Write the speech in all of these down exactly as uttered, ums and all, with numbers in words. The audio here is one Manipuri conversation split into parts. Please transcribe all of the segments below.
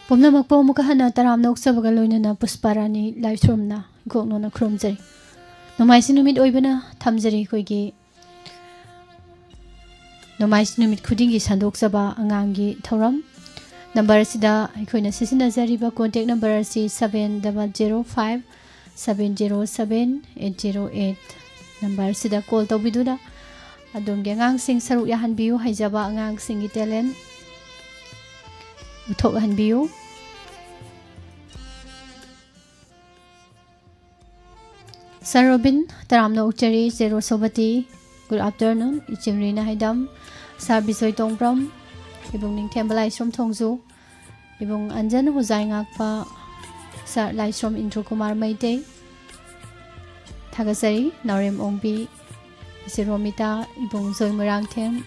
ꯄꯨꯝꯅꯃꯛꯄꯨ ꯑꯃꯨꯛꯀ ꯍꯟꯅ ꯇꯔꯥꯝꯅ ꯑꯣꯛꯆꯕꯒ ꯂꯣꯏꯅꯅ ꯄꯨꯁꯄꯥꯔꯥꯅꯤ ꯂꯥꯏꯁ꯭ꯔꯣꯝꯅ ꯏꯀꯣꯛꯅꯣꯅ ꯈꯨꯔꯨꯝꯖꯔꯤ꯫ ꯅꯣꯡꯃꯥꯏꯖꯤꯡ ꯅꯨꯃꯤꯠ ꯑꯣꯏꯕꯅ ꯊꯝꯖꯔꯤ ꯑꯩꯈꯣꯏꯒꯤ ꯅꯣꯡꯃꯥꯏꯖꯤꯡ ꯅꯨꯃꯤꯠ ꯈꯨꯗꯤꯡꯒꯤ ꯁꯟꯗꯣꯛꯆꯕ ꯑꯉꯥꯡꯒꯤ ꯊꯧꯔꯝ꯫ ꯅꯝꯕꯔ ꯑꯁꯤꯗ ꯑꯩꯈꯣꯏꯅ ꯁꯤꯖꯤꯟꯅꯖꯔꯤꯕ ꯀꯣꯟꯇꯦꯛ ꯅꯝꯕꯔ ꯑꯁꯤ seven double zero five seven zero seven eight zero eight꯫ Number ꯑꯁꯤꯗ ꯀꯣꯜ ꯇꯧꯕꯤꯗꯨꯅ ꯑꯗꯣꯝꯒꯤ ꯑꯉꯥꯡꯁꯤꯡ ꯁꯔꯨꯛ ꯌꯥꯍꯟꯕꯤꯌꯨ, ꯍꯩꯖꯕ ꯑꯉꯥꯡꯁꯤꯡꯒꯤ ꯇꯦꯂꯦꯟ ꯎꯠꯊꯣꯛꯍꯟꯕꯤꯌꯨ꯫ ꯁꯥꯔ ꯔꯣꯕꯤꯟ, ꯇꯔꯥꯝꯅ ꯑꯣꯛꯆꯔꯤ꯫ ꯖꯦꯔꯣ ꯁꯣꯕꯇꯤ, good afternoon꯫ ꯏꯆꯦꯝ ꯔꯤꯅꯥ ꯍꯩꯗꯝ, ꯁꯥꯔ ꯕꯤꯖꯣꯏ ꯇꯣꯡꯕ꯭ꯔꯝ, ꯏꯕꯨꯡ ꯅꯤꯡꯊꯦꯝꯕ ꯂꯥꯏꯁ꯭ꯔꯣꯝ ꯊꯣꯡꯖꯨ, ꯏꯕꯨꯡ ꯑꯟꯖꯟ ꯍꯨꯖꯥꯏ ꯉꯥꯛꯄ, ꯁꯥꯔ ꯂꯥꯏꯁ꯭ꯔꯣꯝ ꯏꯟꯗ꯭ꯔꯣ ꯀꯨꯃꯥꯔ ꯃꯩꯇꯩ, ꯊꯥꯒꯠꯆꯔꯤ꯫ ꯅꯥꯎꯔꯦꯝ ꯑꯣꯡꯕꯤ, ꯏꯆꯦ ꯔꯣꯃꯤꯇꯥ, ꯏꯕꯨꯡ ꯖꯣꯏ ꯃꯣꯏꯔꯥꯡꯊꯦꯝ,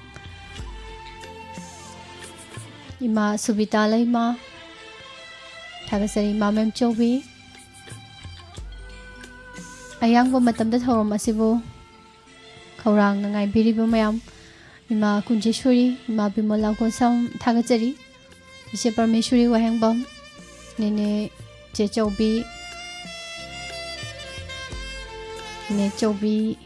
ꯏꯃꯥ ꯁꯨꯕꯤꯇꯥ ꯂꯩꯃ, ꯊꯥꯒꯠꯆꯔꯤ꯫ ꯏꯃꯥ ꯃꯦꯝꯆꯧꯕꯤ, ꯑꯌꯥꯡꯕ ꯃꯇꯝꯗ ꯊꯧꯔꯝ ꯑꯁꯤꯕꯨ ꯈꯧꯔꯥꯡꯅ ꯉꯥꯏꯕꯤꯔꯤꯕ ꯃꯌꯥꯝ, ꯏꯃꯥ ꯀꯨꯟꯖꯦꯁꯣꯔꯤ, ꯏꯃꯥ ꯕꯤꯃꯣꯂꯥ ꯀꯣꯟꯁꯝ ꯊꯥꯒꯠꯆꯔꯤ꯫ ꯏꯆꯦ ꯄꯔꯃꯦꯁꯣꯔꯤ ꯋꯥꯍꯦꯡꯕꯝ, ꯅꯦꯅꯦ ꯆꯦꯆꯧꯕꯤ, ꯅꯦꯆꯧꯕꯤ,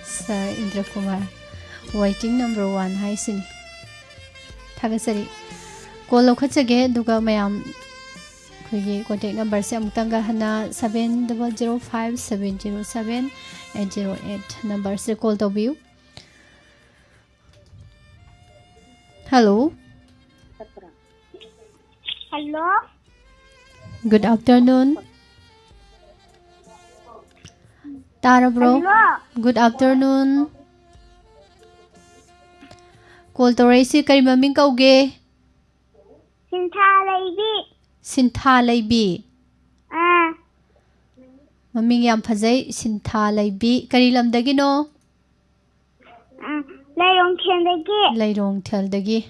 ꯁꯥꯔ ꯏꯟꯗ꯭ꯔꯀꯨꯃꯥꯔ, waiting number one ꯍꯥꯏꯁꯤꯅꯤ꯫ ꯊꯥꯒꯠꯆꯔꯤ꯫ ꯀꯣꯜ ꯂꯧꯈꯠꯆꯒꯦ, ꯑꯗꯨꯒ ꯃꯌꯥꯝ ꯑꯩꯈꯣꯏꯒꯤ ꯀꯣꯟꯇꯦꯛ ꯅꯝꯕꯔꯁꯦ ꯑꯃꯨꯛꯇꯪꯒ ꯍꯟꯅ seven double zero five seven zero seven eight zero eight ꯅꯝꯕꯔꯁꯤꯗ ꯀꯣꯜ ꯇꯧꯕꯤꯌꯨ꯫ ꯍꯜꯂꯣ꯫ ꯍꯜꯂꯣ꯫ Good afternoon꯫ ꯇꯥꯔꯕ꯭ꯔꯣ? ꯍꯜꯂꯣ꯫ Good afternoon꯫ ꯀꯣꯜ ꯇꯧꯔꯛꯏꯁꯤ ꯀꯔꯤ ꯃꯃꯤꯡ ꯀꯧꯒꯦ? ꯁꯤꯟꯊꯥ ꯂꯩꯕꯤ꯫ ꯁꯤꯟꯊꯥ ꯂꯩꯕꯤ꯫ ꯑꯥ꯫ ꯃꯃꯤꯡ ꯌꯥꯝ ꯐꯖꯩ, ꯁꯤꯟꯊꯥ ꯂꯩꯕꯤ꯫ ꯀꯔꯤ ꯂꯝꯗꯒꯤꯅꯣ? ꯑꯥ, ꯂꯩꯔꯣꯡꯊꯦꯜꯗꯒꯤ꯫ ꯂꯩꯔꯣꯡꯊꯦꯜꯗꯒꯤ꯫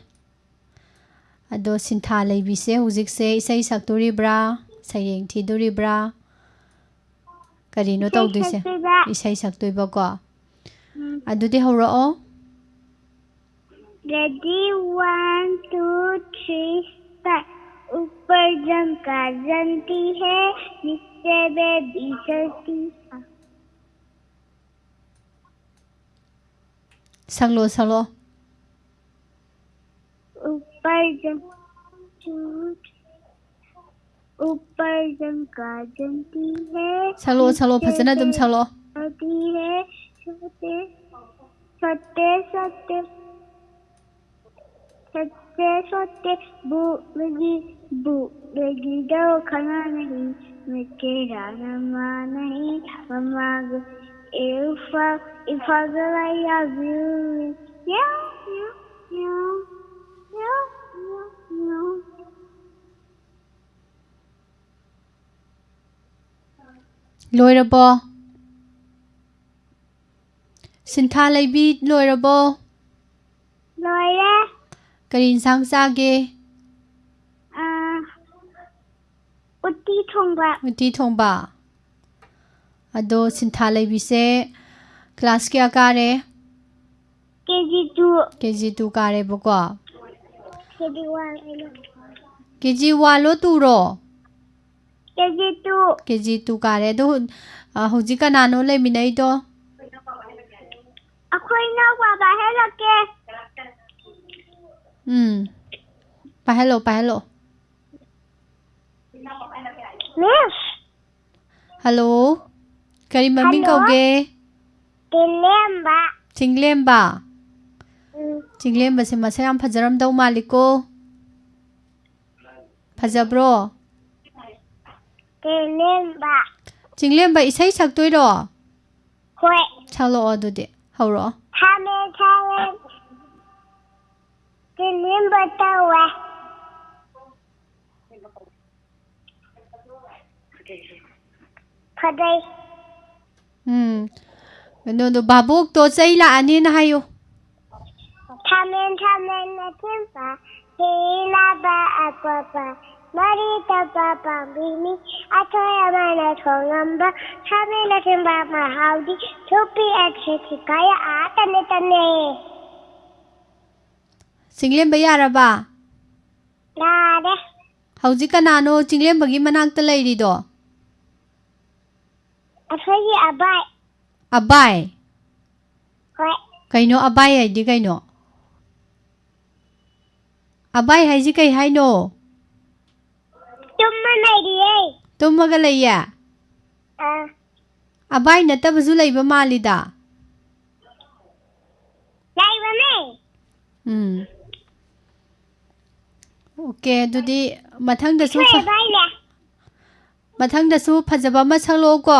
ꯑꯗꯣ ꯁꯤꯟꯊꯥ ꯂꯩꯕꯤꯁꯦ ꯍꯧꯖꯤꯛꯁꯦ ꯏꯁꯩ ꯁꯛꯇꯣꯔꯤꯕ꯭ꯔꯥ, ꯁꯩꯔꯦꯡ ꯊꯤꯗꯣꯔꯤꯕ꯭ꯔꯥ? ꯀꯔꯤꯅꯣ ꯏꯁꯩ ꯇꯧꯗꯣꯏꯁꯦ? ꯁꯛꯇꯣꯏꯕ꯫ ꯏꯁꯩ ꯁꯛꯇꯣꯏꯕꯀꯣ꯫ ꯎꯝ꯫ ꯑꯗꯨꯗꯤ ꯍꯧꯔꯛꯑꯣ꯫ Ready, one, two, three, start. ऊपर जंका जंती है, नीचे बेबी चलती है। ꯁꯛꯂꯣ, ꯁꯛꯂꯣ꯫ ऊपर जंका ऊपर जंका जंती है, ꯁꯛꯂꯣ, ꯁꯛꯂꯣ, ꯐꯖꯅ ꯑꯗꯨꯝ ꯁꯛꯂꯣ꯫ नीचे बेबी चलती है। छोटे छोटे छोटे छोटे सच्चे सच्चे बोलेगी बोलेगी दो खाना नहीं। मैं तेरा नमवा नहीं। मम्मा गो इफा इफा गो आई लव यू। या या या या या या। ꯂꯣꯏꯔꯕꯣ? ꯁꯤꯟꯊꯥ ꯂꯩꯕꯤ, ꯂꯣꯏꯔꯕꯣ? ꯂꯣꯏꯔꯦ꯫ ꯀꯔꯤ ꯏꯟꯁꯥꯡ ꯆꯥꯒꯦ? ꯑꯥ, ꯎꯇꯤ ꯊꯣꯡꯕ꯫ ꯎꯇꯤ ꯊꯣꯡꯕ꯫ ꯑꯗꯣ ꯁꯤꯟꯊꯥ ꯂꯩꯕꯤꯁꯦ class ꯀꯌꯥ ꯀꯥꯔꯦ? KG two꯫ KG two ꯀꯥꯔꯦꯕꯀꯣ꯫ KG one ꯑꯩꯅ꯫ KG one ꯂꯣ, two ꯔꯣ? KG two꯫ KG two ꯀꯥꯔꯦ꯫ ꯑꯗꯣ ꯍꯧ-, ꯑ, ꯍꯧꯖꯤꯛ ꯀꯅꯥꯅꯣ ꯂꯩꯃꯤꯟꯅꯩꯗꯣ? ꯑꯩꯈꯣꯏ ꯏꯅꯥꯎꯄꯥ ꯄꯥꯏꯍꯜꯂꯛꯀꯦ꯫ ꯎꯝ꯫ ꯄꯥꯏꯍꯜꯂꯣ, ꯄꯥꯏꯍꯜꯂꯣ꯫ Miss꯫ Hello꯫ ꯀꯔꯤ ꯃꯃꯤꯡ Hello꯫ ꯀꯧꯒꯦ? ꯆꯤꯡꯂꯦꯝꯕ꯫ ꯆꯤꯡꯂꯦꯝꯕ? ꯎꯝ꯫ ꯆꯤꯡꯂꯦꯝꯕꯁꯦ ꯃꯁꯛ ꯌꯥꯝ ꯐꯖꯔꯝꯗꯧ ꯃꯥꯜꯂꯤꯀꯣ꯫ ꯐꯖꯕ꯭ꯔꯣ? ꯆꯤꯡꯂꯦꯝꯕ꯫ ꯆꯤꯡꯂꯦꯝꯕ, ꯏꯁꯩ ꯁꯛꯇꯣꯏꯔꯣ? ꯍꯣꯏ꯫ ꯁꯛꯂꯛꯑꯣ ꯑꯗꯨꯗꯤ, ꯍꯧꯔꯛꯑꯣ꯫ ꯊꯥꯃꯦꯟ ꯊꯥꯃꯦꯟ ꯆꯤꯡꯂꯦꯝꯕ ꯇꯧꯋꯦ꯫ ꯐꯖꯩ꯫ ꯎꯝ꯫ ꯀꯩꯅꯣꯗꯣ, ꯚꯥꯕꯣꯛꯇꯣ ꯆꯩ ꯂꯥꯛꯑꯅꯤꯅ ꯍꯥꯏꯌꯨ꯫ ꯊꯥꯃꯦꯟ ꯊꯥꯃꯦꯟ ꯑꯊꯤꯡꯕ, ꯁꯤꯅꯕ ꯑꯀꯣꯠꯄ, ꯃꯔꯤ ꯇꯞꯄ ꯄꯥꯝꯕꯤꯅꯤ, ꯑꯊꯣꯏ ꯑꯃꯅ ꯊꯣꯡꯉꯝꯕ, ꯊꯥꯃꯦꯟ ꯑꯊꯤꯡꯕ ꯃꯍꯥꯎꯗꯤ, ꯊꯨꯞꯄꯤ ꯑꯊꯤꯊꯤ ꯀꯌꯥ ꯑꯥ ꯇꯅꯦ ꯇꯅꯦ꯫ ꯆꯤꯡꯂꯦꯝꯕ ꯌꯥꯔꯕ? ꯌꯥꯔꯦ꯫ ꯍꯧꯖꯤꯛ ꯀꯅꯥꯅꯣ ꯆꯤꯡꯂꯦꯝꯕꯒꯤ ꯃꯅꯥꯛꯇ ꯂꯩꯔꯤꯗꯣ? ꯑꯩꯈꯣꯏꯒꯤ ꯑꯕꯥꯏ꯫ ꯑꯕꯥꯏ? ꯍꯣꯏ꯫ ꯀꯩꯅꯣ ꯑꯕꯥꯏ ꯍꯥꯏꯗꯤ ꯀꯩꯅꯣ? ꯑꯕꯥꯏ ꯍꯥꯏꯁꯤ ꯀꯩ ꯍꯥꯏꯅꯣ? ꯇꯨꯝꯃ ꯂꯩꯔꯤꯌꯦ꯫ ꯇꯨꯝꯃꯒ ꯂꯩꯌꯦ? ꯑꯥ꯫ ꯑꯕꯥꯏ ꯅꯠꯇꯕꯁꯨ ꯂꯩꯕ ꯃꯥꯜꯂꯤꯗ꯫ ꯂꯩꯕꯅꯦ꯫ ꯎꯝ꯫ ꯑꯣꯀꯦ, ꯑꯗꯨꯗꯤ ꯃꯊꯪꯗꯁꯨ ꯑꯩꯈꯣꯏ ꯐ- ꯑꯕꯥꯏꯅꯦ꯫ ꯃꯊꯪꯗꯁꯨ ꯐꯖꯕ ꯑꯃ ꯁꯛꯂꯛꯑꯣꯀꯣ꯫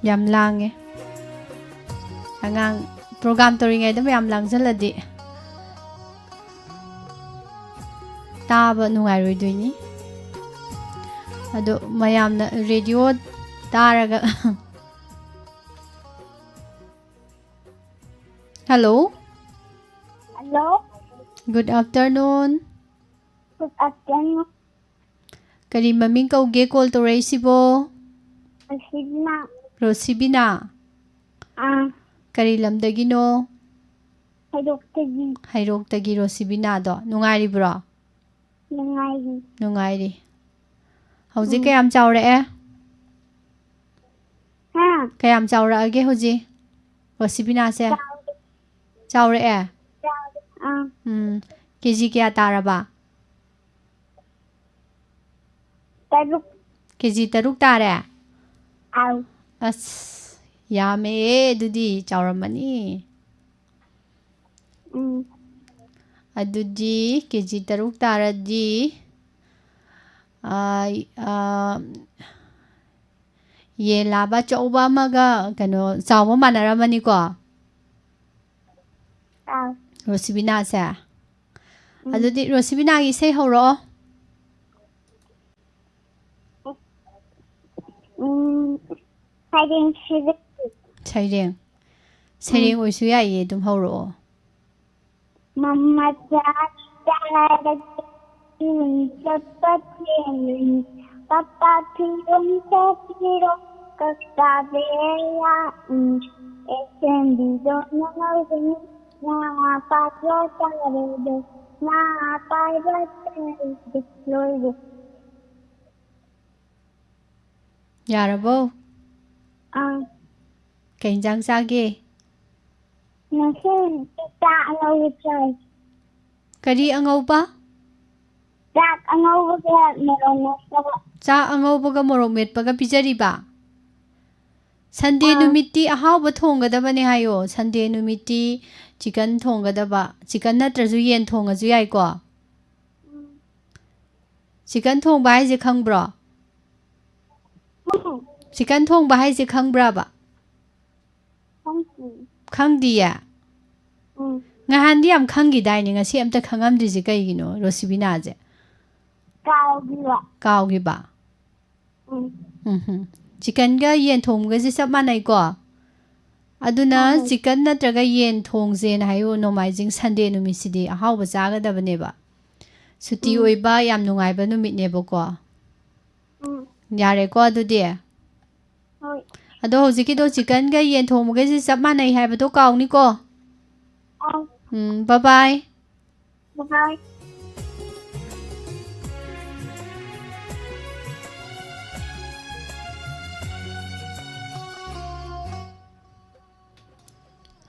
ꯌꯥꯝ ꯂꯥꯡꯉꯦ꯫ ꯑꯉꯥꯡ ꯄ꯭ꯔꯣꯒ꯭ꯔꯥꯝ ꯇꯧꯔꯤꯉꯩꯗ ꯃꯌꯥꯝ ꯂꯥꯡꯁꯤꯜꯂꯗꯤ ꯇꯥꯕ ꯅꯨꯡꯉꯥꯏꯔꯣꯏꯗꯣꯏꯅꯤ꯫ ꯑꯗꯣ ꯃꯌꯥꯝꯅ ꯔꯦꯗꯤꯑꯣ ꯇꯥꯔꯒ꯫ Hello. Hello. Good afternoon. Good afternoon. ꯀꯔꯤ ꯃꯃꯤꯡ ꯀꯧꯒꯦ call ꯇꯧꯔꯛꯏꯁꯤꯕꯣ? ꯔꯣꯁꯤꯕꯤꯅꯥ꯫ ꯔꯣꯁꯤꯕꯤꯅꯥ? ꯑꯥ꯫ ꯀꯔꯤ ꯂꯝꯗꯒꯤꯅꯣ? ꯍꯩꯔꯣꯛꯇꯒꯤ꯫ ꯍꯩꯔꯣꯛꯇꯒꯤ ꯔꯣꯁꯤꯕꯤꯅꯥꯗꯣ꯫ ꯅꯨꯡꯉꯥꯏꯔꯤꯕ꯭ꯔꯣ? ꯅꯨꯡꯉꯥꯏꯔꯤ꯫ ꯅꯨꯡꯉꯥꯏꯔꯤ꯫ ꯍꯧꯖꯤꯛ ꯎꯝ꯫ ꯀꯌꯥꯝ ꯆꯥꯎꯔꯛꯑꯦ? ꯍꯥ? ꯀꯌꯥꯝ ꯆꯥꯎꯔꯛꯑꯒꯦ ꯍꯧꯖꯤꯛ? ꯔꯣꯁꯤꯕꯤꯅꯥꯁꯦ? ꯆꯥꯎꯔꯦ꯫ ꯆꯥꯎꯔꯛꯑꯦ? ꯆꯥꯎꯔꯦ꯫ ꯑꯥ꯫ ꯎꯝ꯫ ꯀꯦ ꯖꯤ ꯀꯌꯥ ꯇꯥꯔꯕ? ꯇꯔꯨꯛ꯫ ꯀꯦ ꯖꯤ ꯇꯔꯨꯛ ꯇꯥꯔꯦ? ꯑꯥꯎ꯫ ꯑꯁ, ꯌꯥꯝꯃꯦꯌꯦ ꯑꯗꯨꯗꯤ, ꯆꯥꯎꯔꯝꯃꯅꯤ꯫ ꯎꯝ꯫ ꯑꯗꯨꯗꯤ ꯀꯦ ꯖꯤ ꯇꯔꯨꯛ ꯇꯥꯔꯗꯤ, ꯑꯥ, ꯑꯥ, ꯌꯦꯟ ꯂꯥꯕ ꯑꯆꯧꯕ ꯑꯃꯒ ꯀꯩꯅꯣ ꯆꯥꯎꯕ ꯃꯥꯟꯅꯔꯝꯃꯅꯤꯀꯣ? ꯑꯥꯎ꯫ ꯔꯣꯁꯤꯕꯤꯅꯥꯁꯦ? ꯎꯝ꯫ ꯑꯗꯨꯗꯤ ꯔꯣꯁꯤꯕꯤꯅꯥꯒꯤ ꯏꯁꯩ ꯍꯧꯔꯛꯑꯣ꯫ ꯎꯝ, ꯁꯩꯔꯦꯡ, ꯁꯩꯔꯦꯡ꯫ ꯁꯩꯔꯦꯡ꯫ ꯁꯩꯔꯦꯡ ꯎꯝ꯫ ꯑꯣꯏꯁꯨ ꯌꯥꯏꯌꯦ, ꯑꯗꯨꯝ ꯍꯧꯔꯛꯑꯣ꯫ ꯃꯃꯥ ꯆꯥ ꯆꯥꯔꯒ ꯆꯠꯄ ꯊꯦꯡꯂꯅꯤ꯫ ꯄꯄꯥ ꯐꯤꯔꯣꯝ ꯁꯦꯠꯄꯤꯔꯣ, ꯀꯀꯥ ꯕꯦꯔꯥ ꯂꯥꯛꯏ꯫ ꯑꯦꯁ ꯑꯦꯝ ꯕꯤꯗꯣ ꯅꯉꯧꯕꯅꯤ꯫ ꯉꯥ ꯄꯥꯏꯕ ꯇꯥꯔꯦꯗꯣ꯫ ꯉꯥ ꯄꯥꯏꯕ ꯇꯥꯔꯦꯗꯣ꯫ ꯂꯣꯏꯔꯦ꯫ ꯌꯥꯔꯕꯣ? ꯑꯥ꯫ ꯀꯩ ꯏꯟꯖꯥꯡ ꯆꯥꯒꯦ? ꯉꯁꯤ ꯆꯥꯛ ꯑꯉꯧꯕ ꯆꯥꯏ꯫ ꯀꯔꯤ ꯑꯉꯧꯕ? ꯆꯥꯛ ꯑꯉꯧꯕꯒ ꯃꯣꯔꯣꯛ ꯃꯦꯠꯄꯒ꯫ ꯆꯥꯛ ꯑꯉꯧꯕꯒ ꯃꯣꯔꯣꯛ ꯃꯦꯠꯄꯒ ꯄꯤꯖꯔꯤꯕ? ꯁꯟꯗꯦ ꯑꯥ꯫ ꯅꯨꯃꯤꯠꯇꯤ ꯑꯍꯥꯎꯕ ꯊꯣꯡꯒꯗꯕꯅꯦ ꯍꯥꯏꯌꯣ꯫ ꯁꯟꯗꯦ ꯅꯨꯃꯤꯠꯇꯤ ꯆꯤꯀꯟ ꯊꯣꯡꯒꯗꯕ꯫ ꯆꯤꯀꯟ ꯅꯠꯇ꯭ꯔꯁꯨ ꯌꯦꯟ ꯊꯣꯡꯉꯁꯨ ꯌꯥꯏꯀꯣ꯫ ꯎꯝ꯫ ꯆꯤꯀꯟ ꯊꯣꯡꯕ ꯍꯥꯏꯁꯦ ꯈꯪꯕ꯭ꯔꯣ? ꯎꯝ꯫ ꯆꯤꯀꯟ ꯊꯣꯡꯕ ꯍꯥꯏꯁꯦ ꯈꯪꯕ꯭ꯔꯕ? ꯈꯪꯗꯦ꯫ ꯈꯪꯗꯤꯌꯦ? ꯎꯝ꯫ ꯉꯍꯥꯟꯗꯤ ꯌꯥꯝ ꯈꯪꯈꯤꯗꯥꯏꯅꯦ, ꯉꯁꯤ ꯑꯝꯇ ꯈꯪꯉꯝꯗ꯭ꯔꯤꯁꯦ ꯀꯩꯒꯤꯅꯣ, ꯔꯣꯁꯤꯕꯤꯅꯥꯁꯦ? ꯀꯥꯎꯈꯤꯕ꯫ ꯀꯥꯎꯈꯤꯕ? ꯎꯝ꯫ ꯎꯝ ꯍꯨꯝ꯫ ꯆꯤꯀꯟꯒ ꯌꯦꯟ ꯊꯣꯡꯕꯒꯁꯦ ꯆꯞ ꯃꯥꯟꯅꯩꯀꯣ? ꯑꯗꯨꯅ ꯃꯥꯟꯅꯩ꯫ ꯆꯤꯀꯟ ꯅꯠꯇ꯭ꯔꯒ ꯌꯦꯟ ꯊꯣꯡꯁꯦꯅ ꯍꯥꯏꯌꯨ, ꯅꯣꯡꯃꯥꯏꯖꯤꯡ ꯁꯟꯗꯦ ꯅꯨꯃꯤꯠꯁꯤꯗꯤ ꯑꯍꯥꯎꯕ ꯆꯥꯒꯗꯕꯅꯦꯕ꯫ ꯁꯨꯇꯤ ꯎꯝ꯫ ꯑꯣꯏꯕ ꯌꯥꯝ ꯅꯨꯡꯉꯥꯏꯕ ꯅꯨꯃꯤꯠꯅꯦꯕꯀꯣ꯫ ꯎꯝ꯫ ꯌꯥꯔꯦꯀꯣ ꯑꯗꯨꯗꯤ? ꯍꯣꯏ꯫ ꯑꯗꯣ ꯍꯧꯖꯤꯛꯀꯤꯗꯣ ꯆꯤꯀꯟꯒ ꯌꯦꯟ ꯊꯣꯡꯕꯒꯩꯁꯦ ꯆꯞ ꯃꯥꯟꯅꯩ ꯍꯥꯏꯕꯗꯣ ꯀꯥꯎꯅꯤꯀꯣ꯫ ꯑꯥ꯫ ꯎꯝ, bye bye꯫ Bye bye꯫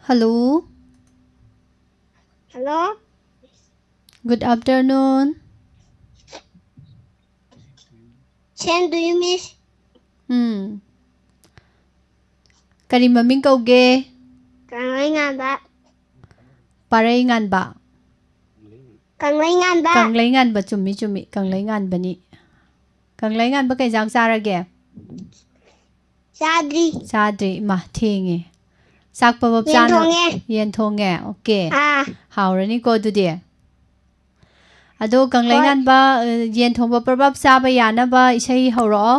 Hello꯫ Hello꯫ Good afternoon꯫ Same to you, miss꯫ ꯎꯝ꯫ ꯀꯔꯤ ꯃꯃꯤꯡ ꯀꯧꯒꯦ? ꯀꯪꯂꯩꯉꯥꯟꯕ꯫ ꯄꯥꯔꯩꯉꯥꯟꯕ꯫ ꯀꯪꯂꯩꯉꯥꯟꯕ꯫ ꯀꯪꯂꯩꯉꯥꯟꯕ, ꯆꯨꯝꯃꯤ, ꯆꯨꯝꯃꯤ꯫ ꯀꯪꯂꯩꯉꯥꯟꯕꯅꯤ꯫ ꯀꯪꯂꯩꯉꯥꯟꯕ ꯀꯩ ꯏꯟꯖꯥꯡ ꯆꯥꯔꯒꯦ? ꯆꯥꯗ꯭ꯔꯤ꯫ ꯆꯥꯗ꯭ꯔꯤ꯫ ꯏꯃꯥ, ꯊꯦꯡꯉꯦ꯫ ꯆꯥꯛ ꯄꯕꯞ ꯌꯦꯟ ꯆꯥꯅ-, ꯊꯣꯡꯉꯦ꯫ ꯌꯦꯟ ꯊꯣꯡꯉꯦ꯫ ꯑꯣꯀꯦ꯫ ꯑꯥ꯫ ꯍꯥꯎꯔꯅꯤꯀꯣ ꯑꯗꯨꯗꯤ꯫ ꯑꯗꯣ ꯍꯣꯏ꯫ ꯀꯪꯂꯩꯉꯥꯟꯕ, ꯑ, ꯌꯦꯟ ꯊꯣꯡꯕ ꯄ꯭ꯔꯕꯥꯞ ꯆꯥꯕ ꯌꯥꯅꯕ ꯏꯁꯩ ꯍꯧꯔꯛꯑꯣ꯫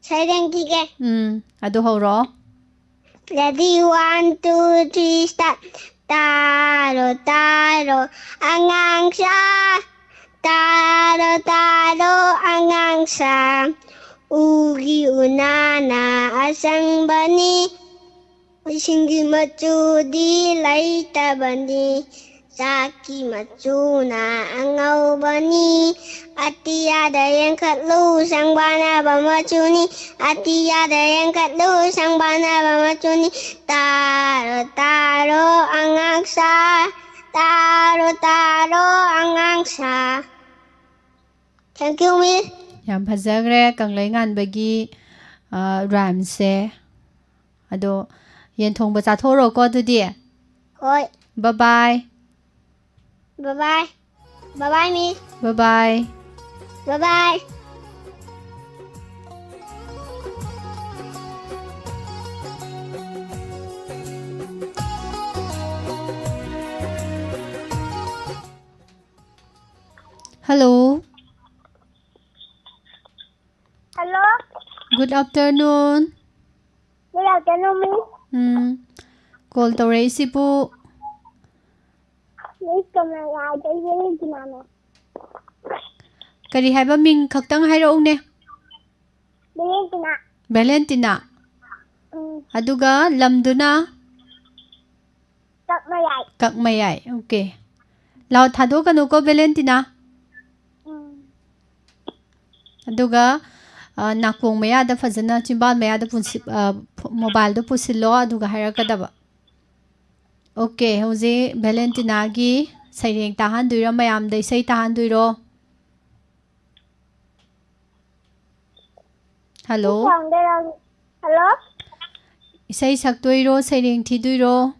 ꯏꯁꯩ ꯂꯦꯡꯈꯤꯒꯦ꯫ ꯎꯝ, ꯑꯗꯨ ꯍꯧꯔꯛꯑꯣ꯫ Ready, one, two, three, start꯫ ꯇꯥꯔꯣ, ꯇꯥꯔꯣ, ꯑꯉꯥꯡꯁꯥ꯫ ꯇꯥꯔꯣ, ꯇꯥꯔꯣ, ꯑꯉꯥꯡꯁꯥ꯫ ꯎꯒꯤ ꯎꯅꯥꯅ ꯑꯁꯪꯕꯅꯤ꯫ ꯏꯁꯤꯡꯒꯤ ꯃꯆꯨꯗꯤ ꯂꯩꯇꯕꯅꯤ, ꯆꯥꯛꯀꯤ ꯃꯆꯨꯅ ꯑꯉꯧꯕꯅꯤ꯫ ꯑꯇꯤꯌꯥꯗ ꯌꯦꯡꯈꯠꯂꯨ, ꯁꯪꯕꯥꯅꯕ ꯃꯆꯨꯅꯤ꯫ ꯑꯇꯤꯌꯥꯗ ꯌꯦꯡꯈꯠꯂꯨ, ꯁꯪꯕꯥꯅꯕ ꯃꯆꯨꯅꯤ꯫ ꯇꯥꯔꯣ, ꯇꯥꯔꯣ, ꯑꯉꯥꯡꯁꯥ, ꯇꯥꯔꯣ, ꯇꯥꯔꯣ, ꯑꯉꯥꯡꯁꯥ꯫ Thank you, Miss. ꯌꯥꯝ ꯐꯖꯈ꯭ꯔꯦ ꯀꯪꯂꯩ ꯉꯥꯟꯕꯒꯤ, ꯑ, rhymeꯁꯦ꯫ ꯑꯗꯣ ꯌꯦꯟ ꯊꯣꯡꯕ ꯆꯥꯊꯣꯛꯎꯔꯣꯀꯣ ꯑꯗꯨꯗꯤ꯫ ꯍꯣꯏ꯫ Bye bye꯫ Bye bye꯫ Bye bye, Miss꯫ Bye bye꯫ Bye bye꯫ Hello꯫ Hello꯫ Good afternoon꯫ Good afternoon, Miss꯫ ꯎꯝ, call ꯇꯧꯔꯛꯏꯁꯤꯕꯨ? Miss ꯀꯃꯂꯥꯗꯒꯤ ꯔꯦꯖꯤꯅꯥꯅꯦ꯫ ꯀꯔꯤ ꯍꯥꯏꯕ? ꯃꯤꯡ ꯈꯛꯇꯪ ꯍꯥꯏꯔꯛꯎꯅꯦ꯫ ꯚꯦꯂꯦꯟꯇꯤꯅꯥ꯫ ꯚꯦꯂꯦꯟꯇꯤꯅꯥ꯫ ꯎꯝ꯫ ꯑꯗꯨꯒ ꯂꯝꯗꯨꯅ? ꯀꯛꯃꯌꯥꯏ꯫ ꯀꯛꯃꯌꯥꯏ, okay꯫ ꯂꯥꯎ ꯊꯥꯗꯣꯛꯀꯅꯨꯀꯣ, ꯚꯦꯂꯦꯟꯇꯤꯅꯥ꯫ ꯎꯝ꯫ ꯑꯗꯨꯒ, ꯑ, ꯅꯥꯀꯣꯡ ꯃꯌꯥꯗ ꯐꯖꯅ, ꯆꯤꯝꯕꯥꯜ ꯃꯌꯥꯗ ꯄꯨꯟꯁꯤ-, ꯑ, ꯐ-, mobileꯗꯣ ꯄꯨꯁꯤꯜꯂꯣ, ꯑꯗꯨꯒ ꯍꯥꯏꯔꯛꯀꯗꯕ꯫ Okay, ꯍꯧꯖꯤꯛ ꯚꯦꯂꯦꯟꯇꯤꯅꯥꯒꯤ ꯁꯩꯔꯦꯡ ꯇꯥꯍꯟꯗꯣꯏꯔꯣ, ꯃꯌꯥꯝꯗ ꯏꯁꯩ ꯇꯥꯍꯟꯗꯣꯏꯔꯣ? Hello? Hello? ꯏꯁꯩ ꯁꯛꯇꯣꯏꯔꯣ, ꯁꯩꯔꯦꯡ ꯊꯤꯗꯣꯏꯔꯣ?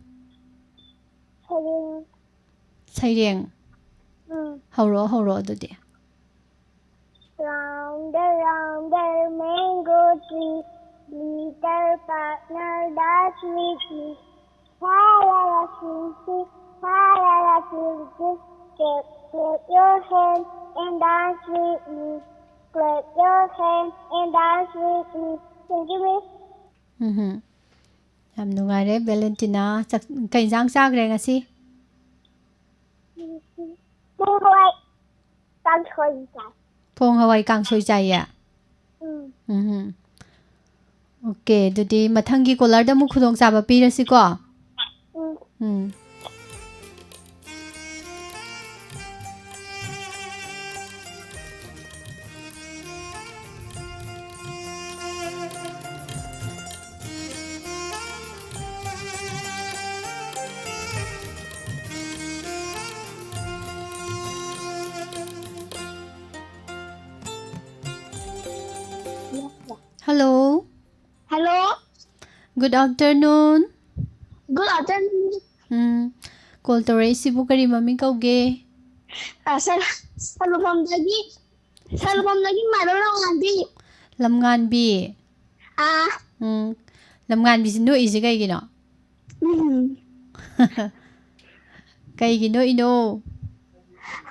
ꯁꯩꯔꯦꯡ꯫ ꯁꯩꯔꯦꯡ? ꯎꯝ꯫ ꯍꯧꯔꯛꯑꯣ, ꯍꯧꯔꯛꯑꯣ ꯑꯗꯨꯗꯤ꯫ Round the, round the mango tree, little partner dance with me. Fa la la sing sing, fa la la sing sing. Clap, clap your hands and dance with me. Clap your hands and dance with me. Thank you, Miss. ꯎꯝꯍꯨꯝ꯫ ꯌꯥꯝ ꯅꯨꯡꯉꯥꯏꯔꯦ, ꯚꯦꯂꯦꯟꯇꯤꯅꯥ꯫ ꯆꯥꯛ-, ꯀꯩ ꯏꯟꯖꯥꯡ ꯆꯥꯈ꯭ꯔꯦ ꯉꯁꯤ? ꯄꯣꯡ ꯍꯋꯥꯏ ꯀꯥꯡꯁꯣꯏ ꯆꯥꯏ꯫ ꯄꯣꯡ ꯍꯋꯥꯏ ꯀꯥꯡꯁꯣꯏ ꯆꯥꯏꯌꯦ? ꯎꯝ꯫ ꯎꯝꯍꯨꯝ꯫ ꯑꯣꯀꯦ, ꯑꯗꯨꯗꯤ ꯃꯊꯪꯒꯤ ꯀꯣꯂꯔꯗ ꯑꯃꯨꯛ ꯈꯨꯗꯣꯡꯆꯥꯕ ꯄꯤꯔꯁꯤꯀꯣ. ꯎꯝ. Hello. Hello. Good afternoon. Good afternoon. ꯎꯝ, ꯀꯣꯜ ꯇꯧꯔꯛꯏꯁꯤꯕꯨ ꯀꯔꯤ ꯃꯃꯤꯡ ꯀꯧꯒꯦ? ꯑ, ꯁꯔ-, ꯁꯔꯨꯐꯝꯗꯒꯤ, ꯁꯔꯨꯐꯝꯗꯒꯤ ꯃꯥꯏꯕꯝ ꯂꯝꯉꯥꯟꯕꯤ꯫ ꯂꯝꯉꯥꯟꯕꯤ? ꯑꯥ. ꯎꯝ, ꯂꯝꯉꯥꯟꯕꯤꯁꯤ ꯅꯣꯛꯏꯁꯤ ꯀꯩꯒꯤꯅꯣ? ꯎꯝ. ꯀꯩꯒꯤ ꯅꯣꯛꯏꯅꯣ?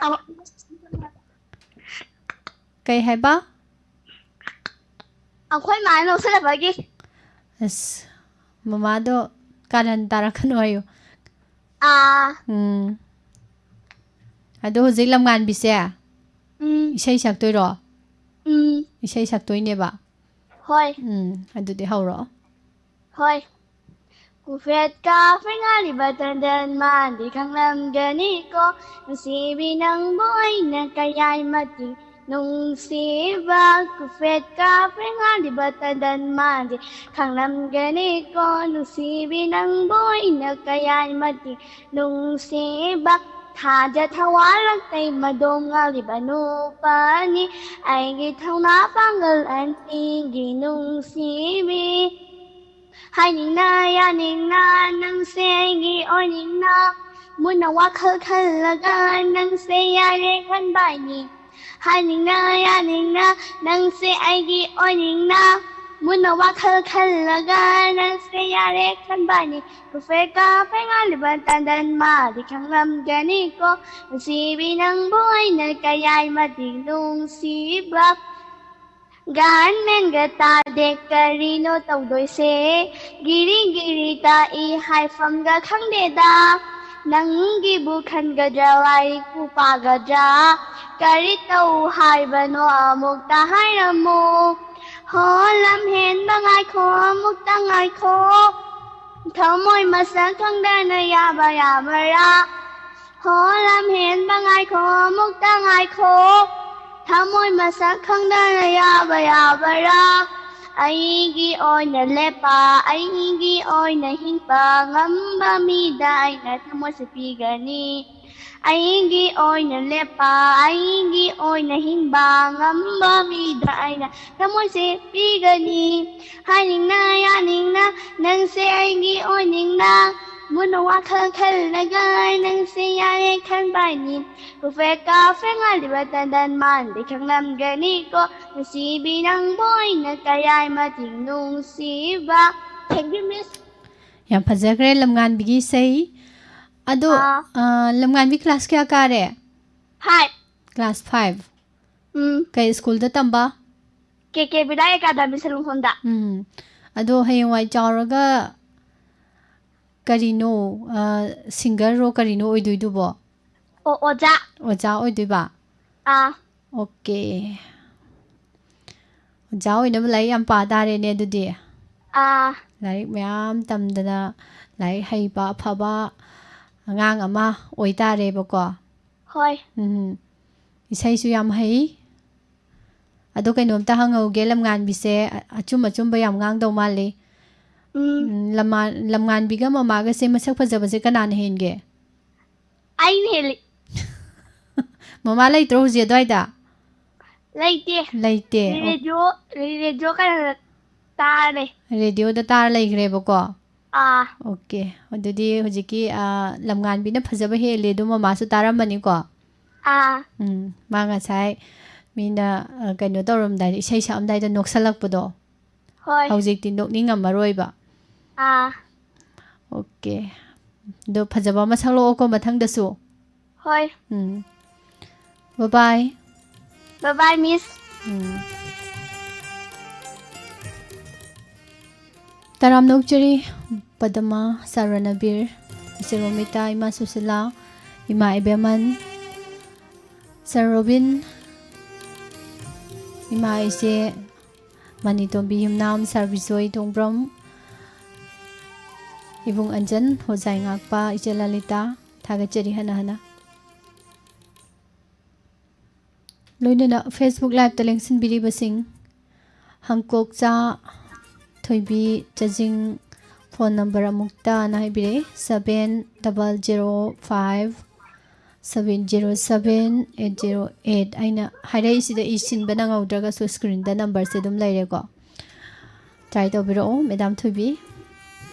ꯑ-, ꯀꯩ ꯍꯥꯏꯕ? ꯑꯩꯈꯣꯏ ꯃꯥꯅ ꯅꯣꯛꯁꯜꯂꯛꯄꯒꯤ꯫ ꯑꯁ, ꯃꯃꯥꯗꯣ ꯀꯥꯔꯟ ꯇꯥꯔꯛꯀꯅꯨ ꯍꯥꯏꯌꯨ꯫ ꯑꯥ. ꯎꯝ. ꯑꯗꯣ ꯍꯧꯖꯤꯛ ꯂꯝꯉꯥꯟꯕꯤꯁꯦ ꯎꯝ. ꯏꯁꯩ ꯁꯛꯇꯣꯏꯔꯣ? ꯎꯝ. ꯏꯁꯩ ꯁꯛꯇꯣꯏꯅꯦꯕ? ꯍꯣꯏ. ꯎꯝ, ꯑꯗꯨꯗꯤ ꯍꯧꯔꯛꯑꯣ꯫ ꯍꯣꯏ꯫ ꯀꯨꯐꯦꯠ ꯀꯥꯐꯦꯠ ꯉꯥꯜꯂꯤꯕ ꯇꯟꯗꯟ ꯃꯥꯟꯗꯤ ꯈꯪꯂꯝꯒꯅꯤꯀꯣ, ꯅꯨꯡꯁꯤꯕꯤ ꯅꯪꯕꯨ ꯑꯩꯅ ꯀꯌꯥꯏ ꯃꯇꯤꯛ ꯅꯨꯡꯁꯤꯕ꯫ ꯀꯨꯐꯦꯠ ꯀꯥꯐꯦꯠ ꯉꯥꯜꯂꯤꯕ ꯇꯟꯗꯟ ꯃꯥꯟꯗꯤ ꯈꯪꯂꯝꯒꯅꯤꯀꯣ, ꯅꯨꯡꯁꯤꯕꯤ ꯅꯪꯕꯨ ꯑꯩꯅ ꯀꯌꯥꯏ ꯃꯇꯤꯛ ꯅꯨꯡꯁꯤꯕ꯫ ꯊꯥꯖ ꯊꯋꯥ ꯂꯪꯇꯩ ꯃꯗꯣꯝ ꯉꯥꯜꯂꯤꯕ ꯅꯨꯄꯥꯅꯤ, ꯑꯩꯒꯤ ꯊꯧꯅꯥ ꯄꯥꯡꯒꯜ ꯑꯅꯤꯒꯤ ꯅꯨꯡꯁꯤꯕꯤ꯫ ꯍꯥꯏꯅꯤꯡꯅ ꯌꯥꯅꯤꯡꯅ ꯅꯪꯁꯦ ꯑꯩꯒꯤ ꯑꯣꯏꯅꯤꯡꯅ, ꯃꯨꯟꯅ ꯋꯥꯈꯜ ꯈꯜꯂꯒ ꯅꯪꯁꯦ ꯌꯥꯔꯦ ꯈꯟꯕ ꯑꯩꯅꯤ꯫ ꯍꯥꯏꯅꯤꯡꯅ ꯌꯥꯅꯤꯡꯅ ꯅꯪꯁꯦ ꯑꯩꯒꯤ ꯑꯣꯏꯅꯤꯡꯅ, ꯃꯨꯟꯅ ꯋꯥꯈꯜ ꯈꯜꯂꯒ ꯅꯪꯁꯦ ꯌꯥꯔꯦ ꯈꯟꯕ ꯑꯩꯅꯤ꯫ ꯀꯨꯐꯦꯠ ꯀꯥꯐꯦꯠ ꯉꯥꯜꯂꯤꯕ ꯇꯟꯗꯟ ꯃꯥꯗꯤ ꯈꯪꯂꯝꯒꯅꯤꯀꯣ, ꯅꯨꯡꯁꯤꯕꯤ ꯅꯪꯕꯨ ꯑꯩꯅ ꯀꯌꯥꯏ ꯃꯇꯤꯛ ꯅꯨꯡꯁꯤꯕ꯫ ꯒ꯭ꯌꯥꯟ ꯃꯦꯟꯒ ꯇꯥꯗꯦ ꯀꯔꯤꯅꯣ ꯇꯧꯗꯣꯏꯁꯦ, ꯒꯤꯔꯤ ꯒꯤꯔꯤ ꯇꯥꯛꯏ ꯍꯥꯏꯐꯝꯒ ꯈꯪꯗꯦꯗ꯫ ꯅꯪꯒꯤꯕꯨ ꯈꯟꯒꯗ꯭ꯔꯥ ꯂꯥꯏꯔꯤꯛꯄꯨ ꯄꯥꯒꯗ꯭ꯔꯥ, ꯀꯔꯤ ꯇꯧ ꯍꯥꯏꯕꯅꯣ ꯑꯃꯨꯛꯇ ꯍꯥꯏꯔꯝꯃꯨ꯫ ꯍꯣ ꯂꯝꯍꯦꯟꯕ ꯉꯥꯏꯈꯣ, ꯑꯃꯨꯛꯇ ꯉꯥꯏꯈꯣ, ꯊꯃꯣꯏ ꯃꯁꯛ ꯈꯪꯗꯅ ꯌꯥꯕ ꯌꯥꯕꯔꯥ? ꯍꯣ ꯂꯝꯍꯦꯟꯕ ꯉꯥꯏꯈꯣ, ꯑꯃꯨꯛꯇ ꯉꯥꯏꯈꯣ, ꯊꯃꯣꯏ ꯃꯁꯛ ꯈꯪꯗꯅ ꯌꯥꯕ ꯌꯥꯕꯔꯥ? ꯑꯩꯒꯤ ꯑꯣꯏꯅ ꯂꯦꯞꯄ, ꯑꯩꯒꯤ ꯑꯣꯏꯅ ꯍꯤꯡꯕ ꯉꯝꯕ ꯃꯤꯗ ꯑꯩꯅ ꯊꯃꯣꯏꯁꯦ ꯄꯤꯒꯅꯤ꯫ ꯑꯩꯒꯤ ꯑꯣꯏꯅ ꯂꯦꯞꯄ, ꯑꯩꯒꯤ ꯑꯣꯏꯅ ꯍꯤꯡꯕ ꯉꯝꯕ ꯃꯤꯗ ꯑꯩꯅ ꯊꯃꯣꯏꯁꯦ ꯄꯤꯒꯅꯤ꯫ ꯍꯥꯏꯅꯤꯡꯅ ꯌꯥꯅꯤꯡꯅ ꯅꯪꯁꯦ ꯑꯩꯒꯤ ꯑꯣꯏꯅꯤꯡꯅ, ꯃꯨꯟꯅ ꯋꯥꯈꯜ ꯈꯜꯂꯒ ꯑꯩ ꯅꯪꯁꯦ ꯌꯥꯔꯦ ꯈꯟꯕ ꯍꯥꯏꯅꯤ꯫ ꯎꯐꯦꯛ ꯀꯥꯐꯦꯛ ꯉꯥꯜꯂꯤꯕ ꯇꯟꯗꯟ ꯃꯥꯟꯗꯤ ꯈꯪꯂꯝꯒꯅꯤꯀꯣ, ꯅꯨꯡꯁꯤꯕꯤ ꯅꯪꯕꯨ ꯑꯩꯅ ꯀꯌꯥꯏ ꯃꯇꯤꯛ ꯅꯨꯡꯁꯤꯕ꯫ Thank you, Miss. ꯌꯥꯝ ꯐꯖꯈ꯭ꯔꯦ ꯂꯝꯉꯥꯟꯕꯤꯒꯤ ꯏꯁꯩ꯫ ꯑꯗꯣ, ꯑꯥ꯫ ꯑ, ꯂꯝꯉꯥꯟꯕꯤ class ꯀꯌꯥ ꯀꯥꯔꯦ? Five꯫ Class five꯫ ꯎꯝ꯫ ꯀꯩ ꯁ꯭ꯀꯨꯜꯗ ꯇꯝꯕ? ꯀꯦ ꯀꯦ ꯕꯤꯗꯥꯏ ꯑꯦꯀꯥꯗꯃꯤ ꯁꯂꯨꯡꯐꯝꯗ꯫ ꯎꯝ꯫ ꯑꯗꯣ ꯍꯌꯦꯡꯋꯥꯏ ꯆꯥꯎꯔꯒ ꯀꯔꯤꯅꯣ, ꯑ, singerꯔꯣ ꯀꯔꯤꯅꯣ ꯑꯣꯏꯗꯣꯏꯗꯨꯕꯣ? ꯑꯣ, ꯑꯣꯖꯥ꯫ ꯑꯣꯖꯥ ꯑꯣꯏꯗꯣꯏꯕ? ꯑꯥ꯫ Okay꯫ ꯑꯣꯖꯥ ꯑꯣꯏꯅꯕ ꯂꯥꯏꯔꯤꯛ ꯌꯥꯝ ꯄꯥ ꯇꯥꯔꯦꯅꯦ ꯑꯗꯨꯗꯤ꯫ ꯑꯥ꯫ ꯂꯥꯏꯔꯤꯛ ꯃꯌꯥꯝ ꯇꯝꯗꯅ, ꯂꯥꯏꯔꯤꯛ ꯍꯩꯕ ꯑꯐꯕ ꯑꯉꯥꯡ ꯑꯃ ꯑꯣꯏ ꯇꯥꯔꯦꯕꯀꯣ꯫ ꯍꯣꯏ꯫ ꯎꯝ꯫ ꯏꯁꯩꯁꯨ ꯌꯥꯝ ꯍꯩ꯫ ꯑꯗꯣ ꯀꯩꯅꯣꯝꯇ ꯍꯪꯍꯧꯒꯦ, ꯂꯝꯉꯥꯟꯕꯤꯁꯦ ꯑ-, ꯑꯆꯨꯝ ꯑꯆꯨꯝꯕ ꯌꯥꯝ ꯉꯥꯡꯗꯧ ꯃꯥꯜꯂꯤ꯫ ꯎꯝ꯫ ꯎꯝ, ꯂꯝꯃꯥ-, ꯂꯝꯉꯥꯟꯕꯤꯒ ꯃꯃꯥꯒꯁꯦ ꯃꯁꯛ ꯐꯖꯕꯁꯦ ꯀꯅꯥꯅ ꯍꯦꯟꯒꯦ? ꯑꯩꯅ ꯍꯦꯜꯂꯤ꯫ ꯃꯃꯥ ꯂꯩꯇ꯭ꯔꯣ ꯍꯧꯖꯤꯛ ꯑꯗ꯭ꯋꯥꯏꯗ? ꯂꯩꯇꯦ꯫ ꯂꯩꯇꯦ꯫ ꯑꯣ꯫ ꯔꯦꯗꯤꯑꯣ, ꯔꯦꯗꯤꯑꯣ ꯀꯩꯅꯣꯗ ꯇꯥꯔ ꯂꯩ꯫ ꯔꯦꯗꯤꯑꯣꯗ ꯇꯥꯔ ꯂꯩꯈ꯭ꯔꯦꯕꯀꯣ? ꯑꯥ꯫ Okay꯫ ꯑꯗꯨꯗꯤ ꯍꯧꯖꯤꯛꯀꯤ, ꯑ, ꯂꯝꯉꯥꯟꯕꯤꯅ ꯐꯖꯕ ꯍꯦꯜꯂꯦ ꯑꯗꯨ ꯃꯃꯥꯁꯨ ꯇꯥꯔꯝꯃꯅꯤꯀꯣ? ꯑꯥ꯫ ꯎꯝ, ꯃꯥ ꯉꯁꯥꯏ ꯃꯤꯅ, ꯑ, ꯀꯩꯅꯣ ꯇꯧꯔꯝꯗꯥꯏꯗ, ꯏꯁꯩ ꯁꯛꯑꯝꯗꯥꯏꯗ ꯅꯣꯛꯁꯜꯂꯛꯄꯗꯣ꯫ ꯍꯣꯏ꯫ ꯍꯧꯖꯤꯛꯇꯤ ꯅꯣꯛꯅꯤꯡꯉꯝꯃꯔꯣꯏꯕ꯫ ꯑꯥ꯫ Okay꯫ ꯑꯗꯣ ꯐꯖꯕ ꯑꯃ ꯁꯛꯂꯛꯑꯣꯀꯣ ꯃꯊꯪꯗꯁꯨ꯫ ꯍꯣꯏ꯫ ꯎꯝ꯫ Bye bye꯫ Bye bye, Miss꯫ ꯎꯝ꯫ ꯇꯔꯥꯝꯅ ꯑꯣꯛꯆꯔꯤ, ꯄꯗꯃ, ꯁꯥꯔ ꯔꯅꯕꯤꯔ, ꯏꯆꯦ ꯔꯣꯃꯤꯇꯥ, ꯏꯃꯥ ꯁꯨꯁꯤꯂꯥ, ꯏꯃꯥ ꯏꯕꯦꯝꯃꯟ, ꯁꯥꯔ ꯔꯣꯕꯤꯟ, ꯏꯃꯥ ꯏꯆꯦ, ꯃꯅꯤꯇꯣꯝꯕꯤ ꯌꯨꯝꯅꯥꯝ, ꯁꯥꯔ ꯕꯤꯖꯣꯏ ꯇꯣꯡꯕ꯭ꯔꯝ, ꯏꯕꯨꯡ ꯑꯟꯖꯟ, ꯍꯣꯖꯥꯏ ꯉꯥꯛꯄ, ꯏꯆꯦ ꯂꯂꯤꯇꯥ, ꯊꯥꯒꯠꯆꯔꯤ ꯍꯟꯅ ꯍꯟꯅ꯫ ꯂꯣꯏꯅꯅ Facebook Liveꯇ ꯂꯦꯡꯁꯤꯟꯕꯤꯔꯤꯕꯁꯤꯡ, ꯍꯪꯀꯣꯛꯆꯥ, ꯊꯣꯏꯕꯤ, ꯆꯖꯤꯡ, ꯐꯣꯟ ꯅꯝꯕꯔ ꯑꯃꯨꯛꯇꯅ ꯍꯥꯏꯕꯤꯔꯛꯏ, seven double zero five seven zero seven eight zero eight꯫ ꯑꯩꯅ ꯍꯥꯏꯔꯛꯏꯁꯤꯗ ꯏꯁꯤꯟꯕ ꯅꯪꯍꯧꯗ꯭ꯔꯒꯁꯨ ꯁ꯭ꯀ꯭ꯔꯤꯟꯗ ꯅꯝꯕꯔꯁꯦ ꯑꯗꯨꯝ ꯂꯩꯔꯦꯀꯣ꯫ ꯇ꯭ꯔꯥꯏ ꯇꯧꯕꯤꯔꯛꯑꯣ, ꯃꯦꯗꯥꯝ ꯊꯣꯏꯕꯤ꯫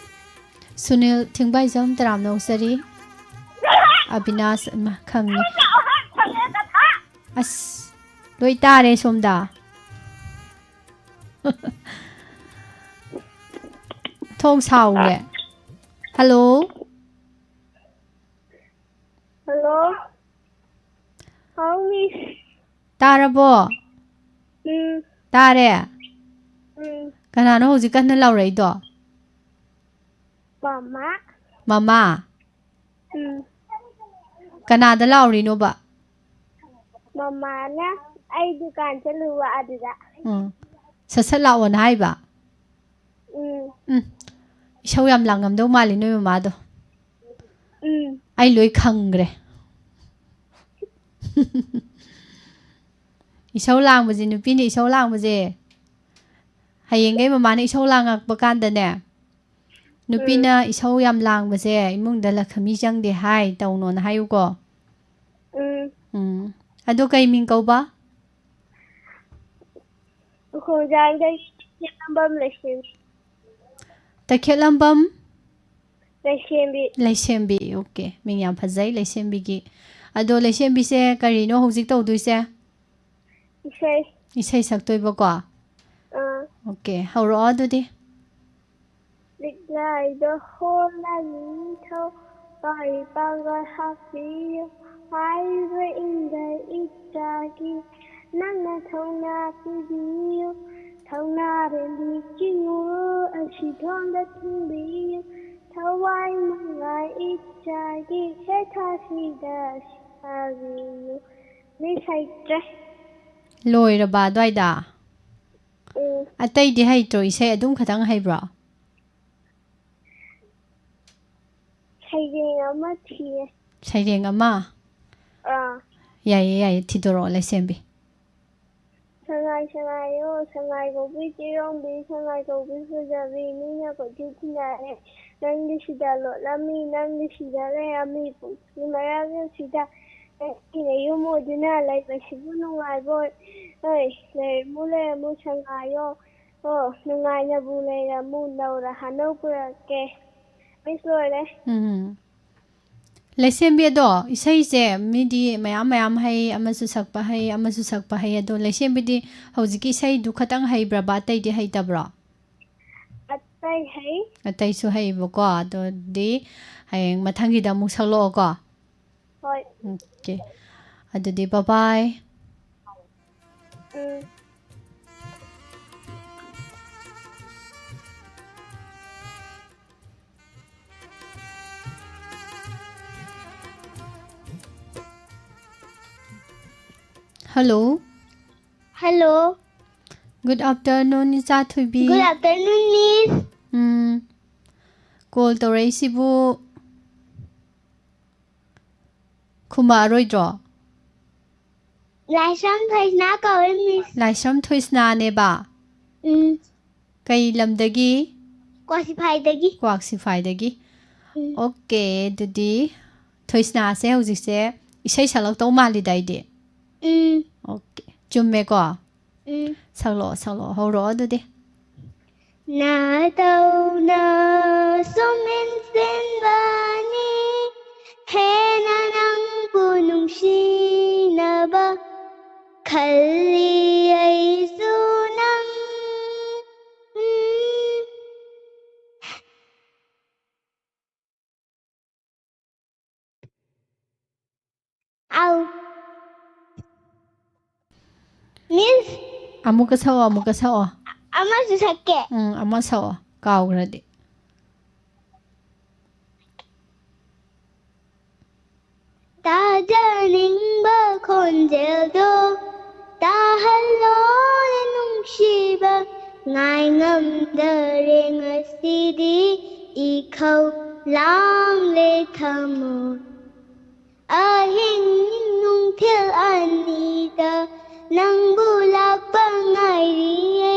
ꯁꯨꯅꯤꯜ ꯊꯤꯡꯕꯥꯏꯖꯝ, ꯇꯔꯥꯝꯅ ꯑꯣꯛꯆꯔꯤ꯫ ꯑꯕꯤꯅꯥꯁ, ꯏꯃꯥ, ꯈꯪꯉꯤ꯫ ꯑꯁ, ꯂꯣꯏ ꯇꯥꯔꯦ ꯁꯣꯝꯗ꯫ ꯊꯣꯡ ꯁꯥꯎꯔꯦ꯫ ꯍꯜꯂꯣ꯫ ꯍꯜꯂꯣ꯫ ꯍꯥꯎ, ꯃꯤꯁ꯫ ꯇꯥꯔꯕꯣ? ꯎꯝ꯫ ꯇꯥꯔꯦ? ꯎꯝ꯫ ꯀꯅꯥꯅꯣ ꯍꯧꯖꯤꯛ ꯀꯟꯅ ꯂꯥꯎꯔꯛꯏꯗꯣ? ꯃꯃꯥ꯫ ꯃꯃꯥ? ꯎꯝ꯫ ꯀꯅꯥꯗ ꯂꯥꯎꯔꯤꯅꯣꯕ? ꯃꯃꯥꯅ ꯑꯩ ꯗꯨꯀꯥꯟ ꯆꯠꯂꯨꯕ ꯑꯗꯨꯗ꯫ ꯎꯝ꯫ ꯁꯠ ꯁꯠ ꯂꯥꯛꯑꯣꯅ ꯍꯥꯏꯕ? ꯎꯝ꯫ ꯎꯝ꯫ ꯏꯁꯧ ꯌꯥꯝ ꯂꯥꯡꯉꯝꯗꯧ ꯃꯥꯜꯂꯤ ꯅꯣꯏ ꯃꯃꯥꯗꯣ꯫ ꯎꯝ꯫ ꯑꯩ ꯂꯣꯏ ꯈꯪꯈ꯭ꯔꯦ꯫ ꯏꯁꯧ ꯂꯥꯡꯕꯁꯦ, ꯅꯨꯄꯤꯅ ꯏꯁꯧ ꯂꯥꯡꯕꯁꯦ, ꯍꯌꯦꯡꯈꯩ ꯃꯃꯥꯅ ꯏꯁꯧ ꯂꯥꯡꯉꯛꯄ ꯀꯥꯟꯗꯅꯦ, ꯅꯨꯄꯤꯅ ꯎꯝ꯫ ꯏꯁꯧ ꯌꯥꯝ ꯂꯥꯡꯕꯁꯦ ꯏꯃꯨꯡꯗ ꯂꯈꯃꯤ ꯆꯪꯗꯦ ꯍꯥꯏ, ꯇꯧꯅꯣꯅ ꯍꯥꯏꯌꯨꯀꯣ꯫ ꯎꯝ꯫ ꯎꯝ꯫ ꯑꯗꯣ ꯀꯩ ꯃꯤꯡ ꯀꯧꯕ? ꯈꯣꯡꯖꯥꯡꯗꯒꯤ ꯇꯈꯦꯜꯂꯝꯕꯝ ꯂꯩꯁꯦꯝꯕꯤ꯫ ꯇꯈꯦꯜꯂꯝꯕꯝ? ꯂꯩꯁꯦꯝꯕꯤ꯫ ꯂꯩꯁꯦꯝꯕꯤ, ꯑꯣꯀꯦ꯫ ꯃꯤꯡ ꯌꯥꯝ ꯐꯖꯩ, ꯂꯩꯁꯦꯝꯕꯤꯒꯤ꯫ ꯑꯗꯣ ꯂꯩꯁꯦꯝꯕꯤꯁꯦ ꯀꯔꯤꯅꯣ ꯍꯧꯖꯤꯛ ꯇꯧꯗꯣꯏꯁꯦ? ꯏꯁꯩ꯫ ꯏꯁꯩ ꯁꯛꯇꯣꯏꯕꯀꯣ? ꯑꯥ꯫ ꯑꯣꯀꯦ, ꯍꯧꯔꯛꯑꯣ ꯑꯗꯨꯗꯤ꯫ ꯂꯤꯛꯂꯥꯏꯗ ꯍꯣꯜꯂꯅꯤ ꯊꯋꯥꯏ ꯄꯥꯡꯒꯜ ꯍꯥꯞꯄꯤꯌꯨ, ꯍꯥꯏꯕ ꯏꯟꯗ ꯏꯆꯥꯒꯤ ꯅꯪꯅ ꯊꯧꯅꯥ ꯄꯤꯕꯤꯌꯨ, ꯊꯧꯅꯥꯔꯦꯝꯕꯤ ꯆꯤꯡꯉꯨ ꯑꯁꯤ ꯊꯣꯡꯗ ꯊꯤꯟꯕꯤꯌꯨ, ꯊꯋꯥꯏ ꯃꯉꯥ ꯏꯆꯥꯒꯤ ꯁꯦꯊꯥꯁꯤꯗ ꯁꯥꯕꯤꯌꯨ꯫ ꯃꯤꯁ, ꯍꯩꯇ꯭ꯔꯦ꯫ ꯂꯣꯏꯔꯕ ꯑꯗ꯭ꯋꯥꯏꯗ? ꯎꯝ꯫ ꯑꯇꯩꯗꯤ ꯍꯩꯇ꯭ꯔꯣ? ꯏꯁꯩ ꯑꯗꯨꯝ ꯈꯇꯪ ꯍꯩꯕ꯭ꯔꯣ? ꯁꯩꯔꯦꯡ ꯑꯃ ꯊꯤꯌꯦ꯫ ꯁꯩꯔꯦꯡ ꯑꯃ? ꯑꯥ꯫ ꯌꯥꯏꯌꯦ, ꯌꯥꯏꯌꯦ, ꯊꯤꯗꯣꯔꯛꯑꯣ, ꯂꯩꯁꯦꯝꯕꯤ꯫ ꯁꯉꯥꯏ, ꯁꯉꯥꯏꯌꯣ, ꯁꯉꯥꯏ ꯀꯧꯕꯤ ꯆꯦꯔꯣꯡꯕꯤ, ꯁꯉꯥꯏ ꯀꯧꯕꯤ ꯐꯖꯕꯤ, ꯃꯤꯅ ꯀꯣꯏꯊꯤ ꯊꯤꯅꯔꯦ꯫ ꯅꯪꯗꯤ ꯁꯤꯗ ꯂꯣꯠꯂꯝꯃꯤ, ꯅꯪꯗꯤ ꯁꯤꯗ ꯂꯩꯔꯝꯃꯤ, ꯄꯨꯡꯁꯤ ꯃꯔꯛꯁꯤꯗ ꯅꯪꯒꯤ ꯅꯌꯨꯝ ꯑꯣꯏꯗꯨꯅ ꯂꯩꯕꯁꯤꯕꯨ ꯅꯨꯡꯉꯥꯏꯕꯣꯏ? ꯍꯣꯏ, ꯂꯩꯔꯝꯃꯨ, ꯂꯩꯔꯝꯃꯨ, ꯁꯉꯥꯏꯌꯣ꯫ ꯑꯣ, ꯅꯨꯡꯉꯥꯏꯅꯕꯨ ꯂꯩꯔꯝꯃꯨ, ꯅꯧꯔ ꯍꯥꯅꯧ ꯄꯨꯔꯛꯀꯦ꯫ ꯃꯤꯁ, ꯂꯣꯏꯔꯦ꯫ ꯎꯝ꯫ ꯂꯩꯁꯦꯝꯕꯤ, ꯑꯗꯣ ꯏꯁꯩꯁꯦ ꯃꯤꯗꯤ ꯃꯌꯥꯝ ꯃꯌꯥꯝ ꯍꯩ, ꯑꯃꯁꯨ ꯁꯛꯄ ꯍꯩ, ꯑꯃꯁꯨ ꯁꯛꯄ ꯍꯩ, ꯑꯗꯣ ꯂꯩꯁꯦꯝꯕꯤꯗꯤ ꯍꯧꯖꯤꯛꯀꯤ ꯏꯁꯩꯗꯨ ꯈꯇꯪ ꯍꯩꯕ꯭ꯔꯕ, ꯑꯇꯩꯗꯤ ꯍꯩꯇꯕ꯭ꯔꯣ? ꯑꯇꯩ ꯍꯩ꯫ ꯑꯇꯩꯁꯨ ꯍꯩꯕꯀꯣ, ꯑꯗꯨꯗꯤ ꯍꯌꯦꯡ ꯃꯊꯪꯒꯤꯗ ꯑꯃꯨꯛ ꯁꯛꯂꯛꯑꯣꯀꯣ꯫ ꯍꯣꯏ꯫ ꯑꯣꯀꯦ꯫ ꯑꯗꯨꯗꯤ bye bye꯫ ꯎꯝ꯫ Hello꯫ Hello꯫ Good afternoon, ꯏꯆꯥ ꯊꯣꯏꯕꯤ꯫ Good afternoon, Miss꯫ ꯎꯝ꯫ Call ꯇꯧꯔꯛꯏꯁꯤꯕꯨ ꯈꯨꯝꯃꯛꯑꯔꯣꯏꯗ꯭ꯔꯣ? ꯂꯥꯏꯁ꯭ꯔꯝ ꯊꯣꯏꯁꯅꯥ ꯀꯧꯏ, Miss꯫ ꯂꯥꯏꯁ꯭ꯔꯝ ꯊꯣꯏꯁꯅꯥꯅꯦꯕ? ꯎꯝ꯫ ꯀꯩ ꯂꯝꯗꯒꯤ? ꯀ꯭ꯋꯥꯁꯤꯐꯥꯏꯗꯒꯤ꯫ ꯀ꯭ꯋꯥꯛꯁꯤꯐꯥꯏꯗꯒꯤ꯫ ꯎꯝ꯫ ꯑꯣꯀꯦ, ꯑꯗꯨꯗꯤ ꯊꯣꯏꯁꯅꯥꯁꯦ ꯍꯧꯖꯤꯛꯁꯦ ꯏꯁꯩ ꯁꯛꯂꯛꯇꯧ ꯃꯥꯜꯂꯤꯗ ꯑꯩꯗꯤ꯫ ꯎꯝ꯫ ꯑꯣꯀꯦ, ꯆꯨꯝꯃꯦꯀꯣ? ꯎꯝ꯫ ꯁꯛꯂꯛꯑꯣ, ꯁꯛꯂꯛꯑꯣ, ꯍꯧꯔꯛꯑꯣ ꯑꯗꯨꯗꯤ꯫ ꯅꯥꯇꯧꯅ ꯁꯨꯝ ꯏꯟꯁꯤꯟꯕꯅꯤ, ꯍꯦꯟꯅ ꯅꯪꯕꯨ ꯅꯨꯡꯁꯤꯅꯕ ꯈꯜꯂꯤ ꯑꯩꯁꯨ ꯅꯪ꯫ ꯎꯝ꯫ ꯑꯧ꯫ Miss꯫ ꯑꯃꯨꯛꯀ ꯁꯛꯑꯣ, ꯑꯃꯨꯛꯀ ꯁꯛꯑꯣ꯫ ꯑꯃꯁꯨ ꯁꯛꯀꯦ꯫ ꯎꯝ, ꯑꯃ ꯁꯛꯑꯣ, ꯀꯥꯎꯈ꯭ꯔꯗꯤ꯫ ꯇꯥꯖꯅꯤꯡꯕ ꯈꯣꯟꯖꯦꯜꯗꯣ ꯇꯥꯍꯜꯂꯣꯅꯦ ꯅꯨꯡꯁꯤꯕ꯫ ꯉꯥꯏ ꯉꯝꯗꯔꯦ ꯉꯁꯤꯗꯤ ꯏꯈꯧ ꯂꯥꯡꯂꯦ ꯊꯃꯣꯏ꯫ ꯑꯍꯤꯡ ꯅꯨꯡꯊꯤꯜ ꯑꯅꯤꯗ ꯅꯪꯕꯨ ꯂꯥꯛꯄ ꯉꯥꯏꯔꯤꯌꯦ꯫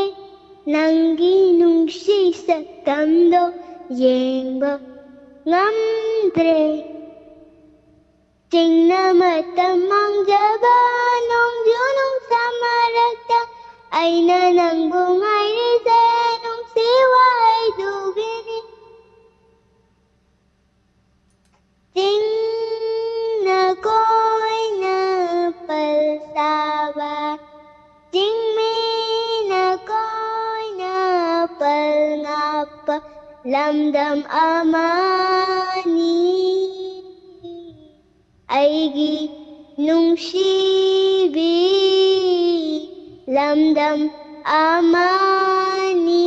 ꯅꯪꯒꯤ ꯅꯨꯡꯁꯤ ꯁꯛꯇꯝꯗꯣ ꯌꯦꯡꯕ ꯉꯝꯗ꯭ꯔꯦ꯫ ꯆꯤꯡꯅ ꯃꯇꯝ ꯃꯥꯡꯖꯕ ꯅꯣꯡꯖꯨ ꯅꯨꯡꯁꯥ ꯃꯔꯛꯇ ꯑꯩꯅ ꯅꯪꯕꯨ ꯉꯥꯏꯔꯤꯁꯦ ꯅꯨꯡꯁꯤ ꯋꯥꯍꯩꯗꯨꯒꯤꯅꯤ꯫ ꯆꯤꯡꯅ ꯀꯣꯏꯅ ꯄꯜ ꯁꯥꯕ, ꯆꯤꯡꯃꯤꯅ ꯀꯣꯏꯅ ꯄꯜ ꯉꯥꯛꯄ ꯂꯝꯗꯝ ꯑꯃꯅꯤ꯫ ꯑꯩꯒꯤ ꯅꯨꯡꯁꯤꯕꯤ ꯂꯝꯗꯝ ꯑꯃꯅꯤ꯫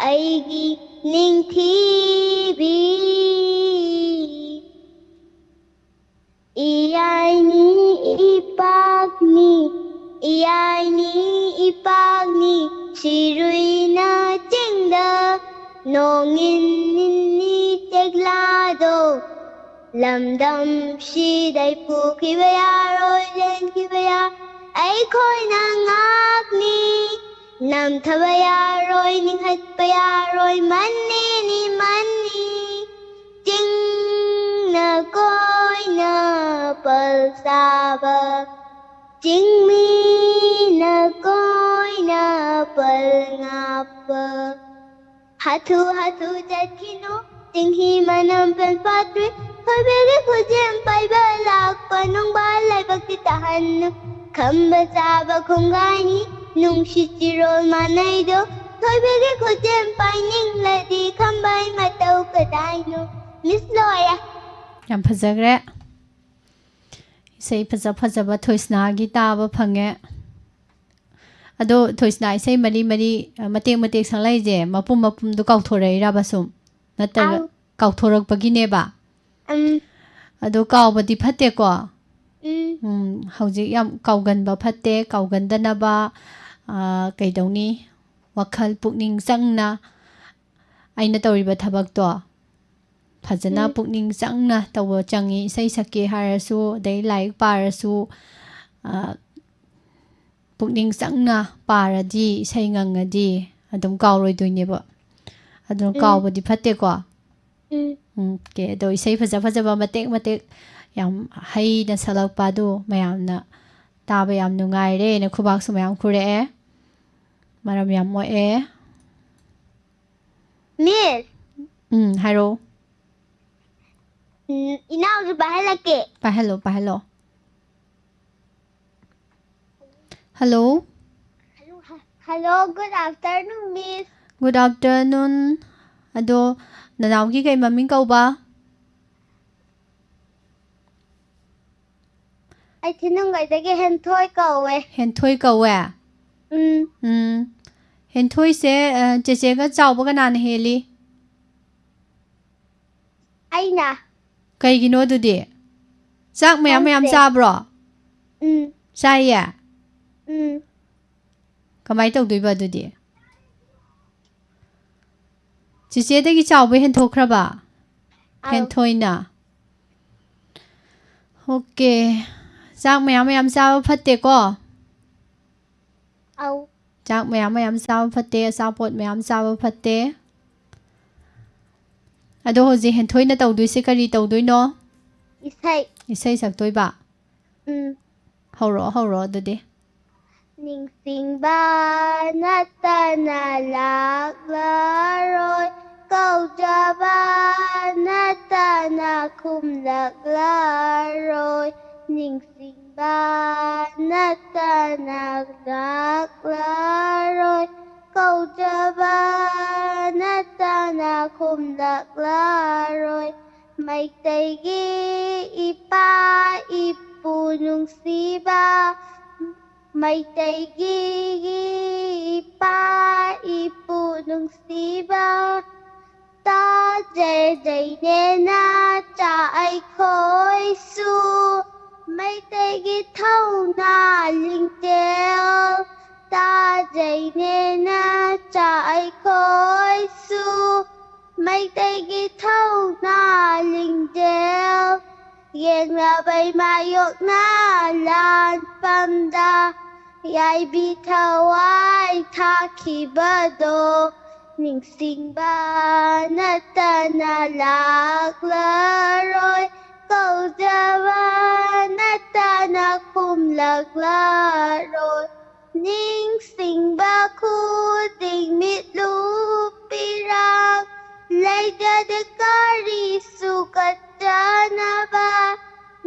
ꯑꯩꯒꯤ ꯅꯤꯡꯊꯤꯕꯤ ꯏꯌꯥꯏꯅꯤ ꯏꯄꯥꯛꯅꯤ, ꯏꯌꯥꯏꯅꯤ ꯏꯄꯥꯛꯅꯤ, ꯁꯤꯔꯨꯏꯅ ꯆꯤꯡꯗ ꯅꯣꯡꯏꯟ ꯅꯤꯅꯤ ꯆꯦꯛꯂꯥꯗꯣ ꯂꯝꯗꯝꯁꯤꯗꯩ ꯄꯨꯈꯤꯕ ꯌꯥꯔꯣꯏ, ꯂꯦꯟꯈꯤꯕ ꯌꯥ-, ꯑꯩꯈꯣꯏꯅ ꯉꯥꯛꯅꯤ꯫ ꯅꯝꯊꯕ ꯌꯥꯔꯣꯏ, ꯅꯤꯡꯍꯠꯄ ꯌꯥꯔꯣꯏ, ꯃꯅꯤꯅꯤ, ꯃꯅꯤ꯫ ꯆꯤꯡꯅ ꯀꯣꯏꯅ ꯄꯜ ꯁꯥꯕ, ꯆꯤꯡꯃꯤꯅ ꯀꯣꯏꯅ ꯄꯜ ꯉꯥꯛꯄ꯫ ꯍꯥꯊꯨ ꯍꯥꯊꯨ ꯆꯠꯈꯤꯅꯨ, ꯆꯤꯡꯍꯤ ꯃꯅꯝ ꯄꯦꯟ ꯐꯥꯠꯇ꯭ꯔꯤ꯫ ꯊꯣꯏꯕꯤꯒꯤ ꯈꯨꯖꯦꯝ ꯄꯥꯏꯕ ꯂꯥꯛꯄ ꯅꯨꯡꯕꯥꯜ ꯂꯩꯕꯛꯇꯤ ꯇꯥꯍꯟꯅꯨ꯫ ꯈꯝꯕ ꯆꯥꯕ ꯈꯣꯡꯒꯥꯏꯅꯤ, ꯅꯨꯡꯁꯤꯠ ꯆꯤꯔꯣꯜ ꯃꯥꯟꯅꯩꯗꯣ꯫ ꯊꯣꯏꯕꯤꯒꯤ ꯈꯨꯖꯦꯝ ꯄꯥꯏꯅꯤꯡꯂꯗꯤ ꯈꯝꯕꯩ ꯃꯇꯧ ꯀꯗꯥꯏꯅꯣ? ꯃꯤꯁ ꯂꯣꯏꯔꯦ꯫ ꯌꯥꯝ ꯐꯖꯈ꯭ꯔꯦ꯫ ꯏꯁꯩ ꯐꯖ ꯐꯖꯕ ꯊꯣꯏꯁꯅꯥꯒꯤ ꯇꯥꯕ ꯐꯪꯉꯦ꯫ ꯑꯗꯣ ꯊꯣꯏꯁꯅꯥ, ꯏꯁꯩ ꯃꯔꯤ ꯃꯔꯤ, ꯑ, ꯃꯇꯦꯛ ꯃꯇꯦꯛ ꯁꯛꯂꯛꯏꯁꯦ ꯃꯄꯨꯝ ꯃꯄꯨꯝꯗꯣ ꯀꯥꯎꯊꯣꯔꯛꯏꯔꯕ ꯁꯨꯝ? ꯅꯠꯇ꯭ꯔꯒ ꯑꯥꯎ꯫ ꯀꯥꯎꯊꯣꯔꯛꯄꯒꯤꯅꯦꯕ? ꯎꯝ꯫ ꯑꯗꯣ ꯀꯥꯎꯕꯗꯤ ꯐꯠꯇꯦꯀꯣ? ꯎꯝ꯫ ꯎꯝ, ꯍꯧꯖꯤꯛ ꯌꯥꯝ ꯀꯥꯎꯒꯟꯕ ꯐꯠꯇꯦ, ꯀꯥꯎꯒꯟꯗꯅꯕ, ꯑꯥ, ꯀꯩꯗꯧꯅꯤ? ꯋꯥꯈꯜ ꯄꯨꯛꯅꯤꯡ ꯆꯪꯅ ꯑꯩꯅ ꯇꯧꯔꯤꯕ ꯊꯕꯛꯇꯣ ꯐꯖꯅ ꯎꯝ꯫ ꯄꯨꯛꯅꯤꯡ ꯆꯪꯅ ꯇꯧꯕ ꯆꯪꯉꯤ꯫ ꯏꯁꯩ ꯁꯛꯀꯦ ꯍꯥꯏꯔꯁꯨ, ꯑꯗꯩ ꯂꯥꯏꯔꯤꯛ ꯄꯥꯔꯁꯨ, ꯑꯥ, ꯄꯨꯛꯅꯤꯡ ꯆꯪꯅ ꯄꯥꯔꯗꯤ, ꯏꯁꯩ ꯉꯪꯉꯗꯤ ꯑꯗꯨꯝ ꯀꯥꯎꯔꯣꯏꯗꯣꯏꯅꯦꯕ꯫ ꯑꯗꯨꯅ ꯎꯝ꯫ ꯀꯥꯎꯕꯗꯤ ꯐꯠꯇꯦꯀꯣ꯫ ꯎꯝ꯫ ꯎꯝ, ꯑꯣꯀꯦ꯫ ꯑꯗꯣ ꯏꯁꯩ ꯐꯖ ꯐꯖꯕ ꯃꯇꯦꯛ ꯃꯇꯦꯛ ꯌꯥꯝ ꯍꯩꯅ ꯁꯛꯂꯛꯄ ꯑꯗꯨ ꯃꯌꯥꯝꯅ ꯇꯥꯕ ꯌꯥꯝ ꯅꯨꯡꯉꯥꯏꯔꯦꯅ ꯈꯨꯕꯥꯛꯁꯨ ꯃꯌꯥꯝ ꯈꯨꯔꯛꯑꯦ꯫ ꯃꯔꯝ ꯌꯥꯝ ꯃꯣꯛꯑꯦ꯫ Miss꯫ ꯎꯝ, ꯍꯥꯏꯔꯛꯑꯣ꯫ ꯎꯝ, ꯏꯅꯥꯎꯁꯨ ꯄꯥꯏꯍꯜꯂꯛꯀꯦ꯫ ꯄꯥꯏꯍꯜꯂꯣ, ꯄꯥꯏꯍꯜꯂꯣ꯫ Hello꯫ Hello, good afternoon, Miss꯫ Good afternoon꯫ ꯑꯗꯣ ꯅꯅꯥꯎꯒꯤ ꯀꯩ ꯃꯃꯤꯡ ꯀꯧꯕ? ꯑꯩ ꯊꯤꯅꯨꯡꯒꯩꯗꯒꯤ ꯍꯦꯟꯊꯣꯏ ꯀꯧꯋꯦ꯫ ꯍꯦꯟꯊꯣꯏ ꯀꯧꯋꯦ? ꯎꯝ꯫ ꯎꯝ꯫ ꯍꯦꯟꯊꯣꯏꯁꯦ, ꯑ, ꯆꯦꯆꯦꯒ ꯆꯥꯎꯕ ꯀꯅꯥꯅ ꯍꯦꯜꯂꯤ? ꯑꯩꯅ꯫ ꯀꯩꯒꯤꯅꯣ ꯑꯗꯨꯗꯤ? ꯆꯥꯛ ꯃꯌꯥꯝ ꯃꯌꯥꯝ ꯈꯪꯗꯦ꯫ ꯆꯥꯕ꯭ꯔꯣ? ꯎꯝ꯫ ꯆꯥꯏꯌꯦ? ꯎꯝ꯫ ꯀꯃꯥꯏ ꯇꯧꯗꯣꯏꯕ ꯑꯗꯨꯗꯤ? ꯆꯦꯆꯦꯗꯒꯤ ꯆꯥꯎꯕ ꯍꯦꯟꯊꯣꯛꯈ꯭ꯔꯕ? ꯑꯧ꯫ ꯍꯦꯟꯊꯣꯏꯅ? ꯑꯣꯀꯦ꯫ ꯆꯥꯛ ꯃꯌꯥꯝ ꯃꯌꯥꯝ ꯆꯥꯕ ꯐꯠꯇꯦꯀꯣ? ꯑꯧ꯫ ꯆꯥꯛ ꯃꯌꯥꯝ ꯃꯌꯥꯝ ꯆꯥꯕ ꯐꯠꯇꯦ, ꯑꯆꯥꯄꯣꯠ ꯃꯌꯥꯝ ꯆꯥꯕ ꯐꯠꯇꯦ꯫ ꯑꯗꯣ ꯍꯧꯖꯤꯛ ꯍꯦꯟꯊꯣꯏꯅ ꯇꯧꯗꯣꯏꯁꯦ ꯀꯔꯤ ꯇꯧꯗꯣꯏꯅꯣ? ꯏꯁꯩ꯫ ꯏꯁꯩ ꯁꯛꯇꯣꯏꯕ? ꯎꯝ꯫ ꯍꯧꯔꯛꯑꯣ, ꯍꯧꯔꯛꯑꯣ ꯑꯗꯨꯗꯤ꯫ ꯅꯤꯡꯁꯤꯡꯕ ꯅꯠꯇꯅ ꯂꯥꯛꯂꯔꯣꯏ, ꯀꯧꯖꯕ ꯅꯠꯇꯅ ꯈꯨꯝꯂꯛꯂꯔꯣꯏ꯫ ꯅꯤꯡꯁꯤꯡꯕ ꯅꯠꯇꯅ ꯂꯥꯛꯂꯔꯣꯏ, ꯀꯧꯖꯕ ꯅꯠꯇꯅ ꯈꯨꯝꯂꯛꯂꯔꯣꯏ꯫ ꯃꯩꯇꯩꯒꯤ ꯏꯄꯥ ꯏꯄꯨ ꯅꯨꯡꯁꯤꯕ, ꯃꯩꯇꯩꯒꯤ ꯏꯄꯥ ꯏꯄꯨ ꯅꯨꯡꯁꯤꯕ, ꯇꯥꯖꯩ ꯅꯦꯅꯥꯆꯥ ꯑꯩꯈꯣꯏꯁꯨ꯫ ꯃꯩꯇꯩꯒꯤ ꯊꯧꯅꯥ ꯂꯤꯡꯖꯦꯜ ꯇꯥ ꯃꯩꯇꯩꯒꯤ ꯊꯧꯅꯥ ꯂꯤꯡꯖꯦꯜ ꯌꯦꯡꯂꯕꯩ ꯃꯥꯌꯣꯛꯅ ꯂꯥꯟꯐꯝꯗ ꯌꯥꯏꯕꯤ ꯊꯋꯥꯏ ꯊꯥꯈꯤꯕꯗꯣ ꯅꯤꯡꯁꯤꯡꯕ ꯅꯠꯇꯅ ꯂꯥꯛꯂꯔꯣꯏ꯫ ꯀꯧꯖꯕ ꯅꯠꯇꯅ ꯈꯨꯝꯂꯛꯂꯔꯣꯏ꯫ ꯅꯤꯡꯁꯤꯡꯕ ꯈꯨꯗꯤꯡ ꯃꯤꯠꯂꯨ ꯄꯤꯔꯥꯡ ꯂꯩꯖꯗꯦ ꯀꯔꯤꯁꯨ ꯀꯠꯆꯅꯕ꯫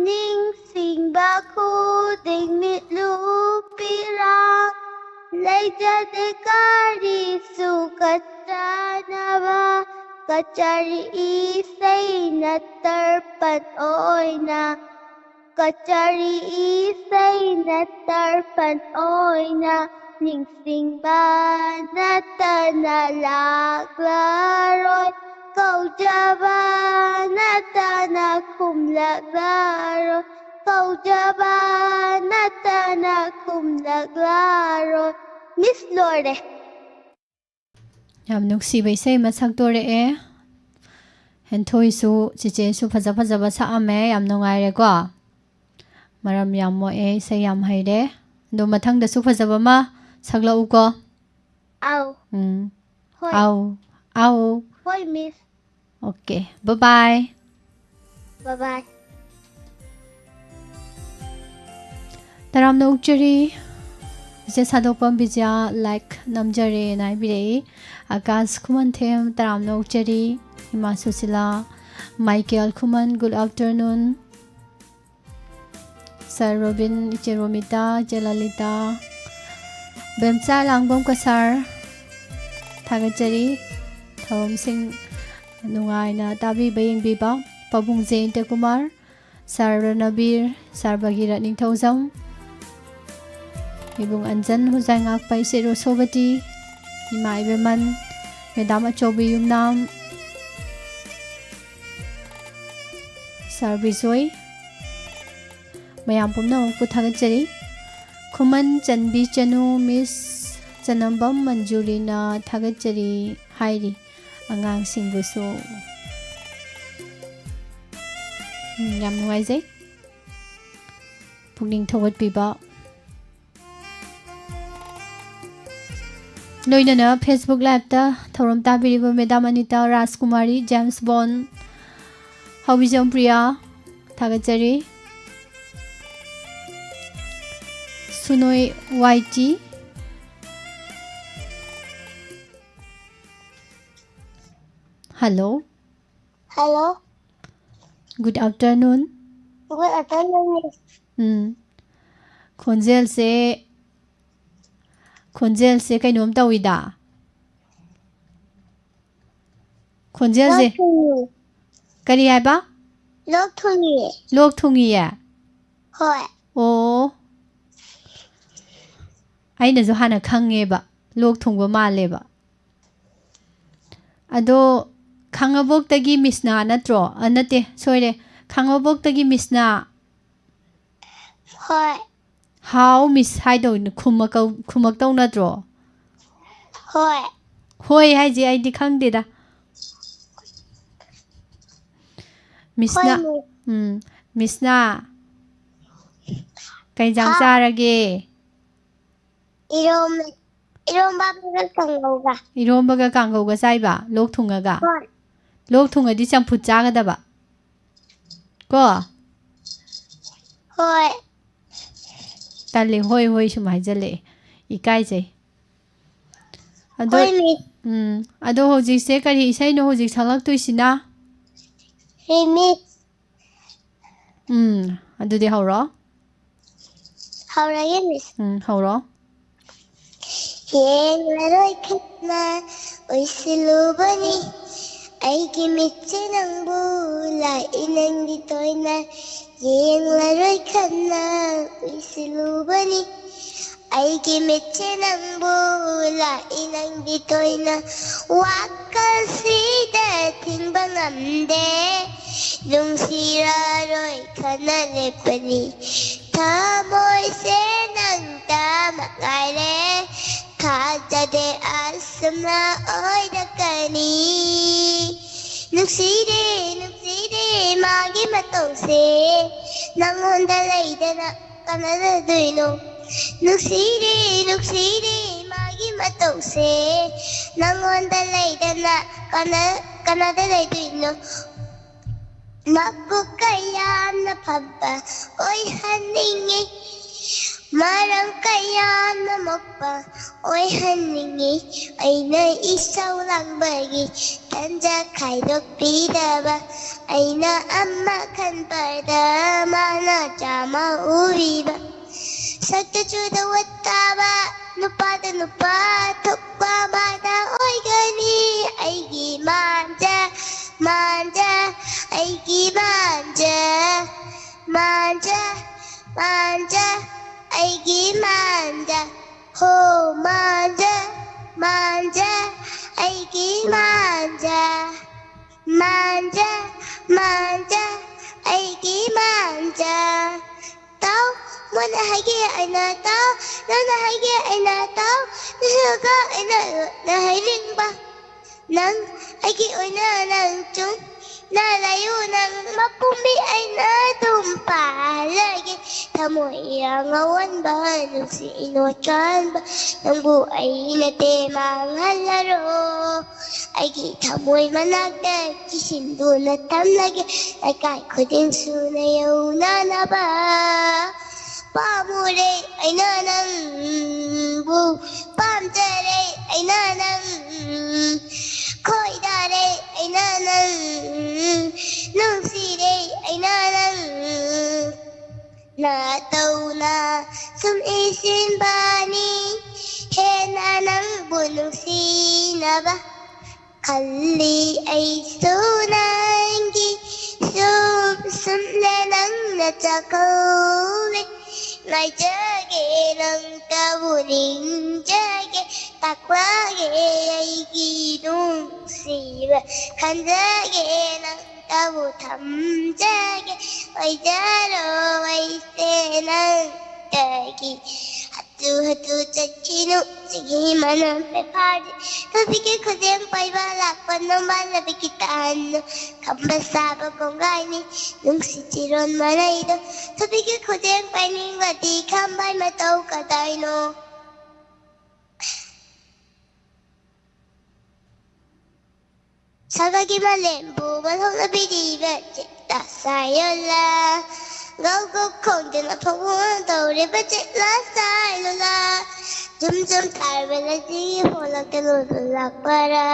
ꯅꯤꯡꯁꯤꯡꯕ ꯈꯨꯗꯤꯡ ꯃꯤꯠꯂꯨ ꯄꯤꯔꯥꯡ ꯂꯩꯖꯗꯦ ꯀꯔꯤꯁꯨ ꯀꯠꯆꯅꯕ꯫ ꯀꯆꯥꯔꯤ ꯏꯁꯩꯅ ꯇꯔꯄꯟ ꯑꯣꯏꯅ ꯀꯆꯥꯔꯤ ꯏꯁꯩꯅ ꯇꯔꯄꯟ ꯑꯣꯏꯅ ꯅꯤꯡꯁꯤꯡꯕ ꯅꯠꯇꯅ ꯂꯥꯛꯂꯔꯣꯏ꯫ ꯀꯧꯖꯕ ꯅꯠꯇꯅ ꯈꯨꯝꯂꯛꯂꯔꯣꯏ꯫ ꯀꯧꯖꯕ ꯅꯠꯇꯅ ꯈꯨꯝꯂꯛꯂꯔꯣꯏ꯫ ꯃꯤꯁ, ꯂꯣꯏꯔꯦ꯫ ꯌꯥꯝ ꯅꯨꯡꯁꯤꯕ ꯏꯁꯩ ꯑꯃ ꯁꯛꯇꯣꯔꯛꯑꯦ꯫ ꯍꯦꯟꯊꯣꯏꯁꯨ, ꯆꯤꯆꯦꯁꯨ ꯐꯖ ꯐꯖꯕ ꯁꯛꯑꯝꯃꯦ꯫ ꯌꯥꯝ ꯅꯨꯡꯉꯥꯏꯔꯦꯀꯣ꯫ ꯃꯔꯝ ꯌꯥꯝ ꯃꯣꯛꯑꯦ, ꯏꯁꯩ ꯌꯥꯝ ꯍꯩꯔꯦ꯫ ꯑꯗꯣ ꯃꯊꯪꯗꯁꯨ ꯐꯖꯕ ꯑꯃ ꯁꯛꯂꯛꯎꯀꯣ꯫ ꯑꯧ꯫ ꯎꯝ꯫ ꯍꯣꯏ꯫ ꯑꯧ꯫ ꯑꯧ꯫ ꯍꯣꯏ, ꯃꯤꯁ꯫ ꯑꯣꯀꯦ꯫ ꯕꯥꯏ ꯕꯥꯏ꯫ ꯕꯥꯏ ꯕꯥꯏ꯫ ꯇꯔꯥꯝꯅ ꯑꯣꯛꯆꯔꯤ꯫ ꯏꯆꯦ ꯁꯥꯗꯣꯛꯄꯝ ꯕꯤꯖꯌꯥ ꯂꯥꯏꯛ ꯅꯝꯖꯔꯦꯅ ꯍꯥꯏꯕꯤꯔꯛꯏ꯫ ꯑꯀꯥꯁ ꯈꯨꯃꯟꯊꯦꯝ ꯇꯔꯥꯝꯅ ꯑꯣꯛꯆꯔꯤ꯫ ꯏꯃꯥ ꯁꯨꯁꯤꯂꯥ꯫ ꯃꯥꯏꯀꯦꯜ ꯈꯨꯃꯟ, ꯒꯨꯗ ꯑꯥꯐꯇꯔꯅꯨꯟ꯫ ꯁꯥꯔ ꯔꯣꯕꯤꯟ, ꯏꯆꯦ ꯔꯣꯃꯤꯇꯥ, ꯏꯆꯦ ꯂꯂꯤꯇꯥ, ꯕꯦꯝꯆꯥ ꯂꯥꯡꯕꯝ ꯀꯁꯥꯔ, ꯊꯥꯒꯠꯆꯔꯤ꯫ ꯊꯧꯔꯝꯁꯤꯡ ꯅꯨꯡꯉꯥꯏꯅ ꯇꯥꯕꯤꯕ, ꯌꯦꯡꯕꯤꯕ꯫ ꯄꯥꯕꯨꯡ ꯖꯌꯟꯇ ꯀꯨꯃꯥꯔ, ꯁꯥꯔ ꯔꯅꯕꯤꯔ, ꯁꯥꯔ ꯚꯒꯤꯔꯠ ꯅꯤꯡꯊꯧꯖꯝ, ꯏꯕꯨꯡ ꯑꯟꯖꯟ ꯍꯨꯖꯥꯏꯉꯥꯛꯄ, ꯏꯆꯦ ꯔꯣꯁꯣꯕꯇꯤ, ꯏꯃꯥ ꯏꯕꯦꯝꯃꯟ, ꯃꯦꯗꯥꯝ ꯑꯆꯧꯕꯤ ꯌꯨꯝꯅꯥꯝ, ꯁꯥꯔ ꯕꯤꯖꯣꯏ, ꯃꯌꯥꯝ ꯄꯨꯝꯅꯃꯛꯄꯨ ꯊꯥꯒꯠꯆꯔꯤ꯫ ꯈꯨꯃꯟ ꯆꯟꯕꯤ ꯆꯅꯨ, ꯃꯤꯁ ꯆꯅꯝꯕꯝ ꯃꯟꯖꯨꯔꯤꯅ ꯊꯥꯒꯠꯆꯔꯤ ꯍꯥꯏꯔꯤ꯫ ꯑꯉꯥꯡꯁꯤꯡꯕꯨꯁꯨ꯫ ꯎꯝ, ꯌꯥꯝ ꯅꯨꯡꯉꯥꯏꯖꯩ꯫ ꯄꯨꯛꯅꯤꯡ ꯊꯧꯒꯠꯄꯤꯕ꯫ ꯂꯣꯏꯅꯅ Facebook Liveꯇ ꯊꯧꯔꯝ ꯇꯥꯕꯤꯔꯤꯕ Madam Anita, ꯔꯥꯖꯀꯨꯃꯥꯔꯤ, James Bond, ꯍꯥꯎꯕꯤꯖꯝ ꯄ꯭ꯔꯤꯌꯥ, ꯊꯥꯒꯠꯆꯔꯤ꯫ ꯁꯨꯅꯣꯏ ꯋꯥꯏ ꯇꯤ꯫ Hello꯫ Hello꯫ Good afternoon꯫ Good afternoon, Miss꯫ ꯎꯝ꯫ ꯈꯣꯟꯖꯦꯜꯁꯦ, ꯈꯣꯟꯖꯦꯜꯁꯦ ꯀꯩꯅꯣꯝ ꯇꯧꯋꯤꯗ꯫ ꯈꯣꯟꯖꯦꯜꯁꯦ꯫ ꯂꯣꯛ ꯊꯨꯡꯉꯤ꯫ ꯀꯔꯤ ꯍꯥꯏꯕ? ꯂꯣꯛ ꯊꯨꯡꯉꯤ꯫ ꯂꯣꯛ ꯊꯨꯡꯉꯤꯌꯦ? ꯍꯣꯏ꯫ ꯑꯣ꯫ ꯑꯩꯅꯁꯨ ꯍꯥꯟꯅ ꯈꯪꯉꯦꯕ, ꯂꯣꯛ ꯊꯨꯡꯕ ꯃꯥꯜꯂꯦꯕ꯫ ꯑꯗꯣ, ꯈꯥꯡꯉꯕꯣꯛꯇꯒꯤ ꯃꯤꯁꯅꯥ ꯅꯠꯇ꯭ꯔꯣ? ꯑ, ꯅꯠꯇꯦ, ꯁꯣꯏꯔꯦ꯫ ꯈꯥꯡꯉꯕꯣꯛꯇꯒꯤ ꯃꯤꯁꯅꯥ꯫ ꯍꯣꯏ꯫ ꯍꯥꯎ, ꯃꯤꯁ ꯍꯥꯏꯗꯧ, ꯈꯨꯝꯃꯛꯀꯧ-, ꯈꯨꯝꯃꯛꯇꯧ ꯅꯠꯇ꯭ꯔꯣ? ꯍꯣꯏ꯫ ꯍꯣꯏ ꯍꯥꯏꯁꯦ ꯑꯩꯗꯤ ꯈꯪꯗꯦꯗ꯫ ꯃꯤꯁꯅ, ꯍꯣꯏ, ꯃꯤꯁ꯫ ꯎꯝ, ꯃꯤꯁꯅ ꯀꯩ ꯏꯟꯖꯥꯡ ꯍꯥꯎ꯫ ꯆꯥꯔꯒꯦ? ꯏꯔꯣꯝ-, ꯏꯔꯣꯝꯕ ꯑꯃꯒ ꯀꯥꯡꯉꯧꯒ꯫ ꯏꯔꯣꯝꯕꯒ ꯀꯥꯡꯉꯧꯒ ꯆꯥꯏꯕ, ꯂꯣꯛ ꯊꯨꯡꯉꯒ? ꯍꯣꯏ꯫ ꯂꯣꯛ ꯊꯨꯡꯉꯗꯤ ꯆꯝꯐꯨꯠ ꯆꯥꯒꯗꯕ꯫ ꯀꯣ? ꯍꯣꯏ꯫ ꯇꯜꯂꯦ, ꯍꯣꯏ, ꯍꯣꯏ ꯁꯨꯝ ꯍꯥꯏꯖꯜꯂꯛꯑꯦ꯫ ꯏꯀꯥꯏꯖꯩ꯫ ꯑꯗꯣ, ꯍꯣꯏ, ꯃꯤꯁ꯫ ꯎꯝ, ꯑꯗꯣ ꯍꯧꯖꯤꯛꯁꯦ ꯀꯔꯤ ꯏꯁꯩꯅꯣ ꯍꯧꯖꯤꯛ ꯁꯛꯂꯛꯇꯣꯏꯁꯤꯅ? ꯔꯤꯃꯤꯛꯁ꯫ ꯎꯝ, ꯑꯗꯨꯗꯤ ꯍꯧꯔꯣ꯫ ꯍꯧꯔꯒꯦ, ꯃꯤꯁ꯫ ꯎꯝ, ꯍꯧꯔꯣ꯫ ꯌꯦꯡꯂꯔꯣꯏ ꯈꯠꯅ ꯎꯏꯁꯤꯜꯂꯨꯕꯅꯤ꯫ ꯑꯩꯒꯤ ꯃꯤꯠꯁꯦ ꯅꯪꯕꯨ ꯂꯥꯛꯏ ꯅꯪꯗꯤ ꯇꯣꯏꯅ꯫ ꯌꯦꯡꯂꯔꯣꯏ ꯈꯠꯅ ꯎꯏꯁꯤꯜꯂꯨꯕꯅꯤ꯫ ꯑꯩꯒꯤ ꯃꯤꯠꯁꯦ ꯅꯪꯕꯨ ꯂꯥꯛꯏ ꯅꯪꯗꯤ ꯇꯣꯏꯅ꯫ ꯋꯥꯈꯜꯁꯤꯗ ꯊꯤꯡꯕ ꯉꯝꯗꯦ꯫ ꯅꯨꯡꯁꯤꯔꯔꯣꯏ ꯈꯅ ꯂꯦꯞꯄꯅꯤ꯫ ꯊꯃꯣꯏꯁꯦ ꯅꯪꯇ ꯃꯉꯥꯏꯔꯦ꯫ ꯊꯥꯖ ꯑꯁꯨꯝꯅ ꯑꯣꯏꯔꯛꯀꯅꯤ꯫ ꯅꯨꯡꯁꯤꯔꯦ, ꯅꯨꯡꯁꯤꯔꯦ ꯃꯥꯒꯤ ꯃꯇꯧꯁꯦ, ꯅꯪꯉꯣꯟꯗ ꯂꯩꯗꯅ ꯀꯅꯥꯗ ꯂꯩꯗꯣꯏꯅꯣ? ꯅꯨꯡꯁꯤꯔꯦ, ꯅꯨꯡꯁꯤꯔꯦ ꯃꯥꯒꯤ ꯃꯇꯧꯁꯦ, ꯅꯪꯉꯣꯟꯗ ꯂꯩꯗꯅ ꯀꯅꯥ, ꯀꯅꯥꯗ ꯂꯩꯗꯣꯏꯅꯣ? ꯃꯕꯨꯛ ꯀꯌꯥꯝꯅ ꯐꯕ ꯑꯣꯏꯍꯟꯅꯤꯡꯉꯤ, ꯃꯔꯝ ꯀꯌꯥꯝꯅ ꯃꯣꯛꯄ ꯑꯣꯏꯍꯟꯅꯤꯡꯉꯤ꯫ ꯑꯩꯅ ꯏꯁꯧ ꯂꯥꯡꯕꯒꯤ ꯇꯟꯖꯥ ꯈꯥꯏꯗꯣꯛꯄꯤꯗꯕ, ꯑꯩꯅ ꯑꯃ ꯈꯟꯕꯗ ꯃꯥꯅ ꯆꯥꯝꯃ ꯎꯕꯤꯕ꯫ ꯁꯛꯇ ꯆꯨꯗ ꯋꯥꯠꯇꯕ, ꯅꯨꯄꯥꯗ ꯅꯨꯄꯥ ꯊꯣꯛꯄ ꯃꯥꯅ ꯑꯣꯏꯒꯅꯤ꯫ ꯑꯩꯒꯤ ꯃꯥꯟꯖ, ꯃꯥꯟꯖ, ꯑꯩꯒꯤ ꯃꯥꯟꯖ, ꯃꯥꯟꯖ, ꯃꯥꯟꯖ, ꯑꯩꯒꯤ ꯃꯥꯟꯖ꯫ ꯍꯣ ꯃꯥꯟꯖ, ꯃꯥꯟꯖ, ꯑꯩꯒꯤ ꯃꯥꯟꯖ, ꯃꯥꯟꯖ, ꯃꯥꯟꯖ, ꯑꯩꯒꯤ ꯃꯥꯟꯖ꯫ ꯇꯥꯎ, ꯃꯣꯏꯅ ꯍꯥꯏꯒꯦ ꯑꯩꯅ ꯇꯥꯎ, ꯅꯪꯅ ꯍꯥꯏꯒꯦ ꯑꯩꯅ ꯇꯥꯎ, ꯅꯠꯇ꯭ꯔꯒ ꯑꯩꯅ ꯂꯣꯟꯅ ꯍꯥꯏꯅꯤꯡꯕ꯫ ꯅꯪ ꯑꯩꯒꯤ ꯑꯣꯏꯅ ꯅꯪ ꯆꯨꯝꯅ ꯂꯩꯌꯨ, ꯅꯪ ꯃꯄꯨꯝꯕꯤ ꯑꯩꯅ ꯑꯗꯨꯝ ꯄꯥꯜꯂꯒꯦ꯫ ꯊꯃꯣꯏ ꯌꯥꯡ ꯑꯋꯥꯟꯕ, ꯅꯨꯡꯁꯤ ꯏꯅꯣꯠ ꯆꯥꯟꯕ, ꯅꯪꯕꯨ ꯑꯩ ꯅꯠꯇꯦ ꯃꯥꯡꯍꯜꯂꯔꯣ꯫ ꯑꯩꯒꯤ ꯊꯃꯣꯏ ꯃꯅꯥꯛꯇ ꯀꯤꯁꯤꯟꯗꯨꯅ ꯊꯝꯂꯒꯦ, ꯂꯩꯀꯥꯏ ꯈꯨꯗꯤꯡ ꯁꯨꯅ ꯌꯧꯅꯅꯕ꯫ ꯄꯥꯝꯃꯨꯔꯦ ꯑꯩꯅ ꯅꯪꯕꯨ, ꯄꯥꯝꯖꯔꯦ ꯑꯩꯅ ꯅꯪ, ꯈꯣꯏꯗꯥꯔꯦ ꯑꯩꯅ ꯅꯪ, ꯅꯨꯡꯁꯤꯔꯦ ꯑꯩꯅ ꯅꯪ꯫ ꯅꯇꯧꯅ ꯁꯨꯝ ꯏꯁꯤꯟꯕꯅꯤ, ꯍꯦꯟꯅ ꯅꯪꯕꯨ ꯅꯨꯡꯁꯤꯅꯕ ꯈꯜꯂꯤ ꯑꯩꯁꯨ ꯅꯪꯒꯤ꯫ ꯁꯨꯝ ꯁꯨꯝꯅ ꯅꯪꯅ ꯆꯥꯛꯀꯧꯔꯦ, ꯉꯥꯏꯖꯒꯦ ꯅꯪꯇꯕꯨ ꯅꯤꯡꯖꯒꯦ, ꯇꯥꯛꯂꯒꯦ ꯑꯩꯒꯤ ꯅꯨꯡꯁꯤꯕ, ꯈꯟꯖꯒꯦ ꯅꯪꯇꯕꯨ ꯊꯝꯖꯒꯦ, ꯑꯣꯏꯖꯔꯣ ꯑꯩꯁꯦ ꯅꯪꯇꯒꯤ꯫ ꯍꯇꯨ ꯍꯇꯨ ꯆꯠꯈꯤꯅꯨ, ꯁꯤꯒꯤ ꯃꯅꯝ ꯄꯦꯐꯥꯔꯤ꯫ ꯊꯣꯏꯕꯤꯒꯤ ꯈꯨꯖꯦꯡ ꯄꯥꯏꯕ ꯂꯥꯛꯄ ꯅꯣꯡꯕꯥꯜ ꯂꯩꯕꯤꯒꯤ ꯇꯍꯟꯅꯨ꯫ ꯈꯝꯕ ꯁꯥꯕ ꯀꯣꯡꯒꯥꯏꯅꯤ, ꯅꯨꯡꯁꯤꯠ ꯆꯤꯔꯣꯟ ꯃꯔꯩꯗꯣ꯫ ꯊꯣꯏꯕꯤꯒꯤ ꯈꯨꯖꯦꯡ ꯄꯥꯏꯅꯤꯡꯕꯗꯤ ꯈꯝꯕꯥꯏ ꯃꯇꯧ ꯀꯗꯥꯏꯅꯣ? ꯁꯥꯒꯩꯒꯤ ꯃꯥꯂꯦꯝꯕꯨ ꯃꯊꯣꯛꯅꯕꯤꯔꯤꯕ ꯆꯦꯛꯂꯥ ꯁꯥꯏꯂꯣꯂꯥ꯫ ꯒꯧ ꯒꯧ ꯈꯣꯡꯗꯨꯅ ꯐꯥꯎꯕ ꯇꯧꯔꯤꯕ ꯆꯦꯛꯂꯥ ꯁꯥꯏꯂꯣꯂꯥ꯫ ꯖꯨꯝ ꯖꯨꯝ ꯇꯥꯔꯕ ꯂꯩꯆꯤꯜꯒꯤ ꯐꯣꯂꯛꯇ ꯂꯣꯏꯕ ꯂꯥꯛꯄꯔꯥ?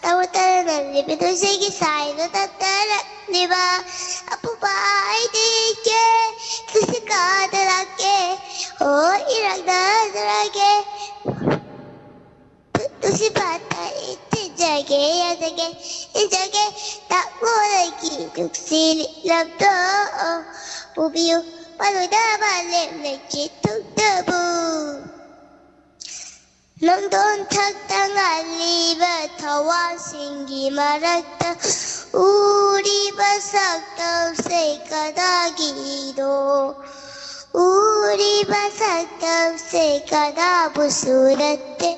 ꯇꯧ ꯇꯔꯅ ꯂꯤꯕꯤꯗꯨ ꯁꯤꯒꯤ ꯁꯥꯏꯗ ꯇꯠꯇꯔꯛꯂꯤꯕ꯫ ꯑꯄꯨꯕ ꯑꯩꯗꯤ ꯀꯦ ꯈꯨꯁꯤ ꯀꯥꯗ ꯂꯥꯛꯀꯦ꯫ ꯍꯣ ꯏꯔꯛꯅꯖꯔꯒꯦ꯫ ꯇꯨꯁꯤ ꯄꯥꯇꯥ ꯏꯠꯇꯤꯟꯖꯒꯦ ꯌꯥꯖꯒꯦ ꯏꯟꯖꯒꯦ ꯇꯥꯛꯂꯣꯏꯒꯤ ꯅꯨꯡꯁꯤ ꯂꯤꯛꯂꯝꯗꯣ ꯄꯨꯕꯤꯌꯨ ꯄꯥꯂꯣꯏꯗꯕ ꯂꯦꯝꯅ ꯆꯤꯠꯊꯨꯛꯇꯕꯨ꯫ ꯅꯣꯡꯗꯣꯟ ꯊꯛꯇ ꯉꯥꯜꯂꯤꯕ ꯊꯋꯥꯟꯁꯤꯡꯒꯤ ꯃꯔꯛꯇ ꯎꯔꯤꯕ ꯁꯛꯇꯝꯁꯦ ꯀꯗꯥꯒꯤꯅꯣ? ꯎꯔꯤꯕ ꯁꯛꯇꯝꯁꯦ ꯀꯅꯥꯕꯨꯁꯨ ꯅꯠꯇꯦ,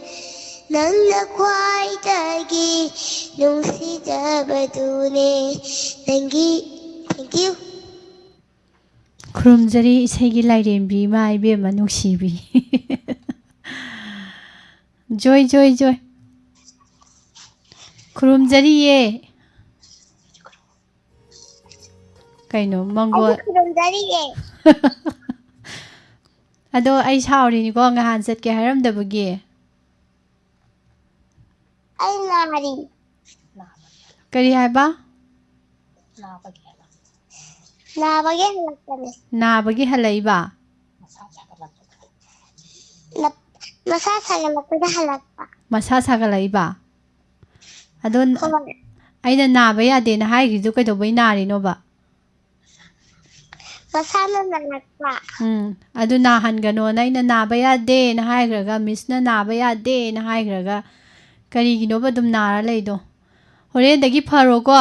ꯅꯪꯅ ꯈ꯭ꯋꯥꯏꯗꯒꯤ ꯅꯨꯡꯁꯤꯖꯕꯗꯨꯅꯦ꯫ ꯅꯪꯒꯤ, thank you꯫ ꯈꯨꯔꯨꯝꯖꯔꯤ ꯏꯁꯩꯒꯤ ꯂꯥꯏꯔꯦꯝꯕꯤ ꯏꯃꯥ ꯏꯕꯦꯝꯃ ꯅꯨꯡꯁꯤꯕꯤ꯫ ꯖꯣꯏ, ꯖꯣꯏ, ꯖꯣꯏ꯫ ꯈꯨꯔꯨꯝꯖꯔꯤꯌꯦ꯫ ꯀꯩꯅꯣ, ꯃꯪꯒꯣꯜ? ꯑꯩꯁꯨ ꯈꯨꯔꯨꯝꯖꯔꯤꯌꯦ꯫ ꯑꯗꯣ ꯑꯩ ꯁꯥꯎꯔꯤꯅꯤꯀꯣ, ꯉꯍꯥꯟ ꯆꯠꯀꯦ ꯍꯥꯏꯔꯝꯗꯕꯒꯤ꯫ ꯑꯩ ꯅꯥꯔꯤ꯫ ꯀꯔꯤ ꯍꯥꯏꯕ? ꯅꯥꯕꯒꯤ ꯍꯜꯂꯛꯄꯅꯦ꯫ ꯅꯥꯕꯒꯤ ꯍꯜꯂꯛꯏꯕ? ꯅꯞ-, ꯃꯁꯥ ꯁꯥꯒꯠꯂꯛꯄꯗ ꯍꯜꯂꯛꯄ꯫ ꯃꯁꯥ ꯁꯥꯒꯠꯂꯛꯏꯕ? ꯑꯗꯣ ꯍꯣꯏ꯫ ꯑꯩꯅ ꯅꯥꯕ ꯌꯥꯗꯦꯅ ꯍꯥꯏꯈ꯭ꯔꯤꯗꯨ ꯀꯩꯗꯧꯕꯩ ꯅꯥꯔꯤꯅꯣꯕ? ꯃꯁꯥꯅ ꯅꯥꯔꯛꯄ꯫ ꯎꯝ, ꯑꯗꯨ ꯅꯥꯍꯟꯒꯅꯣꯅ ꯑꯩꯅ ꯅꯥꯕ ꯌꯥꯗꯦꯅ ꯍꯥꯏꯈ꯭ꯔꯒ, ꯃꯤꯁꯅ ꯅꯥꯕ ꯌꯥꯗꯦꯅ ꯍꯥꯏꯈ꯭ꯔꯒ, ꯀꯔꯤꯒꯤꯅꯣꯕ ꯑꯗꯨꯝ ꯅꯥꯔ ꯂꯩꯗꯣ? ꯍꯣꯔꯦꯟꯗꯒꯤ ꯐꯔꯣꯀꯣ꯫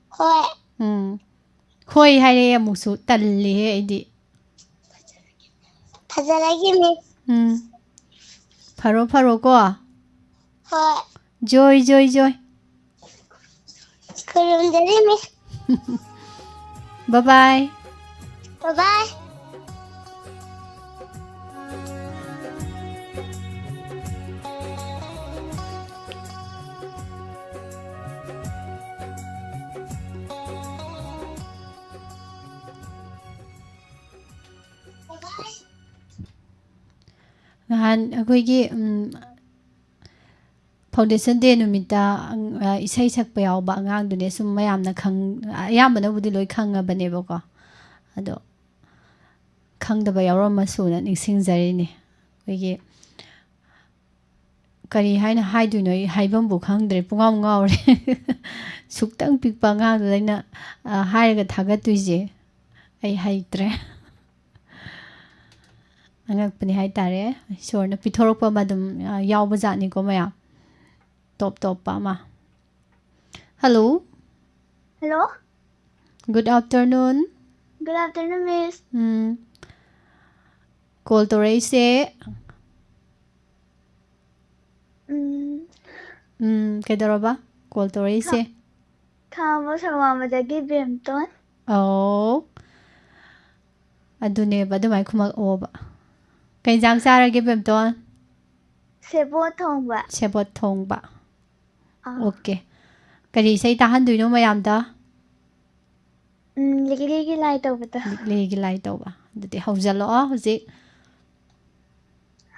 ꯍꯣꯏ꯫ ꯎꯝ꯫ ꯍꯣꯏ ꯍꯥꯏꯔꯛꯑꯦ ꯑꯃꯨꯛꯁꯨ, ꯇꯜꯂꯦꯍꯦ ꯑꯩꯗꯤ꯫ ꯐꯖꯔꯒꯦ, ꯃꯤꯁ꯫ ꯎꯝ꯫ ꯐꯔꯣ, ꯐꯔꯣ ꯀꯣ꯫ ꯍꯣꯏ꯫ ꯖꯣꯏ, ꯖꯣꯏ, ꯖꯣꯏ꯫ ꯈꯨꯔꯨꯝꯖꯔꯤ, ꯃꯤꯁ꯫ ꯕꯥꯏ ꯕꯥꯏ꯫ ꯕꯥꯏ ꯕꯥꯏ꯫ ꯅꯍꯥꯟ ꯑꯩꯈꯣꯏꯒꯤ, ꯎꯝ, Foundation Day ꯅꯨꯃꯤꯠꯇ, ꯑꯪ-, ꯑ, ꯏꯁꯩ ꯁꯛꯄ ꯌꯥꯎꯕ ꯑꯉꯥꯡꯗꯨꯅꯦ꯫ ꯁꯨꯝ ꯃꯌꯥꯝꯅ ꯈꯪ-, ꯑꯌꯥꯝꯕꯅꯕꯨꯗꯤ ꯂꯣꯏ ꯈꯪꯉꯕꯅꯦꯕꯀꯣ꯫ ꯑꯗꯣ ꯈꯪꯗꯕ ꯌꯥꯎꯔꯝꯃꯁꯨꯅ ꯅꯤꯡꯁꯤꯡꯖꯔꯤꯅꯦ꯫ ꯑꯩꯈꯣꯏꯒꯤ ꯀꯔꯤ ꯍꯥꯏꯅ ꯍꯥꯏꯗꯣꯏꯅꯣ? ꯑꯩ ꯍꯥꯏꯐꯝꯕꯨ ꯈꯪꯗ꯭ꯔꯦ, ꯄꯨꯡꯉꯥꯎ ꯉꯥꯎꯔꯦ꯫ ꯁꯨꯛꯇꯪ ꯄꯤꯛꯄ ꯑꯉꯥꯡꯗꯨꯗ ꯑꯩꯅ, ꯑ, ꯍꯥꯏꯔꯒ ꯊꯥꯒꯠꯇꯣꯏꯁꯦ꯫ ꯑꯩ ꯍꯩꯇ꯭ꯔꯦ꯫ ꯑꯉꯛꯄꯅꯤ ꯍꯥꯏꯇꯥꯔꯦ꯫ ꯏꯁꯣꯔꯅ ꯄꯤꯊꯣꯔꯛꯄ ꯑꯃ ꯑꯗꯨꯝ, ꯑ, ꯌꯥꯎꯕ ꯖꯥꯠꯅꯤꯀꯣ ꯃꯌꯥꯝ꯫ ꯇꯣꯞ ꯇꯣꯞꯄ ꯑꯃ꯫ Hello꯫ Hello꯫ Good afternoon꯫ Good afternoon, Miss꯫ ꯎꯝ꯫ Call ꯇꯧꯔꯛꯏꯁꯦ꯫ ꯎꯝ꯫ ꯎꯝ, ꯀꯩꯗꯧꯔꯕ? Call ꯇꯧꯔꯛꯏꯁꯦ? ꯈꯥ-, ꯈꯥꯕ ꯁꯋꯥꯡꯕꯗꯒꯤ ꯕꯦꯝꯇꯣꯟ꯫ ꯑꯣ꯫ ꯑꯗꯨꯅꯦꯕ, ꯑꯗꯨꯃꯥꯏꯅ ꯈꯨꯝꯃꯛꯑꯣꯕ꯫ ꯀꯩ ꯏꯟꯖꯥꯡ ꯆꯥꯔꯒꯦ, ꯕꯦꯝꯇꯣꯟ? ꯁꯦꯕꯣꯠ ꯊꯣꯡꯕ꯫ ꯁꯦꯕꯣꯠ ꯊꯣꯡꯕ꯫ ꯑꯥ꯫ Okay꯫ ꯀꯔꯤ ꯏꯁꯩ ꯇꯥꯍꯟꯗꯣꯏꯅꯣ ꯃꯌꯥꯝꯗ? ꯎꯝ, ꯂꯤꯛꯂꯤꯒꯤ ꯂꯥꯏ ꯇꯧꯕꯗꯣ꯫ ꯂꯤꯛꯂꯤꯒꯤ ꯂꯥꯏ ꯇꯧꯕ꯫ ꯑꯗꯨꯗꯤ ꯍꯧꯖꯜꯂꯛꯑꯣ ꯍꯧꯖꯤꯛ꯫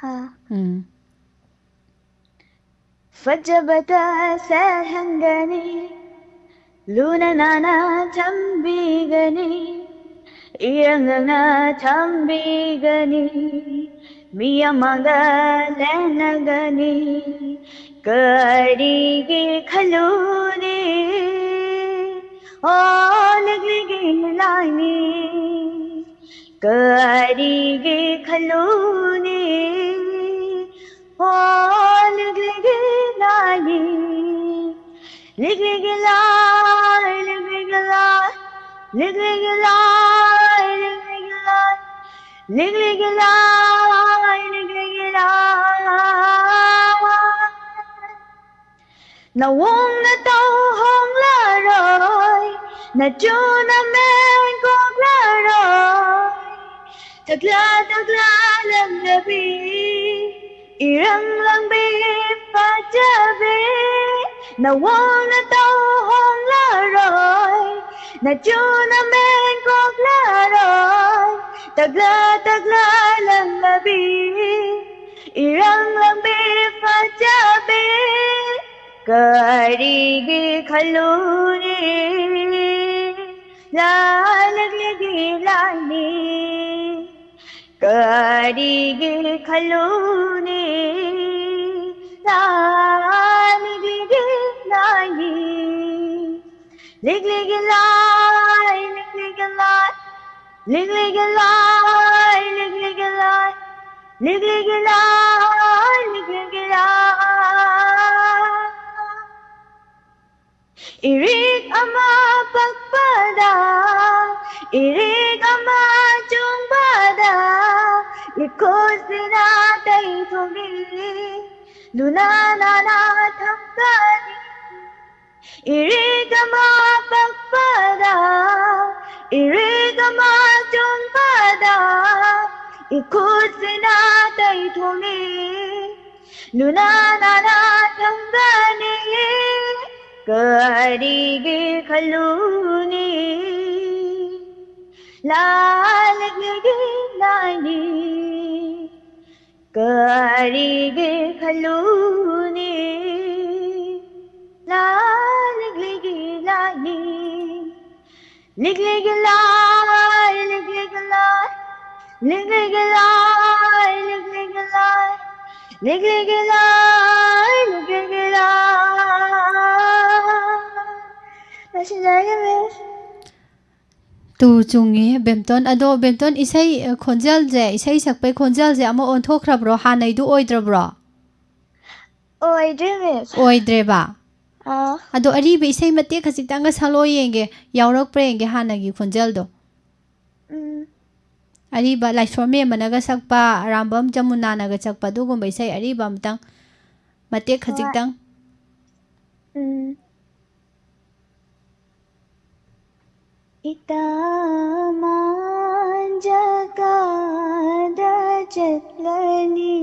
ꯍꯥ꯫ ꯎꯝ꯫ ꯐꯖꯕꯗ ꯁꯦꯜꯍꯟꯒꯅꯤ, ꯂꯨꯅ ꯅꯥꯟꯅ ꯊꯝꯕꯤꯒꯅꯤ, ꯏꯔꯪ ꯂꯪꯅ ꯊꯝꯕꯤꯒꯅꯤ, ꯃꯤ ꯑꯃꯒ ꯂꯦꯟꯅꯒꯅꯤ, ꯀꯔꯤꯒꯤ ꯈꯜꯂꯨꯅꯤ? ꯑꯣ, ꯂꯤꯛꯂꯤꯒꯤ ꯂꯥꯏꯅꯤ, ꯀꯔꯤꯒꯤ ꯈꯜꯂꯨꯅꯤ? ꯑꯣ, ꯂꯤꯛꯂꯤꯒꯤ ꯂꯥꯏꯅꯤ, ꯂꯤꯛꯂꯤꯒꯤ ꯂꯥꯏ, ꯂꯤꯛꯂꯤꯒꯤ ꯂꯥꯏ, ꯂꯤꯛꯂꯤꯒꯤ ꯂꯥꯏ, ꯂꯤꯛꯂꯤꯒꯤ ꯂꯥꯏ꯫ ꯂꯤꯛꯂꯤꯒꯤ ꯂꯥꯏ, ꯂꯤꯛꯂꯤꯒꯤ ꯂꯥꯏ, ꯅꯋꯣꯡ ꯅꯇꯧ ꯍꯣꯡꯂꯔꯣꯏ, ꯅꯆꯨ ꯅꯃꯦꯟ ꯀꯣꯛꯂꯔꯣꯏ, ꯇꯛꯂꯥ ꯇꯛꯂꯥ ꯂꯪꯂꯕꯤ, ꯏꯔꯪ ꯂꯪꯕꯤ ꯐꯖꯕꯤ, ꯅꯋꯣꯡ ꯅꯇꯧ ꯍꯣꯡꯂꯔꯣꯏ, ꯅꯆꯨ ꯅꯃꯦꯟ ꯀꯣꯛꯂꯔꯣꯏ, ꯇꯛꯂꯥ ꯇꯛꯂꯥ ꯂꯪꯂꯕꯤ, ꯏꯔꯪ ꯂꯪꯕꯤ ꯐꯖꯕꯤ, ꯀꯔꯤꯒꯤ ꯈꯜꯂꯨꯅꯤ? ꯂꯥ ꯂꯤꯛꯂꯤꯒꯤ ꯂꯥꯏꯅꯤ, ꯀꯔꯤꯒꯤ ꯈꯜꯂꯨꯅꯤ? ꯂꯥ ꯂꯤꯛꯂꯤꯒꯤ ꯂꯥꯏꯅꯤ, ꯂꯤꯛꯂꯤꯒꯤ ꯂꯥꯏ, ꯂꯤꯛꯂꯤꯒꯤ ꯂꯥꯏ, ꯂꯤꯛꯂꯤꯒꯤ ꯂꯥꯏ, ꯂꯤꯛꯂꯤꯒꯤ ꯂꯥꯏ, ꯂꯤꯛꯂꯤꯒꯤ ꯂꯥꯏ, ꯂꯤꯛꯂꯤꯒꯤ ꯂꯥꯏ꯫ ꯏꯔꯤꯛ ꯑꯃ ꯄꯛꯄꯗ, ꯏꯔꯤꯛ ꯑꯃ ꯆꯨꯡꯕꯗ, ꯏꯈꯨꯠꯁꯤꯅ ꯇꯩꯊꯣꯛꯏ, ꯂꯨꯅ ꯅꯥꯟꯅ ꯊꯝꯒꯅꯤ꯫ ꯏꯔꯤꯛ ꯑꯃ ꯄꯛꯄꯗ, ꯏꯔꯤꯛ ꯑꯃ ꯆꯨꯡꯕꯗ, ꯏꯈꯨꯠꯁꯤꯅ ꯇꯩꯊꯣꯛꯏ, ꯂꯨꯅ ꯅꯥꯟꯅ ꯊꯝꯒꯅꯤ꯫ ꯀꯔꯤꯒꯤ ꯈꯜꯂꯨꯅꯤ? ꯂꯥ ꯂꯤꯛꯂꯤꯒꯤ ꯂꯥꯏꯅꯤ, ꯀꯔꯤꯒꯤ ꯈꯜꯂꯨꯅꯤ? ꯂꯥ ꯂꯤꯛꯂꯤꯒꯤ ꯂꯥꯏꯅꯤ, ꯂꯤꯛꯂꯤꯒꯤ ꯂꯥꯏ, ꯂꯤꯛꯂꯤꯒꯤ ꯂꯥꯏ, ꯂꯤꯛꯂꯤꯒꯤ ꯂꯥꯏ, ꯂꯤꯛꯂꯤꯒꯤ ꯂꯥꯏ, ꯂꯤꯛꯂꯤꯒꯤ ꯂꯥꯏ, ꯂꯤꯛꯂꯤꯒꯤ ꯂꯥꯏ꯫ ꯂꯣꯏꯁꯤꯟꯖꯔꯒꯦ, ꯃꯤꯁ꯫ ꯇꯨ ꯆꯨꯡꯉꯤ, ꯕꯦꯝꯇꯣꯟ꯫ ꯑꯗꯣ ꯕꯦꯝꯇꯣꯟ, ꯏꯁꯩ, ꯑ, ꯈꯣꯟꯖꯦꯜꯁꯦ, ꯏꯁꯩ ꯁꯛꯄꯩ ꯈꯣꯟꯖꯦꯜꯁꯦ ꯑꯃ ꯑꯣꯟꯊꯣꯛꯈ꯭ꯔꯕ꯭ꯔꯣ? ꯍꯥꯟꯅꯩꯗꯨ ꯑꯣꯏꯗ꯭ꯔꯕ꯭ꯔꯣ? ꯑꯣꯏꯗ꯭ꯔꯦ, ꯃꯤꯁ꯫ ꯑꯣꯏꯗ꯭ꯔꯦꯕ? ꯑꯥ꯫ ꯑꯗꯣ ꯑꯔꯤꯕ ꯏꯁꯩ ꯃꯇꯦꯛ ꯈꯖꯤꯛꯇꯪꯒ ꯁꯛꯂꯛꯑꯣ ꯌꯦꯡꯒꯦ, ꯌꯥꯎꯔꯛꯄ꯭ꯔꯥ ꯌꯦꯡꯒꯦ ꯍꯥꯟꯅꯒꯤ ꯈꯣꯟꯖꯦꯜꯗꯣ꯫ ꯎꯝ꯫ ꯑꯔꯤꯕ ꯂꯥꯏꯁ꯭ꯔꯣꯝ ꯃꯦꯝꯕꯅꯒ ꯁꯛꯄ, ꯑꯔꯥꯝꯕꯝ ꯖꯃꯨꯅꯥꯅꯒ ꯁꯛꯄ ꯑꯗꯨꯒꯨꯝꯕ ꯏꯁꯩ ꯑꯔꯤꯕ ꯑꯃꯇꯪ, ꯃꯇꯦꯛ ꯈꯖꯤꯛꯇꯪ꯫ ꯎꯝ꯫ ꯏꯇꯥ ꯃꯥꯟꯖ ꯀꯥꯗ ꯆꯠꯂꯅꯤ,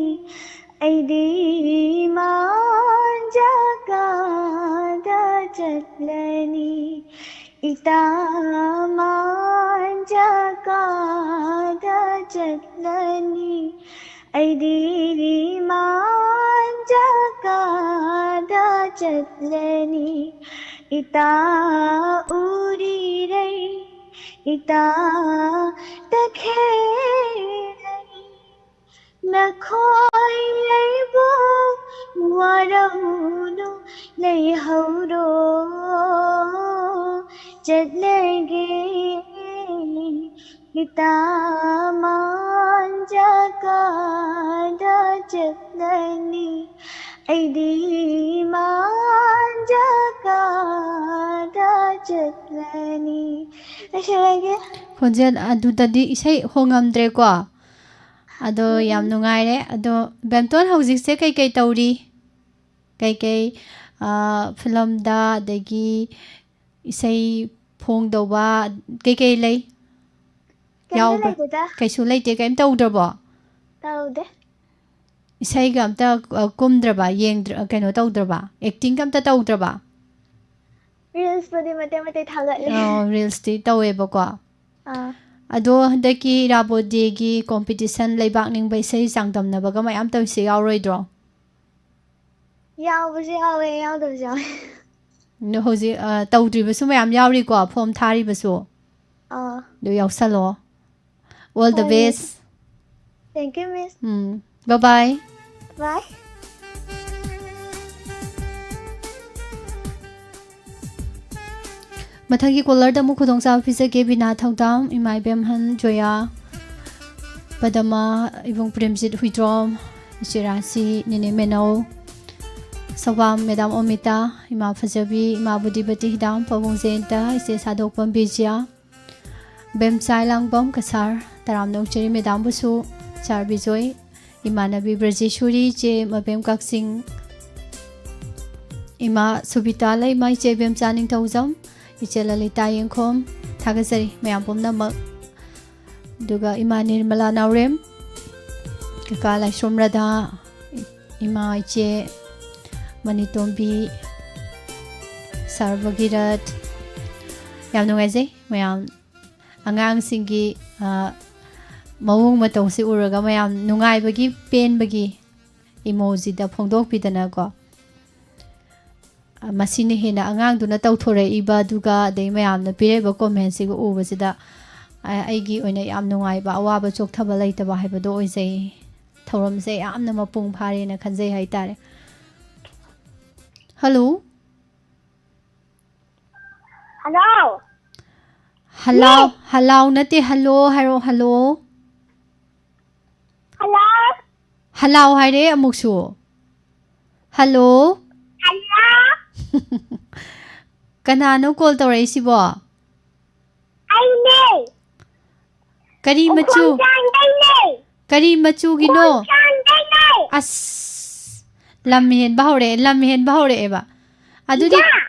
ꯑꯩꯗꯤ ꯃꯥꯟꯖ ꯀꯥꯗ ꯆꯠꯂꯅꯤ꯫ ꯏꯇꯥ ꯃꯥꯟꯖ ꯀꯥꯗ ꯆꯠꯂꯅꯤ, ꯑꯩꯗꯤ ꯃꯥꯟꯖ ꯀꯥꯗ ꯆꯠꯂꯅꯤ꯫ ꯏꯇꯥ ꯎꯔꯤꯔꯩ, ꯏꯇꯥ ꯇꯈꯦꯜꯂꯩ, ꯅꯈꯣꯏ ꯑꯩꯕꯨ ꯋꯥꯔꯧꯅꯨ, ꯂꯩꯍꯧꯔꯣ, ꯆꯠꯂꯒꯦ꯫ ꯏꯇꯥ ꯃꯥꯟꯖ ꯀꯥꯗ ꯆꯠꯂꯅꯤ, ꯑꯩꯗꯤ ꯃꯥꯟꯖ ꯀꯥꯗ ꯆꯠꯂꯅꯤ꯫ ꯂꯣꯏꯁꯤꯜꯂꯒꯦ꯫ ꯈꯣꯟꯖꯦꯜ ꯑꯗꯨꯗꯗꯤ ꯏꯁꯩ ꯍꯣꯡꯉꯝꯗ꯭ꯔꯦꯀꯣ꯫ ꯑꯗꯣ ꯌꯥꯝ ꯅꯨꯡꯉꯥꯏꯔꯦ꯫ ꯑꯗꯣ ꯕꯦꯝꯇꯣꯟ ꯍꯧꯖꯤꯛꯁꯦ ꯀꯩꯀꯩ ꯇꯧꯔꯤ? ꯀꯩꯀꯩ, ꯑ, ꯐꯤꯂꯝꯗ, ꯑꯗꯒꯤ ꯏꯁꯩ ꯐꯣꯡꯗꯧꯕ ꯀꯩꯀꯩ ꯂꯩ? ꯀꯩꯝꯇ ꯌꯥꯎꯕ-, ꯂꯩꯇꯦꯗ꯫ ꯀꯩꯁꯨ ꯂꯩꯇꯦ, ꯀꯩꯝ ꯇꯧꯗ꯭ꯔꯕꯣ? ꯇꯧꯗꯦ꯫ ꯏꯁꯩꯒ ꯑꯝꯇ, ꯑ, ꯀꯨꯝꯗ꯭ꯔꯕ, ꯌꯦꯡꯗ꯭ꯔ-, ꯑ, ꯀꯩꯅꯣ ꯇꯧꯗ꯭ꯔꯕ? Actingꯒ ꯑꯝꯇ ꯇꯧꯗ꯭ꯔꯕ? Reelsꯄꯨꯗꯤ ꯃꯇꯦꯛ ꯃꯇꯦꯛ ꯊꯥꯒꯠꯂꯦ꯫ ꯑꯣ, Reelsꯇꯤ ꯇꯧꯋꯦꯕꯀꯣ꯫ ꯑꯥ꯫ ꯑꯗꯣ ꯍꯟꯗꯛꯀꯤ ꯏꯔꯥꯕꯣꯠ Dayꯒꯤ competition ꯂꯩꯕꯥꯛ ꯅꯤꯡꯕ ꯏꯁꯩ ꯆꯥꯡꯗꯝꯅꯕꯒ ꯃꯌꯥꯝ ꯇꯧꯔꯤꯁꯦ ꯌꯥꯎꯔꯣꯏꯗ꯭ꯔꯣ? ꯌꯥꯎꯕꯁꯨ ꯌꯥꯎꯋꯦ, ꯌꯥꯎꯗꯕꯁꯨ ꯌꯥꯎꯋꯦ꯫ ꯑꯗꯣ ꯍꯧꯖꯤꯛ, ꯑ, ꯇꯧꯗ꯭ꯔꯤꯕꯁꯨ ꯃꯌꯥꯝ ꯌꯥꯎꯔꯤꯀꯣ, form ꯊꯥꯔꯤꯕꯁꯨ꯫ ꯑꯥ꯫ ꯑꯗꯨ ꯌꯥꯎꯁꯜꯂꯣ꯫ All the ꯍꯣꯏ, Miss꯫ Best꯫ Thank you, Miss꯫ Um. Bye bye꯫ Bye꯫ ꯃꯊꯪꯒꯤ callerꯗ ꯑꯃꯨꯛ ꯈꯨꯗꯣꯡꯆꯥꯕ ꯄꯤꯖꯒꯦ꯫ ꯕꯤꯅꯥ ꯊꯧꯗꯥꯝ, ꯏꯃꯥ ꯏꯕꯦꯝꯍꯟ ꯖꯣꯌꯥ, ꯄꯗꯃ, ꯏꯕꯨꯡ ꯄ꯭ꯔꯦꯝꯖꯤꯠ ꯍꯨꯏꯗ꯭ꯔꯣꯝ, ꯏꯆꯦ ꯔꯥꯁꯤ, ꯅꯦꯅꯦ ꯃꯦꯅꯧ, ꯁꯧꯕꯥꯝ, ꯃꯦꯗꯥꯝ ꯑꯣꯃꯤꯇꯥ, ꯏꯃꯥ ꯐꯖꯕꯤ, ꯏꯃꯥ ꯕꯨꯙꯤꯕꯇꯤ ꯍꯤꯗꯥꯝ, ꯄꯥꯕꯨꯡ ꯖꯌꯟꯇ, ꯏꯆꯦ ꯁꯥꯗꯣꯛꯄꯝ ꯕꯤꯖꯤꯌꯥ, ꯕꯦꯝꯆꯥꯏ ꯂꯥꯡꯕꯝ ꯀꯁꯥꯔ, ꯇꯔꯥꯝꯅ ꯑꯣꯛꯆꯔꯤ ꯃꯦꯗꯥꯝꯕꯨꯁꯨ꯫ ꯁꯥꯔ ꯕꯤꯖꯣꯏ, ꯏꯃꯥꯟꯅꯕꯤ ꯕ꯭ꯔꯖꯦꯁꯣꯔꯤ, ꯏꯆꯦ ꯃꯕꯦꯝ ꯀꯛꯆꯤꯡ, ꯏꯃꯥ ꯁꯨꯕꯤꯇꯥ ꯂꯩꯃ, ꯏꯆꯦ ꯕꯦꯝꯆꯥ ꯅꯤꯡꯊꯧꯖꯝ, ꯏꯆꯦ ꯂꯂꯤꯇꯥ ꯌꯦꯡꯈꯣꯝ, ꯊꯥꯒꯠꯆꯔꯤ ꯃꯌꯥꯝ ꯄꯨꯝꯅꯃꯛ꯫ ꯑꯗꯨꯒ ꯏꯃꯥ ꯅꯤꯔꯃꯂꯥ ꯅꯥꯎꯔꯦꯝ, ꯀꯀꯥ ꯂꯥꯏꯁ꯭ꯔꯣꯝ ꯔꯥꯙꯥ, ꯏꯃꯥ ꯏꯆꯦ ꯃꯅꯤꯇꯣꯝꯕꯤ, ꯁꯥꯔ ꯚꯒꯤꯔꯠ, ꯌꯥꯝ ꯅꯨꯡꯉꯥꯏꯖꯩ ꯃꯌꯥꯝ꯫ ꯑꯉꯥꯡꯁꯤꯡꯒꯤ, ꯑ, ꯃꯑꯣꯡ ꯃꯇꯧꯁꯤ ꯎꯔꯒ ꯃꯌꯥꯝ ꯅꯨꯡꯉꯥꯏꯕꯒꯤ, ꯄꯦꯟꯕꯒꯤ ꯏꯃꯣꯖꯤꯗ ꯐꯣꯡꯗꯣꯛꯄꯤꯗꯅꯀꯣ꯫ ꯑ, ꯃꯁꯤꯅ ꯍꯦꯟꯅ ꯑꯉꯥꯡꯗꯨꯅ ꯇꯧꯊꯣꯔꯛꯏꯕ, ꯑꯗꯨꯒ ꯑꯗꯩ ꯃꯌꯥꯝꯅ ꯄꯤꯔꯛꯏꯕ ꯀꯣꯃꯦꯟꯁꯤꯒ ꯎꯕꯁꯤꯗ, ꯑ, ꯑꯩꯒꯤ ꯑꯣꯏꯅ ꯌꯥꯝ ꯅꯨꯡꯉꯥꯏꯕ, ꯑꯋꯥꯕ ꯆꯣꯛꯊꯕ ꯂꯩꯇꯕ ꯍꯥꯏꯕꯗꯣ ꯑꯣꯏꯖꯩ꯫ ꯊꯧꯔꯝꯁꯦ ꯌꯥꯝꯅ ꯃꯄꯨꯡ ꯐꯥꯔꯦꯅ ꯈꯟꯖꯩ ꯍꯥꯏꯇꯥꯔꯦ꯫ ꯍꯜꯂꯣ꯫ ꯍꯜꯂꯣ꯫ ꯍꯜꯂꯣ꯫ ꯍꯜꯂꯣ ꯅꯠꯇꯦ, ꯍꯜꯂꯣ ꯍꯥꯏꯔꯣ, ꯍꯜꯂꯣ꯫ ꯍꯜꯂꯣ꯫ ꯍꯜꯂꯣ ꯍꯥꯏꯔꯦ ꯑꯃꯨꯛꯁꯨ꯫ ꯍꯜꯂꯣ꯫ ꯍꯜꯂꯣ꯫ ꯀꯅꯥꯅꯣ ꯀꯣꯜ ꯇꯧꯔꯛꯏꯁꯤꯕꯣ? ꯑꯩꯅꯦ꯫ ꯀꯔꯤ ꯃꯆꯨ? ꯎꯈꯣꯡꯖꯥꯡꯗꯩꯅꯦ꯫ ꯀꯔꯤ ꯃꯆꯨꯒꯤꯅꯣ? ꯎꯈꯣꯡꯖꯥꯡꯗꯩꯅꯦ꯫ ꯑꯁ, ꯂꯝ ꯍꯦꯟꯕ ꯍꯧꯔꯛꯑꯦ, ꯂꯝ ꯍꯦꯟꯕ ꯍꯧꯔꯛꯑꯦꯕ꯫ ꯑꯗꯨꯗꯤ ꯏꯆꯥ꯫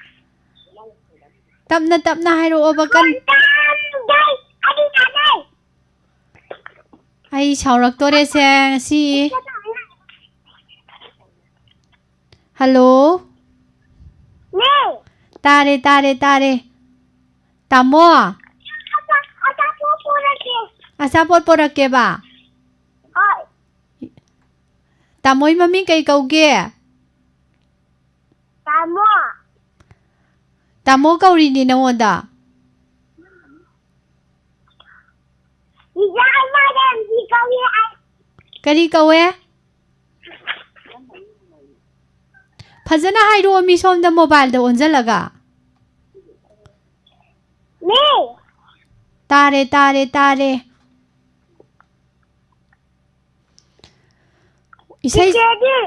ꯇꯞꯅ ꯇꯞꯅ ꯍꯥꯏꯔꯛꯑꯣꯕ, ꯀꯟ- ꯎꯈꯣꯡꯖꯥꯡꯗꯩ ꯑꯅꯤꯃꯛꯅꯦ꯫ ꯑꯩ ꯁꯥꯎꯔꯛꯇꯣꯔꯦꯁꯦ ꯉꯁꯤ꯫ ꯍꯜꯂꯣ꯫ ꯃꯤ꯫ ꯇꯥꯔꯦ, ꯇꯥꯔꯦ, ꯇꯥꯔꯦ꯫ ꯇꯥꯃꯣ꯫ ꯑꯆꯥ-, ꯑꯆꯥꯄꯣꯠ ꯄꯣꯔꯛꯀꯦ꯫ ꯑꯆꯥꯄꯣꯠ ꯄꯣꯔꯛꯀꯦꯕ? ꯍꯣꯏ꯫ ꯇꯥꯃꯣꯏ ꯃꯃꯤꯡ ꯀꯩ ꯀꯧꯒꯦ? ꯇꯥꯃꯣ꯫ ꯇꯥꯃꯣ ꯀꯧꯔꯤꯅꯤ ꯅꯉꯣꯟꯗ꯫ ꯏꯆꯥ ꯏꯃꯥ ꯔꯦꯝꯖꯤ ꯀꯧꯏ ꯑꯩ꯫ ꯀꯔꯤ ꯀꯧꯋꯦ? ꯐꯖꯅ ꯍꯥꯏꯔꯛꯑꯣ, ꯃꯤ ꯁꯣꯝꯗ ꯃꯣꯕꯥꯏꯜꯗ ꯑꯣꯟꯁꯤꯜꯂꯒ꯫ ꯃꯤ꯫ ꯇꯥꯔꯦ, ꯇꯥꯔꯦ, ꯇꯥꯔꯦ꯫ ꯏꯁꯩ, ꯆꯤꯆꯦꯗꯤ?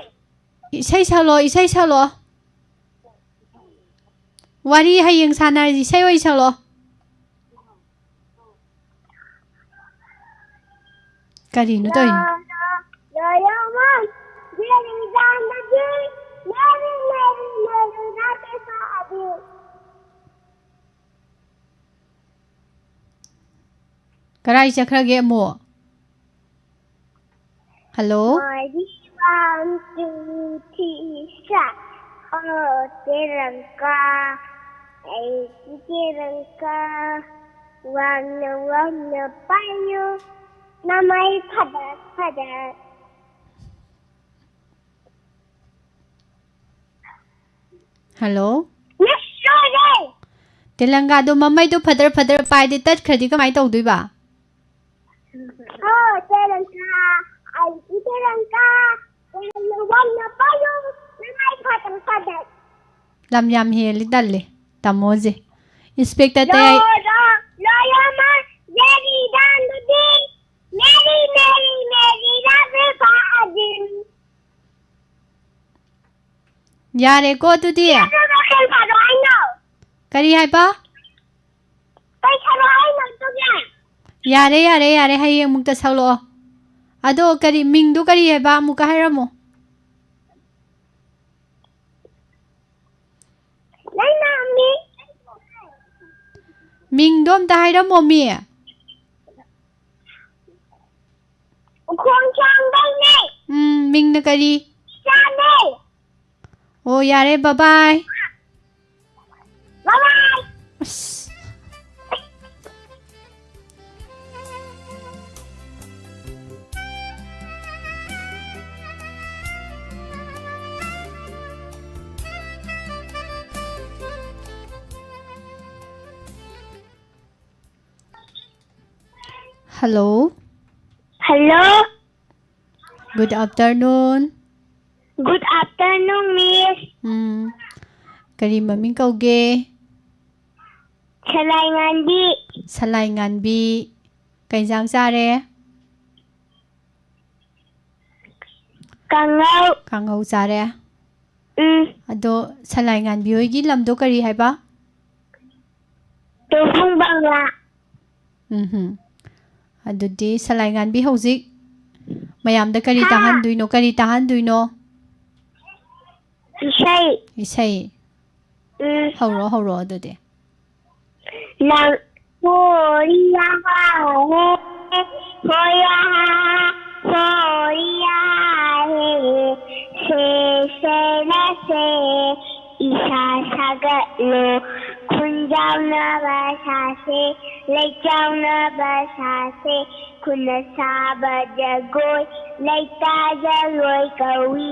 ꯏꯁꯩ ꯁꯛꯂꯛꯑꯣ, ꯏꯁꯩ ꯁꯛꯂꯛꯑꯣ꯫ ꯋꯥꯔꯤ ꯍꯌꯦꯡ ꯁꯥꯟꯅꯔꯁꯤ, ꯏꯁꯩ ꯑꯣꯏꯅ ꯁꯛꯂꯛꯑꯣ꯫ ꯀꯔꯤꯅꯣ ꯇꯧꯔꯤꯁꯦ? ꯂꯣꯌꯔ ꯋꯥꯟ, ꯖꯦꯔꯤ ꯗꯥꯟꯗꯗꯤ, ꯃꯦꯔꯤ, ꯃꯦꯔꯤ, ꯃꯦꯔꯤ ꯔꯥꯙꯦ ꯁ꯭ꯌꯥꯝ꯫ ꯀꯔꯥꯏ ꯆꯠꯈ꯭ꯔꯒꯦ ꯑꯃꯨꯛ? ꯍꯜꯂꯣ? ꯃꯔꯤ, ꯋꯥꯟ, ꯇꯨ, ꯊ꯭ꯔꯤ, ꯁ꯭ꯇꯥꯔꯠ꯫ ꯑꯣ ꯇꯦꯂꯪꯒꯥ, ꯑꯩꯒꯤ ꯇꯦꯂꯪꯒꯥ, ꯋꯥꯡꯅ ꯋꯥꯡꯅ ꯄꯥꯏꯌꯨ, ꯃꯃꯩ ꯐꯗꯠ ꯐꯗꯠ꯫ ꯍꯜꯂꯣ? ꯃꯤꯁ ꯂꯣꯏꯔꯦ! ꯇꯦꯂꯪꯒꯥꯗꯣ ꯃꯃꯩꯗꯣ ꯐꯗꯔ ꯐꯗꯔ ꯄꯥꯏꯗꯤ ꯇꯠꯈ꯭ꯔꯗꯤ ꯀꯃꯥꯏꯅ ꯇꯧꯗꯣꯏꯕ? ꯑꯣ ꯇꯦꯂꯪꯒꯥ, ꯑꯩꯒꯤ ꯇꯦꯂꯪꯒꯥ, ꯋꯥꯡꯅ ꯋꯥꯡꯅ ꯄꯥꯏꯌꯨ, ꯃꯃꯩ ꯐꯗꯠ ꯐꯗꯠ꯫ ꯂꯝ ꯌꯥꯝ ꯍꯦꯜꯂꯤ, ꯇꯜꯂꯦ ꯇꯥꯃꯣꯁꯦ꯫ ꯏꯟꯁꯄꯦꯛꯇꯔ ꯇꯌꯥꯏ꯫ ꯂꯣ, ꯂꯣ, ꯂꯣꯌꯔ ꯃꯥ, ꯖꯦꯔꯤ ꯗꯥꯟꯗꯗꯤ, ꯃꯦꯔꯤ, ꯃꯦꯔꯤ, ꯃꯦꯔꯤ ꯔꯥꯙꯦ ꯁ꯭ꯌꯥꯝ꯫ ꯌꯥꯔꯦꯀꯣ ꯑꯗꯨꯗꯤ꯫ ꯑꯗꯨꯒ ꯀꯩ ꯁꯥꯔꯣ ꯍꯥꯏꯅꯣ? ꯀꯔꯤ ꯍꯥꯏꯕ? ꯀꯩ ꯁꯥꯔꯣ ꯍꯥꯏꯅꯣ ꯑꯗꯨꯒ? ꯌꯥꯔꯦ, ꯌꯥꯔꯦ, ꯌꯥꯔꯦ, ꯍꯌꯦꯡ ꯑꯃꯨꯛꯇ ꯁꯛꯂꯛꯑꯣ꯫ ꯑꯗꯣ ꯀꯔꯤ, ꯃꯤꯡꯗꯣ ꯀꯔꯤ ꯍꯥꯏꯕ? ꯑꯃꯨꯛꯀ ꯍꯥꯏꯔꯝꯃꯣ꯫ ꯅꯪꯅ ꯃꯤ- ꯃꯤꯡꯗꯣ ꯑꯝꯇ ꯍꯥꯏꯔꯝꯃꯣ, ꯃꯤ꯫ ꯎꯈꯣꯡ ꯁꯥꯡꯕꯩꯅꯦ꯫ ꯎꯝ, ꯃꯤꯡꯅ ꯀꯔꯤ? ꯏꯆꯥꯅꯦ꯫ ꯑꯣ, ꯌꯥꯔꯦ, bye bye꯫ Bye bye꯫ ꯑꯁ꯫ Hello. Hello. Good afternoon. Good afternoon, Miss. ꯎꯝ, ꯀꯔꯤ ꯃꯃꯤꯡ ꯀꯧꯒꯦ? ꯁꯂꯥꯏ ꯉꯥꯟꯕꯤ꯫ ꯁꯂꯥꯏ ꯉꯥꯟꯕꯤ꯫ ꯀꯩ ꯏꯟꯖꯥꯡ ꯆꯥꯔꯦ? ꯀꯥꯡꯉꯧ꯫ ꯀꯥꯡꯉꯧ ꯆꯥꯔꯦ꯫ ꯎꯝ꯫ ꯑꯗꯣ ꯁꯂꯥꯏ ꯉꯥꯟꯕꯤ ꯍꯣꯏꯒꯤ ꯂꯝꯗꯣ ꯀꯔꯤ ꯍꯥꯏꯕ? ꯇꯣꯡꯈꯣꯡ ꯕꯪꯂꯥ꯫ ꯎꯝ ꯍꯨꯝ꯫ ꯑꯗꯨꯗꯤ ꯁꯂꯥꯏ ꯉꯥꯟꯕꯤ ꯍꯧꯖꯤꯛ ꯃꯌꯥꯝꯗ ꯀꯔꯤ ꯍꯥ? ꯇꯥꯍꯟꯗꯣꯏꯅꯣ? ꯀꯔꯤ ꯇꯥꯍꯟꯗꯣꯏꯅꯣ? ꯏꯁꯩ꯫ ꯏꯁꯩ꯫ ꯎꯝ꯫ ꯍꯧꯔꯣ, ꯍꯧꯔꯣ ꯑꯗꯨꯗꯤ꯫ ꯅꯪ ꯍꯣꯔꯤꯌꯥ ꯍꯦ, ꯍꯣꯌꯥ, ꯍꯣꯔꯤꯌꯥ ꯍꯦ, ꯁꯦ, ꯁꯦ, ꯅ ꯁꯦ, ꯏꯁꯥ ꯁꯥꯒꯠꯂꯣ, ꯈꯨꯟꯖꯥꯎꯅꯕ ꯁꯥꯁꯦ, ꯂꯩꯆꯥꯎꯅꯕ ꯁꯥꯁꯦ, ꯈꯨꯠꯅ ꯁꯥꯕ ꯖꯒꯣꯏ, ꯂꯩꯇꯥ ꯖꯒꯣꯏ ꯀꯧꯏ,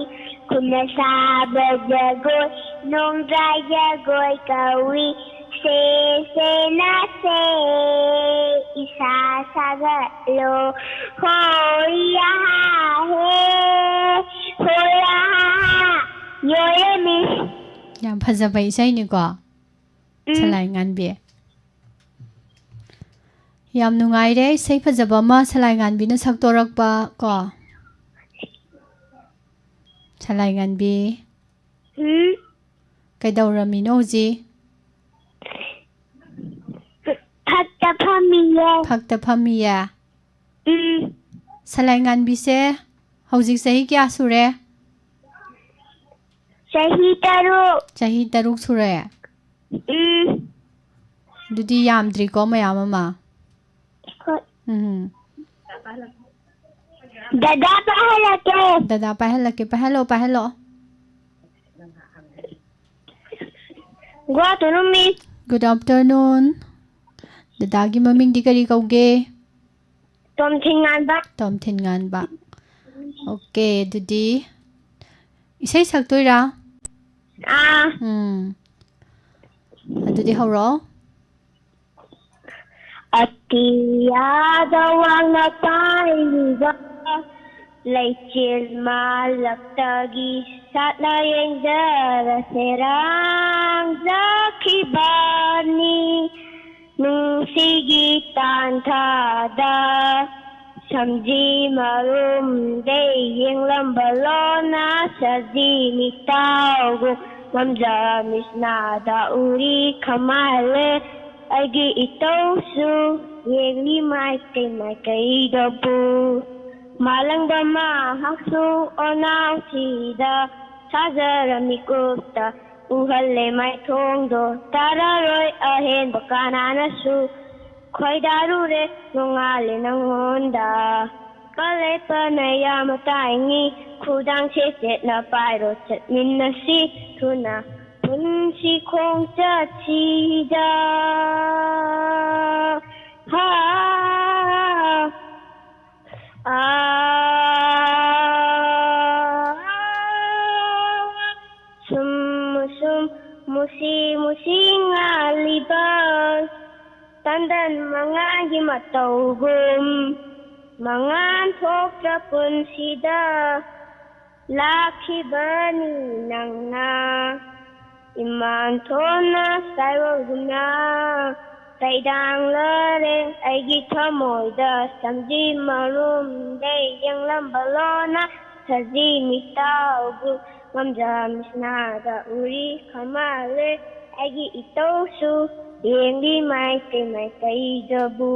ꯈꯨꯠꯅ ꯁꯥꯕ ꯖꯒꯣꯏ, ꯅꯣꯡꯗ꯭ꯔꯥꯏ ꯖꯒꯣꯏ ꯀꯧꯏ, ꯁꯦ, ꯁꯦ, ꯅ ꯁꯦ, ꯏꯁꯥ ꯁꯥꯒꯠꯂꯣ, ꯍꯣꯌꯥ ꯍꯦ, ꯍꯣꯌꯥ꯫ ꯂꯣꯏꯔꯦ, ꯃꯤꯁ꯫ ꯌꯥꯝ ꯐꯖꯕ ꯏꯁꯩꯅꯤꯀꯣ, ꯎꯝ꯫ ꯁꯂꯥꯏ ꯉꯥꯟꯕꯤ꯫ ꯌꯥꯝ ꯅꯨꯡꯉꯥꯏꯔꯦ, ꯏꯁꯩ ꯐꯖꯕ ꯑꯃ ꯁꯂꯥꯏ ꯉꯥꯟꯕꯤꯅ ꯁꯛꯇꯣꯔꯛꯄ ꯀꯣ꯫ ꯁꯂꯥꯏ ꯉꯥꯟꯕꯤ꯫ ꯎꯝ꯫ ꯀꯩꯗꯧꯔꯝꯃꯤꯅꯣ ꯍꯧꯖꯤꯛ? ꯐꯛꯇ ꯐꯝꯃꯤꯌꯦ꯫ ꯐꯛꯇ ꯐꯝꯃꯤꯌꯦ? ꯎꯝ꯫ ꯁꯂꯥꯏ ꯉꯥꯟꯕꯤꯁꯦ ꯍꯧꯖꯤꯛ ꯆꯍꯤ ꯀꯌꯥ ꯁꯨꯔꯦ? ꯆꯍꯤ ꯇꯔꯨꯛ꯫ ꯆꯍꯤ ꯇꯔꯨꯛ ꯁꯨꯔꯦ? ꯎꯝ꯫ ꯑꯗꯨꯗꯤ ꯌꯥꯝꯗ꯭ꯔꯤꯀꯣ, ꯃꯌꯥꯝ ꯑꯃ꯫ ꯍꯣꯏ꯫ ꯎꯝ꯫ ꯗꯗꯥ ꯄꯥꯏꯍꯜꯂꯛꯀꯦ꯫ ꯗꯗꯥ ꯄꯥꯏꯍꯜꯂꯛꯀꯦ꯫ ꯄꯥꯏꯍꯜꯂꯣ, ꯄꯥꯏꯍꯜꯂꯣ꯫ Good afternoon, Miss. Good afternoon. ꯗꯗꯥꯒꯤ ꯃꯃꯤꯡꯗꯤ ꯀꯔꯤ ꯀꯧꯒꯦ? ꯇꯣꯝꯊꯤꯟ ꯉꯥꯟꯕ꯫ ꯇꯣꯝꯊꯤꯟ ꯉꯥꯟꯕ꯫ Okay, ꯑꯗꯨꯗꯤ ꯏꯁꯩ ꯁꯛꯇꯣꯏꯔꯥ? ꯑꯥ꯫ ꯎꯝ꯫ ꯑꯗꯨꯗꯤ ꯍꯧꯔꯛꯑꯣ꯫ ꯑꯇꯤꯌꯥꯗ ꯋꯥꯡꯅ ꯄꯥꯏꯔꯤꯕ ꯂꯩꯆꯤꯜ ꯃꯥꯂꯛꯇꯒꯤ ꯁꯥꯠꯅ ꯌꯦꯡꯖꯔꯁꯦ꯫ ꯔꯥꯡꯖꯈꯤꯕꯅꯤ ꯅꯨꯡꯁꯤꯒꯤ ꯇꯥꯟꯊꯥꯗ, ꯁꯝꯖꯤ ꯃꯔꯨꯝꯗꯩ ꯌꯦꯡꯂꯝꯕ ꯂꯣꯟꯅ ꯁꯖꯤ ꯃꯤꯇꯥꯎꯒꯨꯝ ꯃꯝꯖ ꯃꯤꯠꯁꯅꯥꯗ ꯎꯔꯤ ꯈꯃꯥꯏꯂꯦ ꯑꯩꯒꯤ ꯏꯇꯧꯁꯨ꯫ ꯌꯦꯡꯂꯤ ꯃꯥꯏꯀꯩ ꯃꯥꯏꯀꯩꯗꯕꯨ꯫ ꯃꯥꯂꯪꯕ ꯃꯍꯥꯛꯁꯨ ꯑꯣꯟꯅꯥꯎꯊꯤꯗ ꯁꯥꯖꯔꯝꯃꯤ ꯀꯨꯞꯇ ꯎꯍꯜꯂꯦ ꯃꯥꯏꯊꯣꯡꯗꯣ꯫ ꯇꯥꯔꯔꯣꯏ ꯑꯍꯦꯟꯕ ꯀꯅꯥꯅꯁꯨ ꯈꯣꯏꯗꯥꯔꯨꯔꯦ ꯅꯣꯡꯉꯥꯜꯂꯦ ꯅꯪꯉꯣꯟꯗ꯫ ꯀꯜꯂꯦ ꯄꯅ ꯌꯥꯝ ꯇꯥꯏꯉꯤ ꯈꯨꯗꯥꯡ ꯁꯦꯠ ꯁꯦꯠꯅ ꯄꯥꯏꯔꯣ ꯆꯠꯃꯤꯟꯅꯁꯤ ꯊꯨꯅ ꯄꯨꯟꯁꯤ ꯈꯣꯡꯆꯠꯁꯤꯗ꯫ ꯍꯥ, ꯑꯥ, ꯁꯨꯝ ꯁꯨꯝ ꯃꯨꯁꯤ ꯃꯨꯁꯤ ꯉꯥꯜꯂꯤꯕ ꯇꯟꯗꯟ ꯃꯉꯥꯜꯒꯤ ꯃꯇꯧꯒꯨꯝ ꯃꯉꯥꯜ ꯊꯣꯛꯇ꯭ꯔ ꯄꯨꯟꯁꯤꯗ ꯂꯥꯛꯈꯤꯕꯅꯤ ꯅꯪꯅ꯫ ꯏꯃꯥꯟ ꯊꯣꯟꯅ ꯁꯥꯏꯑꯣꯜꯒꯨꯝꯅ ꯇꯩꯗꯥꯡꯂꯔꯦ ꯑꯩꯒꯤ ꯊꯃꯣꯏꯗ ꯁꯝꯖꯤ ꯃꯔꯨꯝꯗꯩ ꯌꯦꯡꯂꯝꯕ ꯂꯣꯅ ꯁꯖꯤ ꯃꯤꯇꯥꯎꯕꯨ ꯉꯝꯖ ꯃꯤꯁꯅꯥꯗ ꯎꯔꯤ ꯈꯃꯥꯜꯂꯦ ꯑꯩꯒꯤ ꯏꯇꯧꯁꯨ ꯌꯦꯡꯂꯤ ꯃꯥꯏꯀꯩ ꯃꯥꯏꯀꯩꯗꯕꯨ꯫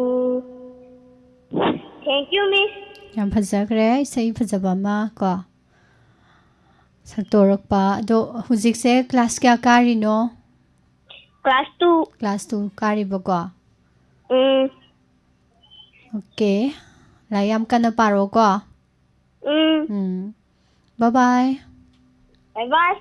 Thank you, Miss. ꯌꯥꯝ ꯐꯖꯈ꯭ꯔꯦ, ꯏꯁꯩ ꯐꯖꯕ ꯑꯃ ꯀꯣ ꯁꯛꯇꯣꯔꯛꯄ꯫ ꯑꯗꯣ ꯍꯧꯖꯤꯛꯁꯦ ꯀ꯭ꯂꯥꯁ ꯀꯌꯥ ꯀꯥꯔꯤꯅꯣ? Class two. ꯀ꯭ꯂꯥꯁ ꯇꯨ ꯀꯥꯔꯤꯕꯀꯣ? ꯎꯝ꯫ ꯑꯣꯀꯦ, ꯂꯥꯏꯔꯤꯛ ꯌꯥꯝ ꯀꯟꯅ ꯄꯥꯔꯣꯀꯣ꯫ ꯎꯝ꯫ ꯎꯝ꯫ Bye bye. Bye bye.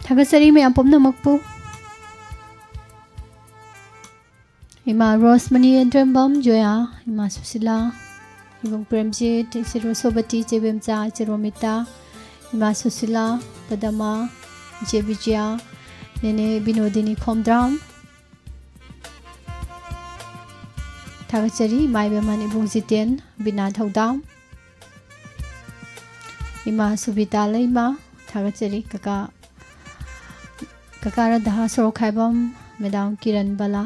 ꯊꯥꯒꯠꯆꯔꯤ ꯃꯌꯥꯝ ꯄꯨꯝꯅꯃꯛꯄꯨ꯫ ꯏꯃꯥ ꯔꯣꯁꯃꯅꯤ ꯌꯦꯟꯗ꯭ꯔꯦꯝꯕꯝ ꯖꯣꯌꯥ, ꯏꯃꯥ ꯁꯨꯁꯤꯂꯥ, ꯏꯕꯨꯡ ꯄ꯭ꯔꯦꯝꯖꯤꯠ, ꯏꯆꯦ ꯔꯣꯁꯣꯕꯇꯤ, ꯏꯆꯦ ꯕꯦꯝꯆꯥ, ꯏꯆꯦ ꯔꯣꯃꯤꯇꯥ, ꯏꯃꯥ ꯁꯨꯁꯤꯂꯥ, ꯄꯗꯃꯥ, ꯏꯆꯦ ꯕꯤꯖꯌꯥ, ꯅꯦꯅꯦ ꯕꯤꯅꯣꯗꯤꯅꯤ ꯈꯣꯝꯗ꯭ꯔꯥꯝ꯫ ꯊꯥꯒꯠꯆꯔꯤ ꯏꯃꯥ ꯏꯕꯦꯝꯍꯟ ꯏꯕꯨꯡ ꯖꯤꯇꯦꯟ, ꯕꯤꯅꯥ ꯊꯧꯗꯥꯝ, ꯏꯃꯥ ꯁꯨꯕꯤꯇꯥ ꯂꯩꯃ꯫ ꯊꯥꯒꯠꯆꯔꯤ ꯀꯀꯥ, ꯀꯀꯥ ꯔꯥꯙꯥ ꯁꯣꯔꯣꯛꯈꯥꯏꯕꯝ, ꯃꯦꯗꯥꯝ ꯀꯤꯔꯟ ꯕꯂꯥ꯫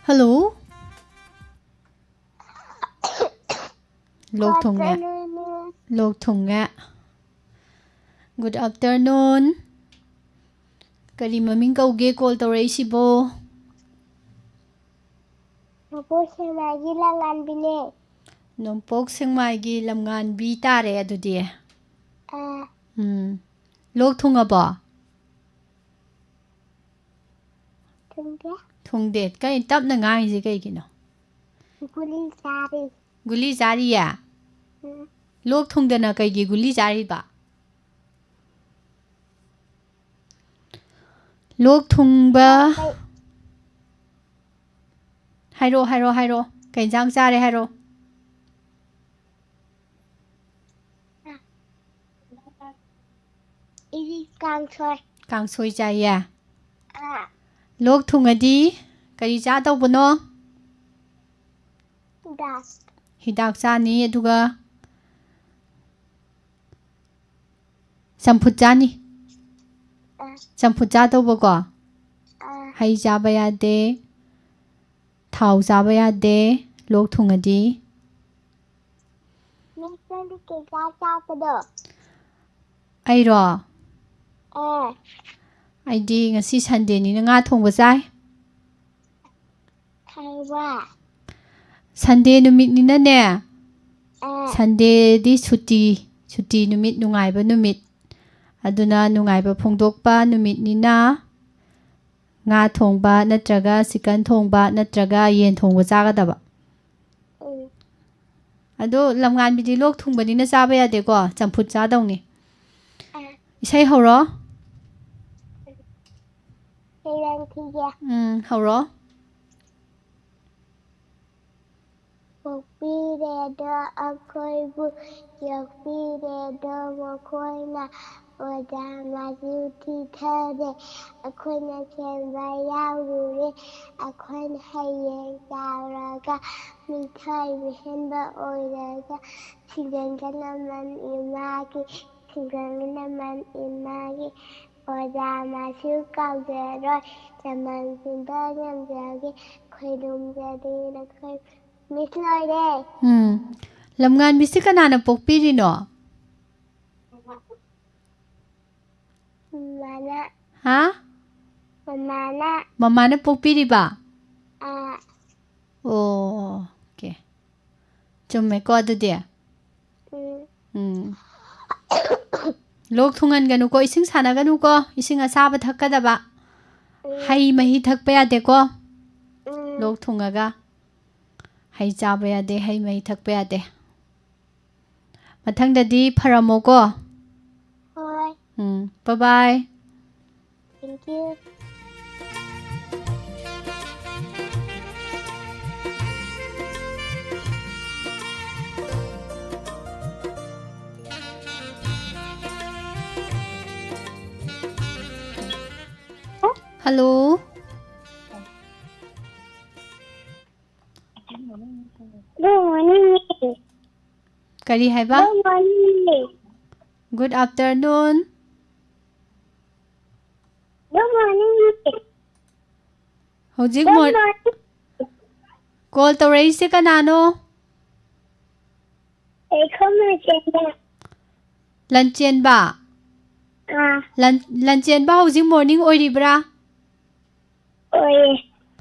Hello. ꯂꯣꯛ ꯊꯨꯡꯉꯦ꯫ Afternoon. ꯂꯣꯛ ꯊꯨꯡꯉꯦ꯫ Good afternoon. ꯀꯔꯤ ꯃꯃꯤꯡ ꯀꯧꯒꯦ call ꯇꯧꯔꯛꯏꯁꯤꯕꯣ? ꯅꯣꯡꯄꯣꯛ ꯁꯦꯛꯃꯥꯏꯒꯤ ꯂꯝꯉꯥꯟꯕꯤꯅꯦ꯫ ꯅꯣꯡꯄꯣꯛ ꯁꯦꯛꯃꯥꯏꯒꯤ ꯂꯝꯉꯥꯟꯕꯤ ꯇꯥꯔꯦ ꯑꯗꯨꯗꯤ꯫ ꯑꯥ꯫ ꯎꯝ꯫ ꯂꯣꯛ ꯊꯨꯡꯉꯕꯣ? ꯊꯨꯡꯗꯦ꯫ ꯊꯨꯡꯗꯦ꯫ ꯀꯩ ꯇꯞꯅ ꯉꯥꯡꯉꯤꯁꯦ ꯀꯩꯒꯤꯅꯣ? ꯒꯨꯂꯤ ꯆꯥꯔꯤ꯫ ꯒꯨꯂꯤ ꯆꯥꯔꯤꯌꯦ? ꯎꯝ꯫ ꯂꯣꯛ ꯊꯨꯡꯗꯅ ꯀꯩꯒꯤ ꯒꯨꯂꯤ ꯆꯥꯔꯤꯕ? ꯂꯣꯛ ꯊꯨꯡꯕ꯫ ꯑꯩ ꯍꯥꯏꯔꯛꯑꯣ, ꯍꯥꯏꯔꯛꯑꯣ, ꯍꯥꯏꯔꯛꯑꯣ꯫ ꯀꯩ ꯏꯟꯖꯥꯡ ꯆꯥꯔꯦ ꯍꯥꯏꯔꯛꯑꯣ꯫ ꯑꯩꯗꯤ ꯀꯥꯡꯁꯣꯏ꯫ ꯀꯥꯡꯁꯣꯏ ꯆꯥꯏꯌꯦ? ꯑꯥ꯫ ꯂꯣꯛ ꯊꯨꯡꯉꯗꯤ ꯀꯔꯤ ꯆꯥꯗꯧꯕꯅꯣ? ꯍꯤꯗꯥꯛ꯫ ꯍꯤꯗꯥꯛ ꯆꯥꯅꯤ, ꯑꯗꯨꯒ ꯆꯝꯐꯨꯠ ꯆꯥꯅꯤ꯫ ꯑꯥ꯫ ꯆꯝꯐꯨꯠ ꯆꯥꯗꯧꯕꯀꯣ? ꯑꯥ꯫ ꯍꯩ ꯆꯥꯕ ꯌꯥꯗꯦ, ꯊꯥꯎ ꯆꯥꯕ ꯌꯥꯗꯦ, ꯂꯣꯛ ꯊꯨꯡꯉꯗꯤ꯫ Miss, ꯅꯪꯗꯤ ꯀꯩ ꯏꯟꯖꯥꯡ ꯆꯥꯕꯅꯣ? ꯑꯩꯔꯣ? ꯑꯥ꯫ ꯑꯩꯗꯤ ꯉꯁꯤ Sundayꯅꯤꯅ ꯉꯥ ꯊꯣꯡꯕ ꯆꯥꯏ꯫ ꯈꯪꯕ꯭ꯔꯥ? Sunday ꯅꯨꯃꯤꯠꯅꯤꯅꯅꯦ, ꯑꯥ꯫ Sundayꯗꯤ ꯁꯨꯇꯤ, ꯁꯨꯇꯤ ꯅꯨꯃꯤꯠ, ꯅꯨꯡꯉꯥꯏꯕ ꯅꯨꯃꯤꯠ꯫ ꯑꯗꯨꯅ ꯅꯨꯡꯉꯥꯏꯕ ꯐꯣꯡꯗꯣꯛꯄ ꯅꯨꯃꯤꯠꯅꯤꯅ ꯉꯥ ꯊꯣꯡꯕ ꯅꯠꯇ꯭ꯔꯒ chicken ꯊꯣꯡꯕ ꯅꯠꯇ꯭ꯔꯒ ꯌꯦꯟ ꯊꯣꯡꯕ ꯆꯥꯒꯗꯕ꯫ ꯎꯝ꯫ ꯑꯗꯣ ꯂꯝꯉꯥꯟꯕꯤꯗꯤ ꯂꯣꯛ ꯊꯨꯡꯕꯅꯤꯅ ꯆꯥꯕ ꯌꯥꯗꯦꯀꯣ, ꯆꯝꯐꯨꯠ ꯆꯥꯗꯧꯅꯤ꯫ ꯑꯥ꯫ ꯏꯁꯩ ꯍꯧꯔꯣ꯫ ꯁꯩꯔꯦꯡ ꯊꯤꯒꯦ꯫ ꯎꯝ, ꯍꯧꯔꯣ꯫ ꯄꯣꯛꯄꯤꯔꯦꯗꯣ ꯑꯩꯈꯣꯏꯕꯨ, ꯌꯣꯛꯄꯤꯔꯦꯗꯣ ꯃꯈꯣꯏꯅ, ꯑꯣꯖꯥ ꯃꯥꯁꯨ ꯊꯤꯊꯔꯦ, ꯑꯩꯈꯣꯏꯅ ꯁꯦꯝꯕ ꯌꯥꯎꯔꯨꯔꯦ꯫ ꯑꯩꯈꯣꯏꯅ ꯍꯌꯦꯡ ꯆꯥꯎꯔꯒ ꯃꯤꯊꯣꯏ ꯃꯤꯍꯦꯟꯕ ꯑꯣꯏꯔꯒ, ꯁꯤꯡꯖꯪꯒ ꯂꯃꯟ ꯏꯃꯥꯒꯤ, ꯁꯤꯡꯖꯪꯒ ꯂꯃꯟ ꯏꯃꯥꯒꯤ, ꯑꯣꯖꯥ ꯃꯥꯁꯨ ꯀꯥꯎꯖꯔꯣꯏ, ꯂꯃꯟ ꯁꯤꯟꯕ ꯉꯝꯖꯒꯦ, ꯈꯣꯏꯔꯨꯝꯖꯔꯤ ꯅꯈꯣꯏ꯫ Miss, ꯂꯣꯏꯔꯦ꯫ ꯎꯝ꯫ ꯂꯝꯉꯥꯟꯕꯤꯁꯤ ꯀꯅꯥꯅ ꯄꯣꯛꯄꯤꯔꯤꯅꯣ? ꯃꯃꯥꯅ ꯍꯥ? ꯃꯃꯥꯅ ꯃꯃꯥꯅ ꯄꯣꯛꯄꯤꯔꯤꯕ? ꯑꯥ ꯑꯣꯀꯦ, ꯆꯨꯝꯃꯦꯀꯣ ꯑꯗꯨꯗꯤ. ꯎꯝ ꯎꯝ. ꯂꯣꯛ ꯊꯨꯡꯍꯟꯒꯅꯨꯀꯣ, ꯏꯁꯤꯡ ꯁꯥꯟꯅꯒꯅꯨꯀꯣ, ꯏꯁꯤꯡ ꯑꯁꯥꯕ ꯊꯛꯀꯗꯕ. ꯎꯝ ꯍꯩ ꯃꯍꯤ ꯊꯛꯄ ꯌꯥꯗꯦꯀꯣ. ꯎꯝ ꯂꯣꯛ ꯊꯨꯡꯉꯒ ꯍꯩ ꯆꯥꯕ ꯌꯥꯗꯦ, ꯍꯩ ꯃꯍꯤ ꯊꯛꯄ ꯌꯥꯗꯦ. ꯃꯊꯪꯗꯗꯤ ꯐꯔꯝꯃꯣꯀꯣ. ꯍꯣꯏ ꯎꯝ, bye bye. Thank you. Hello. Good morning. ꯀꯔꯤ ꯍꯥꯏꯕ? Good morning. Good afternoon. Good morning. ꯍꯧꯖꯤꯛ Good ꯃꯣꯔ- morning. Call ꯇꯧꯔꯛꯏꯁꯦ ꯀꯅꯥꯅꯣ? ꯑꯩꯈꯣꯏ ꯃꯁꯦꯟꯗ. ꯂꯟꯆꯦꯟꯕ. ꯑꯥ ꯂꯟ- ꯂꯟꯆꯦꯟꯕ, ꯍꯧꯖꯤꯛ morning ꯑꯣꯏꯔꯤꯕ꯭ꯔꯥ? ꯑꯣꯏꯌꯦ.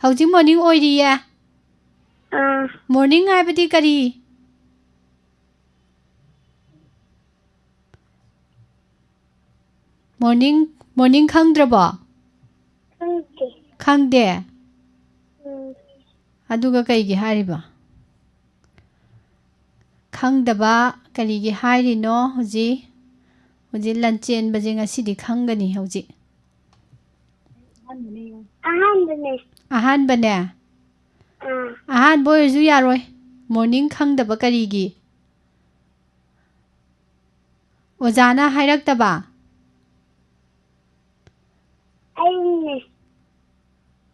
ꯍꯧꯖꯤꯛ morning ꯑꯣꯏꯔꯤꯌꯦ. ꯑꯥ Morning ꯍꯥꯏꯕꯗꯤ ꯀꯔꯤ? Morning, morning ꯈꯪꯗ꯭ꯔꯕꯣ? ꯈꯪꯗꯦ. ꯈꯪꯗꯦ. ꯎꯝ ꯑꯗꯨꯒ ꯀꯩꯒꯤ ꯍꯥꯏꯔꯤꯕ? ꯈꯪꯗꯕ ꯀꯔꯤꯒꯤ ꯍꯥꯏꯔꯤꯅꯣ? ꯍꯧꯖꯤꯛ, ꯍꯧꯖꯤꯛ ꯂꯟꯆꯦꯟꯕꯁꯦ ꯉꯁꯤꯗꯤ ꯈꯪꯒꯅꯤ ꯍꯧꯖꯤꯛ. ꯑꯍꯥꯟꯕꯅꯦ. ꯑꯍꯥꯟꯕꯅꯦ. ꯑꯥ ꯑꯍꯥꯟꯕ ꯑꯣꯏꯔꯁꯨ ꯌꯥꯔꯣꯏ. Morning ꯈꯪꯗꯕ ꯀꯔꯤꯒꯤ? ꯑꯣꯖꯥꯅ ꯍꯥꯏꯔꯛꯇꯕ? ꯑꯩꯅꯦ.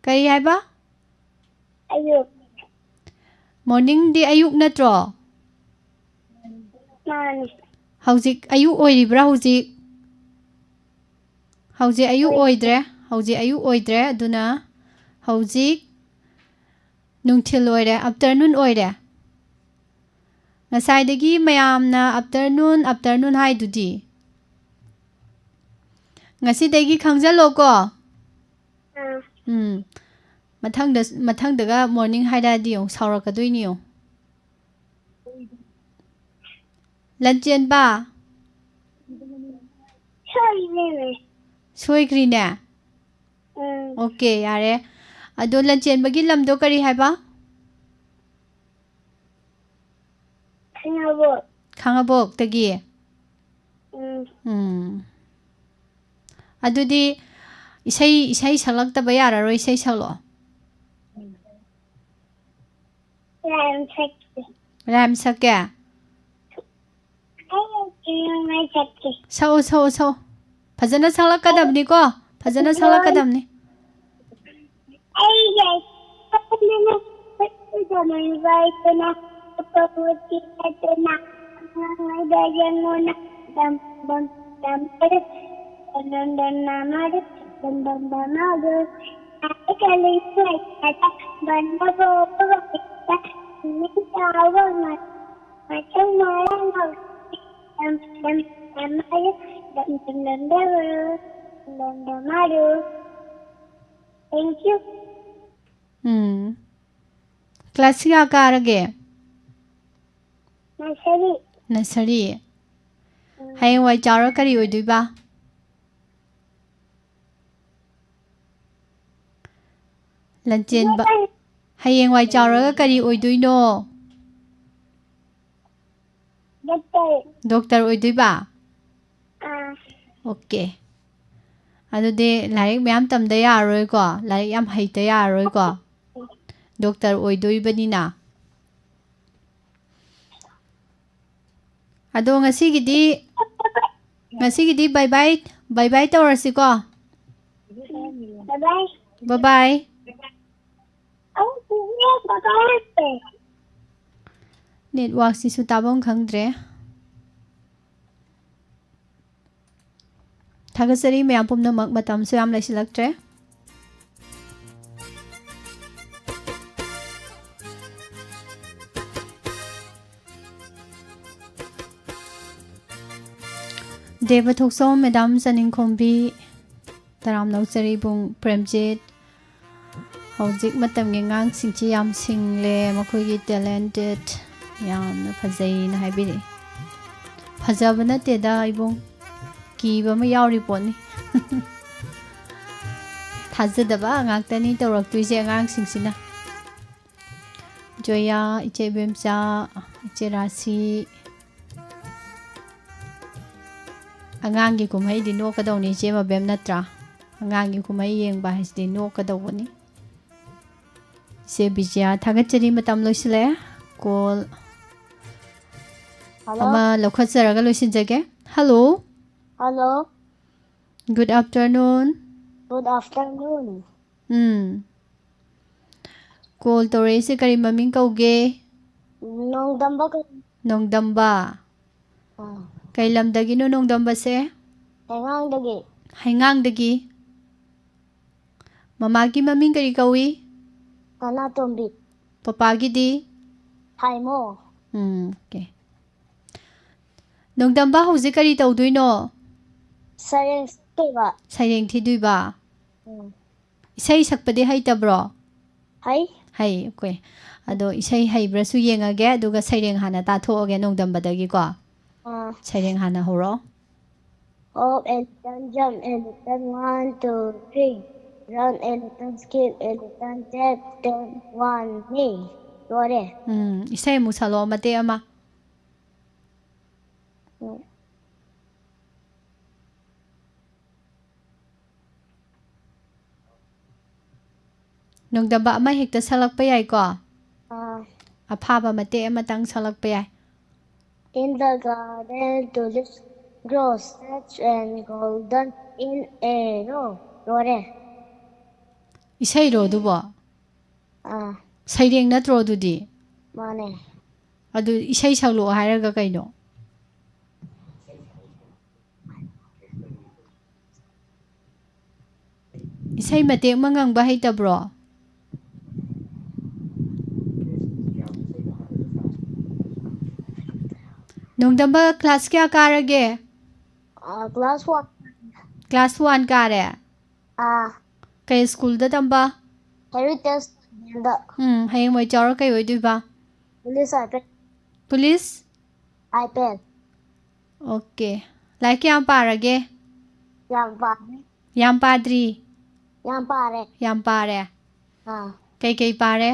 ꯀꯔꯤ ꯍꯥꯏꯕ? ꯑꯌꯨꯛ. Morningꯗꯤ ꯑꯌꯨꯛ ꯅꯠꯇ꯭ꯔꯣ? ꯃꯥꯅꯦ. ꯍꯧꯖꯤꯛ ꯑꯌꯨꯛ ꯑꯣꯏꯔꯤꯕ꯭ꯔꯥ ꯍꯧꯖꯤꯛ? ꯍꯧꯖꯤꯛ ꯑꯌꯨꯛ ꯑꯣꯏꯗ꯭ꯔꯦ. ꯍꯧꯖꯤꯛ ꯑꯌꯨꯛ ꯑꯣꯏꯗ꯭ꯔꯦ. ꯑꯗꯨꯅ ꯍꯧꯖꯤꯛ ꯅꯨꯡꯊꯤꯜ ꯑꯣꯏꯔꯦ, afternoon ꯑꯣꯏꯔꯦ. ꯉꯁꯥꯏꯗꯒꯤ ꯃꯌꯥꯝꯅ afternoon, afternoon ꯍꯥꯏꯗꯨꯗꯤ꯫ ꯉꯁꯤꯗꯒꯤ ꯈꯪꯖꯜꯂꯣꯀꯣ꯫ ꯑꯥ꯫ ꯎꯝ꯫ ꯃꯊꯪꯗ, ꯃꯊꯪꯗꯒ morning ꯍꯥꯏꯔꯛꯑꯗꯤ ꯌꯦꯡꯉꯨ, ꯁꯥꯎꯔꯛꯀꯗꯣꯏꯅꯤ ꯌꯦꯡꯉꯨ꯫ ꯂꯟꯆꯦꯟꯕ? ꯁꯣꯏꯔꯦꯅꯦ꯫ ꯁꯣꯏꯈ꯭ꯔꯤꯅꯦ? ꯎꯝ꯫ OK, ꯌꯥꯔꯦ꯫ ꯑꯗꯣ ꯂꯟꯆꯦꯟꯕꯒꯤ ꯂꯝꯗꯣ ꯀꯔꯤ ꯍꯥꯏꯕ? ꯈꯥꯉꯕꯣꯛ꯫ ꯈꯥꯉꯕꯣꯛꯇꯒꯤ? ꯎꯝ꯫ ꯎꯝ꯫ ꯑꯗꯨꯗꯤ ꯏꯁꯩ, ꯏꯁꯩ ꯁꯛꯂꯛꯇꯕ ꯌꯥꯔꯔꯣꯏ, ꯏꯁꯩ ꯁꯛꯂꯛꯑꯣ꯫ Rhyme ꯁꯛꯀꯦ꯫ Rhyme ꯁꯛꯀꯦ? ꯑꯩ ꯀꯩꯅꯣꯝꯃ ꯁꯛꯀꯦ꯫ ꯁꯛꯑꯣ, ꯁꯛꯑꯣ, ꯁꯛꯑꯣ꯫ ꯐꯖꯅ ꯁꯛꯂꯛꯀꯗꯕꯅꯤꯀꯣ, ꯐꯖꯅ ꯁꯛꯂꯛꯀꯗꯕꯅꯤ꯫ ꯑꯩꯒꯤ ꯑꯄꯥꯝꯕꯅ ꯈꯨꯠꯇꯨꯗ ꯃꯩ ꯄꯥꯏꯗꯨꯅ, ꯑꯄꯥꯝꯕ ꯊꯤꯗꯗꯨꯅ, ꯑꯉꯥꯡꯉꯩꯗ ꯌꯦꯡꯉꯨꯅ, ꯗꯝ ꯗꯝ ꯗꯝ ꯗꯝ ꯗꯝ ꯗꯝ ꯗꯝ ꯗꯝ ꯗꯝ ꯗꯝ ꯗꯝ ꯗꯝ꯫ Thank you. ꯎꯝ꯫ Class ꯀꯌꯥ ꯀꯥꯔꯒꯦ? Nursery. Nursery? ꯎꯝ꯫ ꯍꯌꯦꯡꯋꯥꯏ ꯆꯥꯎꯔ ꯀꯔꯤ ꯑꯣꯏꯗꯣꯏꯕ? ꯂꯟꯆꯦꯟꯕ, ꯍꯌꯦꯡꯋꯥꯏ ꯆꯥꯎꯔꯒ ꯀꯔꯤ ꯑꯣꯏꯗꯣꯏꯅꯣ? Doctor. Doctor ꯑꯣꯏꯗꯣꯏꯕ? ꯑꯥ꯫ OK. ꯑꯗꯨꯗꯤ ꯂꯥꯏꯔꯤꯛ ꯃꯌꯥꯝ ꯇꯝꯗ ꯌꯥꯔꯔꯣꯏꯀꯣ? ꯂꯥꯏꯔꯤꯛ ꯌꯥꯝ ꯍꯩꯇ ꯌꯥꯔꯔꯣꯏꯀꯣ? Doctor ꯑꯣꯏꯗꯣꯏꯕꯅꯤꯅ꯫ ꯑꯗꯣ ꯉꯁꯤꯒꯤꯗꯤ, ꯉꯁꯤꯒꯤꯗꯤ bye bye, bye bye ꯇꯧꯔꯁꯤꯀꯣ꯫ Bye bye. Bye bye. ꯑꯧ, ꯆꯤꯆꯦ, bye bye. Network ꯁꯤꯁꯨ ꯇꯥꯐꯝ ꯈꯪꯗ꯭ꯔꯦ꯫ ꯊꯥꯒꯠꯆꯔꯤ ꯃꯌꯥꯝ ꯄꯨꯝꯅꯃꯛ, ꯃꯇꯝꯁꯨ ꯌꯥꯝ ꯂꯩꯁꯤꯜꯂꯛꯇ꯭ꯔꯦ꯫ ꯗꯦꯕ ꯊꯣꯛꯆꯣꯝ, ꯃꯦꯗꯥꯝ ꯆꯅꯤꯡꯈꯣꯝꯕꯤ, ꯇꯔꯥꯝꯅꯧ ꯆꯔꯤꯕꯨꯡ ꯄ꯭ꯔꯦꯝꯖꯤꯠ꯫ ꯍꯧꯖꯤꯛ ꯃꯇꯝꯒꯤ ꯑꯉꯥꯡꯁꯤꯡꯁꯤ ꯌꯥꯝ ꯁꯤꯡꯂꯦ, ꯃꯈꯣꯏꯒꯤ ꯇꯦꯂꯦꯟꯇꯦꯠ ꯌꯥꯝꯅ ꯐꯖꯩꯅ ꯍꯥꯏꯕꯤꯔꯛꯏ꯫ ꯐꯖꯕ ꯅꯠꯇꯦꯗ ꯏꯕꯨꯡ, ꯀꯤꯕ ꯑꯃ ꯌꯥꯎꯔꯤ ꯄꯣꯠꯅꯤ꯫ ꯊꯥꯖꯗꯕ ꯉꯥꯛꯇꯅꯤ ꯇꯧꯔꯛꯇꯣꯏꯁꯦ ꯑꯉꯥꯡꯁꯤꯡꯁꯤꯅ꯫ ꯖꯣꯌꯥ, ꯏꯆꯦ ꯏꯕꯦꯝꯆꯥ, ꯏꯆꯦ ꯔꯥꯁꯤ꯫ ꯑꯉꯥꯡꯒꯤ ꯀꯨꯝꯍꯩꯗꯤ ꯅꯣꯛꯀꯗꯧꯅꯤ, ꯏꯆꯦ ꯃꯕꯦꯝ, ꯅꯠꯇ꯭ꯔꯥ? ꯑꯉꯥꯡꯒꯤ ꯀꯨꯝꯍꯩ ꯌꯦꯡꯕ ꯍꯥꯏꯁꯤꯗꯤ ꯅꯣꯛꯀꯗꯧꯕꯅꯤ꯫ ꯏꯆꯦ ꯕꯤꯖꯌꯥ, ꯊꯥꯒꯠꯆꯔꯤ꯫ ꯃꯇꯝ ꯂꯣꯏꯁꯤꯜꯂꯛꯑꯦ꯫ Call hello. ꯑꯃ ꯂꯧꯈꯠꯆꯔꯒ ꯂꯣꯏꯁꯤꯟꯖꯒꯦ꯫ Hello. Hello. Good afternoon꯫ Good afternoon꯫ ꯎꯝ꯫ ꯀꯣꯜ ꯇꯧꯔꯛꯏꯁꯦ ꯀꯔꯤ ꯃꯃꯤꯡ ꯀꯧꯒꯦ? ꯅꯣꯡꯗꯝꯕ ꯀꯧ-, ꯅꯣꯡꯗꯝꯕ꯫ ꯑꯥ꯫ ꯀꯩ ꯂꯝꯗꯒꯤꯅꯣ ꯅꯣꯡꯗꯝꯕꯁꯦ? ꯍꯩꯉꯥꯡꯗꯒꯤ꯫ ꯍꯩꯉꯥꯡꯗꯒꯤ꯫ ꯃꯃꯥꯒꯤ ꯃꯃꯤꯡ ꯀꯔꯤ ꯀꯧꯏ? ꯁꯅꯥꯇꯣꯝꯕꯤ꯫ ꯄꯄꯥꯒꯤꯗꯤ? ꯍꯥꯏꯃꯣ꯫ ꯎꯝ, ꯑꯣꯀꯦ꯫ ꯅꯣꯡꯗꯝꯕ ꯍꯧꯖꯤꯛ ꯀꯔꯤ ꯇꯧꯗꯣꯏꯅꯣ? ꯁꯩꯔꯦꯡ ꯁꯛꯇꯣꯏꯕ꯫ ꯁꯩꯔꯦꯡ ꯊꯤꯗꯣꯏꯕ? ꯎꯝ꯫ ꯏꯁꯩ ꯁꯛꯄꯗꯤ ꯍꯩꯇꯕ꯭ꯔꯣ? ꯍꯩ꯫ ꯍꯩ, ꯑꯣꯀꯦ꯫ ꯑꯗꯣ ꯏꯁꯩ ꯍꯩꯕ꯭ꯔꯥꯁꯨ ꯌꯦꯡꯉꯒꯦ, ꯑꯗꯨꯒ ꯁꯩꯔꯦꯡ ꯍꯥꯟꯅ ꯇꯥꯊꯣꯛꯑꯒꯦ ꯅꯣꯡꯗꯝꯕꯗꯒꯤꯀꯣ꯫ ꯑꯥ꯫ ꯁꯩꯔꯦꯡ ꯍꯥꯟꯅ ꯍꯧꯔꯛꯑꯣ꯫ Hop a little, jump a little, one, two, three. Run a little, skip a little, tap, tap, one, me. ꯂꯣꯏꯔꯦ꯫ ꯎꯝ, ꯏꯁꯩ ꯑꯃꯨꯛ ꯁꯛꯂꯛꯑꯣ ꯃꯇꯦꯛ ꯑꯃ꯫ ꯎꯝ꯫ ꯅꯣꯡꯗꯝꯕ ꯑꯃ ꯍꯦꯛꯇ ꯁꯛꯂꯛꯄ ꯌꯥꯏꯀꯣ? ꯑꯥ꯫ ꯑꯐꯥꯕ ꯃꯇꯦꯛ ꯑꯃꯇꯪ ꯁꯛꯂꯛꯄ ꯌꯥꯏ꯫ In the garden tulips grow, such and golden in a row. ꯂꯣꯏꯔꯦ꯫ ꯏꯁꯩꯔꯣ ꯑꯗꯨꯕꯣ? ꯑꯥ꯫ ꯁꯩꯔꯦꯡ ꯅꯠꯇ꯭ꯔꯣ ꯑꯗꯨꯗꯤ? ꯃꯥꯅꯦ꯫ ꯑꯗꯨ ꯏꯁꯩ ꯁꯛꯂꯛꯑꯣ ꯍꯥꯏꯔꯒ ꯀꯩꯅꯣ? ꯏꯁꯩ ꯃꯇꯦꯛ ꯑꯃ ꯉꯪꯕ ꯍꯩꯇꯕ꯭ꯔꯣ? ꯅꯣꯡꯗꯝꯕ class ꯀꯌꯥ ꯀꯥꯔꯒꯦ? ꯑꯥ, class one꯫ Class one ꯀꯥꯔꯦ? ꯑꯥ꯫ ꯀꯩ ꯁ꯭ꯀꯨꯜꯗ ꯇꯝꯕ? Heritage ꯗ꯫ ꯎꯝ, ꯍꯌꯦꯡꯋꯥꯏ ꯆꯥꯎꯔ ꯀꯩ ꯑꯣꯏꯗꯣꯏꯕ? Police, I P S꯫ Police? I P S꯫ Okay꯫ ꯂꯥꯏꯔꯤꯛ ꯀꯌꯥꯝ ꯄꯥꯔꯒꯦ? ꯌꯥꯝ ꯄꯥꯔꯦ꯫ ꯌꯥꯝ ꯄꯥꯗ꯭ꯔꯤ? ꯌꯥꯝ ꯄꯥꯔꯦ꯫ ꯌꯥꯝ ꯄꯥꯔꯦ? ꯑꯥ꯫ ꯀꯩꯀꯩ ꯄꯥꯔꯦ?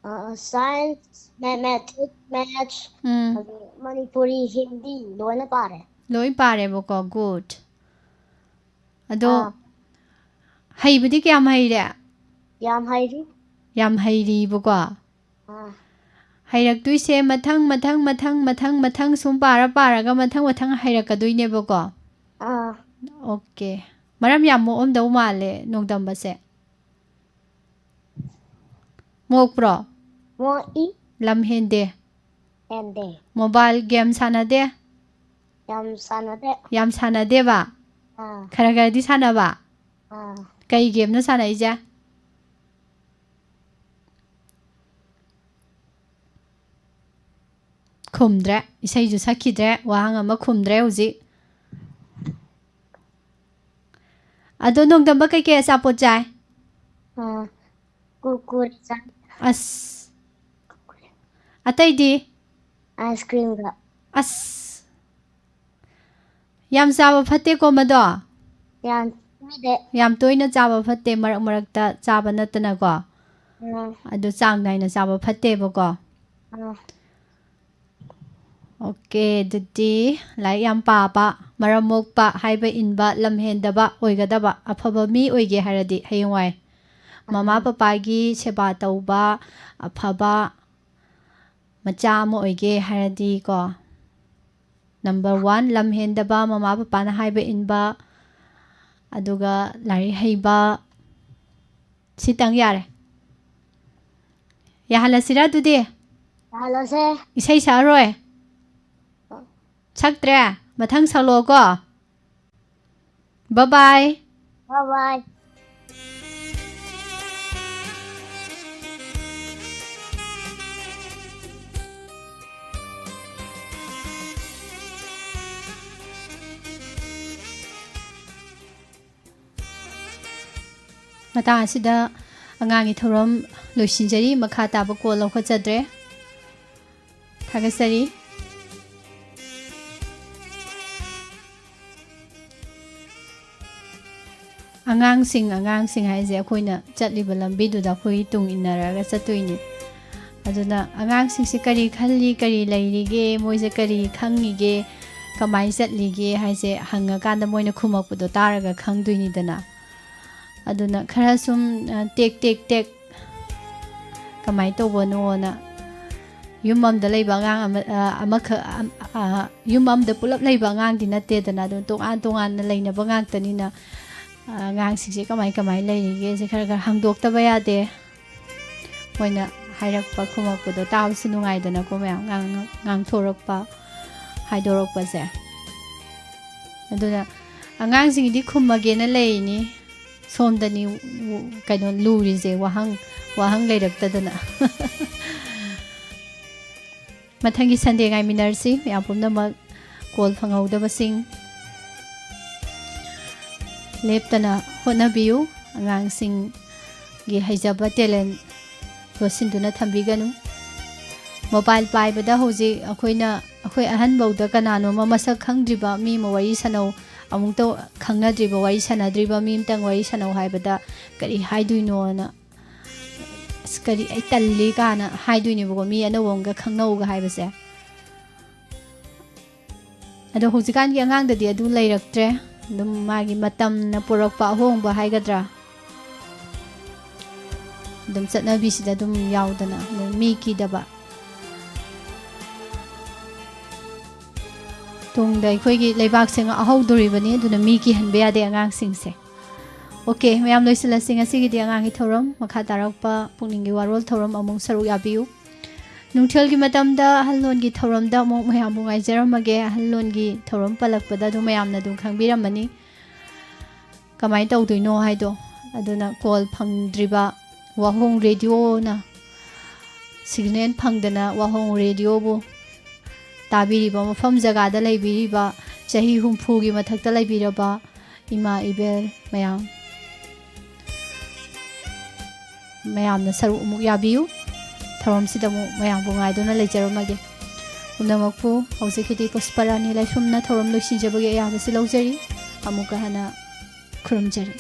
ꯑꯥ, science, mathematics, maths, ꯎꯝ꯫ ꯑꯗꯨ ꯃꯅꯤꯄꯨꯔꯤ, ꯍꯤꯟꯗꯤ ꯂꯣꯏꯅ ꯄꯥꯔꯦ꯫ ꯂꯣꯏ ꯄꯥꯔꯦꯕꯀꯣ, good꯫ ꯑꯗꯣ ꯑꯥ꯫ ꯍꯩꯕꯗꯤ ꯀꯌꯥꯝ ꯍꯩꯔꯦ? ꯌꯥꯝ ꯍꯩꯔꯤ꯫ ꯌꯥꯝ ꯍꯩꯔꯤꯕꯀꯣ? ꯑꯥ꯫ ꯍꯩꯔꯛꯇꯣꯏꯁꯦ ꯃꯊꯪ, ꯃꯊꯪ, ꯃꯊꯪ, ꯃꯊꯪ, ꯃꯊꯪ ꯁꯨꯝ ꯄꯥꯔ ꯄꯥꯔꯒ ꯃꯊꯪ, ꯃꯊꯪ ꯍꯩꯔꯛꯀꯗꯣꯏꯅꯦꯕꯀꯣ? ꯑꯥ꯫ Okay꯫ ꯃꯔꯝ ꯌꯥꯝ ꯃꯣꯛꯑꯝꯗꯧ ꯃꯥꯜꯂꯦ ꯅꯣꯡꯗꯝꯕꯁꯦ꯫ ꯃꯣꯛꯄ꯭ꯔꯣ? ꯃꯣꯛꯏ꯫ ꯂꯝ ꯍꯦꯟꯗꯦ꯫ ꯍꯦꯟꯗꯦ꯫ Mobile game ꯁꯥꯟꯅꯗꯦ? ꯌꯥꯝ ꯁꯥꯟꯅꯗꯦ꯫ ꯌꯥꯝ ꯁꯥꯟꯅꯗꯦꯕ? ꯑꯥ꯫ ꯈꯔ ꯈꯔꯗꯤ ꯁꯥꯟꯅꯕ? ꯑꯥ꯫ ꯀꯩ game ꯅꯣ ꯁꯥꯟꯅꯩꯁꯦ? ꯈꯨꯝꯗ꯭ꯔꯦ꯫ ꯏꯁꯩꯁꯨ ꯁꯛꯈꯤꯗ꯭ꯔꯦ꯫ ꯋꯥꯍꯪ ꯑꯃ ꯈꯨꯝꯗ꯭ꯔꯦ ꯍꯧꯖꯤꯛ꯫ ꯑꯗꯣ ꯅꯣꯡꯗꯝꯕ ꯀꯩꯀꯩ ꯑꯆꯥꯄꯣꯠ ꯆꯥꯏ? ꯑꯥ, ꯀꯨꯔꯀꯨꯔꯦ ꯆꯥꯏ꯫ ꯑꯁ꯫ ꯑꯇꯩꯗꯤ? Ice cream ꯒ꯫ ꯑꯁ꯫ ꯌꯥꯝ ꯆꯥꯕ ꯐꯠꯇꯦꯀꯣ ꯃꯗꯣ? ꯌꯥꯝ ꯆꯥꯗꯦ꯫ ꯌꯥꯝ ꯇꯣꯏꯅ ꯆꯥꯕ ꯐꯠꯇꯦ, ꯃꯔꯛ ꯃꯔꯛꯇ ꯆꯥꯕ ꯅꯠꯇꯅꯀꯣ꯫ ꯎꯝ꯫ ꯑꯗꯨ ꯆꯥꯡ ꯅꯥꯏꯅ ꯆꯥꯕ ꯐꯠꯇꯦꯕꯀꯣ꯫ ꯎꯝ꯫ Okay, ꯑꯗꯨꯗꯤ ꯂꯥꯏꯔꯤꯛ ꯌꯥꯝ ꯄꯥꯕ, ꯃꯔꯝ ꯃꯣꯛꯄ, ꯍꯥꯏꯕ ꯏꯟꯕ, ꯂꯝ ꯍꯦꯟꯗꯕ ꯑꯣꯏꯒꯗꯕ ꯑꯐꯕ ꯃꯤ ꯑꯣꯏꯒꯦ ꯍꯥꯏꯔꯗꯤ ꯍꯌꯦꯡꯋꯥꯏ ꯃꯃꯥ ꯎꯝ꯫ ꯄꯄꯥꯒꯤ ꯁꯦꯕꯥ ꯇꯧꯕ, ꯑꯐꯕ ꯃꯆꯥ ꯑꯃ ꯑꯣꯏꯒꯦ ꯍꯥꯏꯔꯗꯤꯀꯣ, number one, ꯂꯝ ꯍꯦꯟꯗꯕ, ꯃꯃꯥ ꯄꯄꯥꯅ ꯍꯥꯏꯕ ꯏꯟꯕ, ꯑꯗꯨꯒ ꯂꯥꯏꯔꯤꯛ ꯍꯩꯕ, ꯁꯤꯇꯪ ꯌꯥꯔꯦ꯫ ꯌꯥꯍꯜꯂꯁꯤꯔꯥ ꯑꯗꯨꯗꯤ? ꯌꯥꯍꯜꯂꯁꯦ꯫ ꯏꯁꯩ ꯁꯛꯑꯔꯣꯏ? ꯁꯛꯇ꯭ꯔꯦ? ꯃꯊꯪ ꯁꯛꯂꯛꯑꯣꯀꯣ꯫ Bye bye꯫ Bye bye꯫ ꯃꯇꯥꯡ ꯑꯁꯤꯗ ꯑꯉꯥꯡꯒꯤ ꯊꯧꯔꯝ ꯂꯣꯏꯁꯤꯟꯖꯔꯤ꯫ ꯃꯈꯥ ꯇꯥꯕ ꯀꯣꯜ ꯂꯧꯈꯠꯆꯗ꯭ꯔꯦ꯫ ꯊꯥꯒꯠꯆꯔꯤ꯫ ꯑꯉꯥꯡꯁꯤꯡ, ꯑꯉꯥꯡꯁꯤꯡ ꯍꯥꯏꯁꯦ ꯑꯩꯈꯣꯏꯅ ꯆꯠꯂꯤꯕ ꯂꯝꯕꯤꯗꯨꯗ ꯑꯩꯈꯣꯏ ꯇꯨꯡ ꯏꯟꯅꯔꯒ ꯆꯠꯇꯣꯏꯅꯤ꯫ ꯑꯗꯨꯅ ꯑꯉꯥꯡꯁꯤꯡꯁꯦ ꯀꯔꯤ ꯈꯜꯂꯤ, ꯀꯔꯤ ꯂꯩꯔꯤꯒꯦ, ꯃꯣꯏꯁꯦ ꯀꯔꯤ ꯈꯪꯉꯤꯒꯦ, ꯀꯃꯥꯏꯅ ꯆꯠꯂꯤꯒꯦ ꯍꯥꯏꯁꯦ ꯍꯪꯉꯀꯥꯟꯗ ꯃꯣꯏꯅ ꯈꯨꯝꯃꯛꯄꯗꯣ ꯇꯥꯔꯒ ꯈꯪꯗꯣꯏꯅꯤꯗꯅ꯫ ꯑꯗꯨꯅ ꯈꯔ ꯁꯨꯝ, ꯑ, ꯇꯦꯛ ꯇꯦꯛ ꯇꯦꯛ ꯀꯃꯥꯏꯅ ꯇꯧꯕꯅꯣꯅ, ꯌꯨꯝ ꯑꯃꯗ ꯂꯩꯕ ꯑꯉꯥꯡ ꯑꯃ, ꯑ, ꯑꯃꯈꯛ, ꯑꯝ-, ꯑ, ꯌꯨꯝ ꯑꯃꯗ ꯄꯨꯂꯞ ꯂꯩꯕ ꯑꯉꯥꯡꯗꯤ ꯅꯠꯇꯦꯗꯅ, ꯑꯗꯨꯝ ꯇꯣꯉꯥꯟ ꯇꯣꯉꯥꯟꯅ ꯂꯩꯅꯕ ꯉꯥꯛꯇꯅꯤꯅ, ꯑ, ꯑꯉꯥꯡꯁꯤꯡꯁꯦ ꯀꯃꯥꯏ ꯀꯃꯥꯏ ꯂꯩꯔꯤꯒꯦꯁꯦ ꯈꯔ ꯈꯔ ꯍꯪꯗꯣꯛꯇꯕ ꯌꯥꯗꯦ꯫ ꯃꯣꯏꯅ ꯍꯥꯏꯔꯛꯄ ꯈꯨꯝꯃꯛꯄꯗꯣ ꯇꯥꯕꯁꯨ ꯅꯨꯡꯉꯥꯏꯗꯅꯀꯣ, ꯃꯌꯥꯝ ꯉꯥꯡ-, ꯉꯥꯡꯊꯣꯔꯛꯄ, ꯍꯥꯏꯗꯣꯔꯛꯄꯁꯦ꯫ ꯑꯗꯨꯅ ꯑꯉꯥꯡꯁꯤꯡꯒꯤꯗꯤ ꯈꯨꯝꯃꯒꯦꯅ ꯂꯩꯔꯤꯅꯤ, ꯁꯣꯝꯗꯅꯤ ꯎ-, ꯀꯩꯅꯣ ꯂꯨꯔꯤꯁꯦ, ꯋꯥꯍꯪ, ꯋꯥꯍꯪ ꯂꯩꯔꯛꯇꯗꯅ꯫ ꯃꯊꯪꯒꯤ ꯁꯟꯗꯦ ꯉꯥꯏꯃꯤꯟꯅꯔꯁꯤ, ꯃꯌꯥꯝ ꯄꯨꯝꯅꯃꯛ꯫ ꯀꯣꯜ ꯐꯪꯍꯧꯗꯕꯁꯤꯡ ꯂꯦꯞꯇꯅ ꯍꯣꯠꯅꯕꯤꯌꯨ꯫ ꯑꯉꯥꯡꯁꯤꯡꯒꯤ ꯍꯩꯖꯕ, talent ꯂꯣꯠꯁꯤꯟꯗꯨꯅ ꯊꯝꯕꯤꯒꯅꯨ꯫ Mobile ꯄꯥꯏꯕꯗ ꯍꯧꯖꯤꯛ ꯑꯩꯈꯣꯏꯅ, ꯑꯩꯈꯣꯏ ꯑꯍꯟꯐꯧꯗ ꯀꯅꯥꯅꯣꯝꯃ ꯃꯁꯛ ꯈꯪꯗ꯭ꯔꯤꯕ ꯃꯤ ꯑꯃ ꯋꯥꯔꯤ ꯁꯥꯟꯅꯧ, ꯑꯃꯨꯛꯇ ꯈꯪꯅꯗ꯭ꯔꯤꯕ, ꯋꯥꯔꯤ ꯁꯥꯟꯅꯗ꯭ꯔꯤꯕ ꯃꯤ ꯑꯃꯇꯪ ꯋꯥꯔꯤ ꯁꯥꯟꯅꯧ ꯍꯥꯏꯕꯗ ꯀꯔꯤ ꯍꯥꯏꯗꯣꯏꯅꯣꯅ, "ꯑꯁ, ꯀꯔꯤ, ꯑꯩ ꯇꯜꯂꯤ" ꯀꯥꯏꯅ ꯍꯥꯏꯗꯣꯏꯅꯦꯕꯀꯣ, ꯃꯤ ꯑꯅꯧꯕ ꯑꯃꯒ ꯈꯪꯅꯧꯒ ꯍꯥꯏꯕꯁꯦ꯫ ꯑꯗꯣ ꯍꯧꯖꯤꯛꯀꯥꯟꯒꯤ ꯑꯉꯥꯡꯗꯗꯤ ꯑꯗꯨ ꯂꯩꯔꯛꯇ꯭ꯔꯦ꯫ ꯑꯗꯨꯝ ꯃꯥꯒꯤ ꯃꯇꯝꯅ ꯄꯨꯔꯛꯄ ꯑꯍꯣꯡꯕ ꯍꯥꯏꯒꯗ꯭ꯔꯥ, ꯑꯗꯨꯝ ꯆꯠꯅꯕꯤꯁꯤꯗ ꯑꯗꯨꯝ ꯌꯥꯎꯗꯅ ꯑꯗꯨꯝ ꯃꯤ ꯀꯤꯗꯕ꯫ ꯇꯨꯡꯗ ꯑꯩꯈꯣꯏꯒꯤ ꯂꯩꯕꯥꯛꯁꯦ ꯉꯥꯛꯍꯧꯗꯣꯔꯤꯕꯅꯤ, ꯑꯗꯨꯅ ꯃꯤ ꯀꯤꯍꯟꯕ ꯌꯥꯗꯦ ꯑꯉꯥꯡꯁꯤꯡꯁꯦ꯫ OK, ꯃꯌꯥꯝ ꯂꯣꯏꯁꯤꯜꯂꯁꯤ ꯉꯁꯤꯒꯤꯗꯤ ꯑꯉꯥꯡꯒꯤ ꯊꯧꯔꯝ꯫ ꯃꯈꯥ ꯇꯥꯔꯛꯄ ꯄꯨꯛꯅꯤꯡꯒꯤ ꯋꯥꯔꯣꯜ ꯊꯧꯔꯝ ꯑꯃꯨꯛ ꯁꯔꯨꯛ ꯌꯥꯕꯤꯌꯨ꯫ ꯅꯨꯡꯊꯤꯜꯒꯤ ꯃꯇꯝꯗ ꯑꯍꯜ ꯂꯣꯟꯒꯤ ꯊꯧꯔꯝꯗ ꯑꯃꯨꯛ ꯃꯌꯥꯝꯕꯨ ꯉꯥꯏꯖꯔꯝꯃꯒꯦ꯫ ꯑꯍꯜ ꯂꯣꯟꯒꯤ ꯊꯧꯔꯝ ꯄꯜꯂꯛꯄꯗ ꯑꯗꯨꯝ ꯃꯌꯥꯝꯅ ꯑꯗꯨꯝ ꯈꯪꯕꯤꯔꯝꯃꯅꯤ ꯀꯃꯥꯏꯅ ꯇꯧꯗꯣꯏꯅꯣ ꯍꯥꯏꯗꯣ꯫ ꯑꯗꯨꯅ ꯀꯣꯜ ꯐꯪꯗ꯭ꯔꯤꯕ, ꯋꯥꯍꯣꯡ ꯔꯦꯗꯤꯑꯣꯅ ꯁꯤꯒꯅꯦꯜ ꯐꯪꯗꯅ ꯋꯥꯍꯣꯡ ꯔꯦꯗꯤꯑꯣꯕꯨ ꯇꯥꯕꯤꯔꯤꯕ, ꯃꯐꯝ ꯖꯒꯥꯗ ꯂꯩꯕꯤꯔꯤꯕ, ꯆꯍꯤ ꯍꯨꯝꯐꯨꯒꯤ ꯃꯊꯛꯇ ꯂꯩꯕꯤꯔꯕ ꯏꯃꯥ ꯏꯕꯦꯜ ꯃꯌꯥꯝ, ꯃꯌꯥꯝꯅ ꯁꯔꯨꯛ ꯑꯃꯨꯛ ꯌꯥꯕꯤꯌꯨ꯫ ꯊꯧꯔꯝꯁꯤꯗ ꯑꯃꯨꯛ ꯃꯌꯥꯝꯕꯨ ꯉꯥꯏꯗꯨꯅ ꯂꯩꯖꯔꯝꯃꯒꯦ꯫ ꯄꯨꯝꯅꯃꯛꯄꯨ ꯍꯧꯖꯤꯛꯀꯤꯗꯤ ꯄꯨꯁꯄꯔꯥꯅꯤ ꯂꯥꯏꯁ꯭ꯔꯝꯅ ꯊꯧꯔꯝ ꯂꯣꯏꯁꯤꯟꯖꯕꯒꯤ ꯑꯌꯥꯕꯁꯤ ꯂꯧꯖꯔꯤ꯫ ꯑꯃꯨꯛꯀ ꯍꯟꯅ ꯈꯨꯔꯨꯝꯖꯔꯤ꯫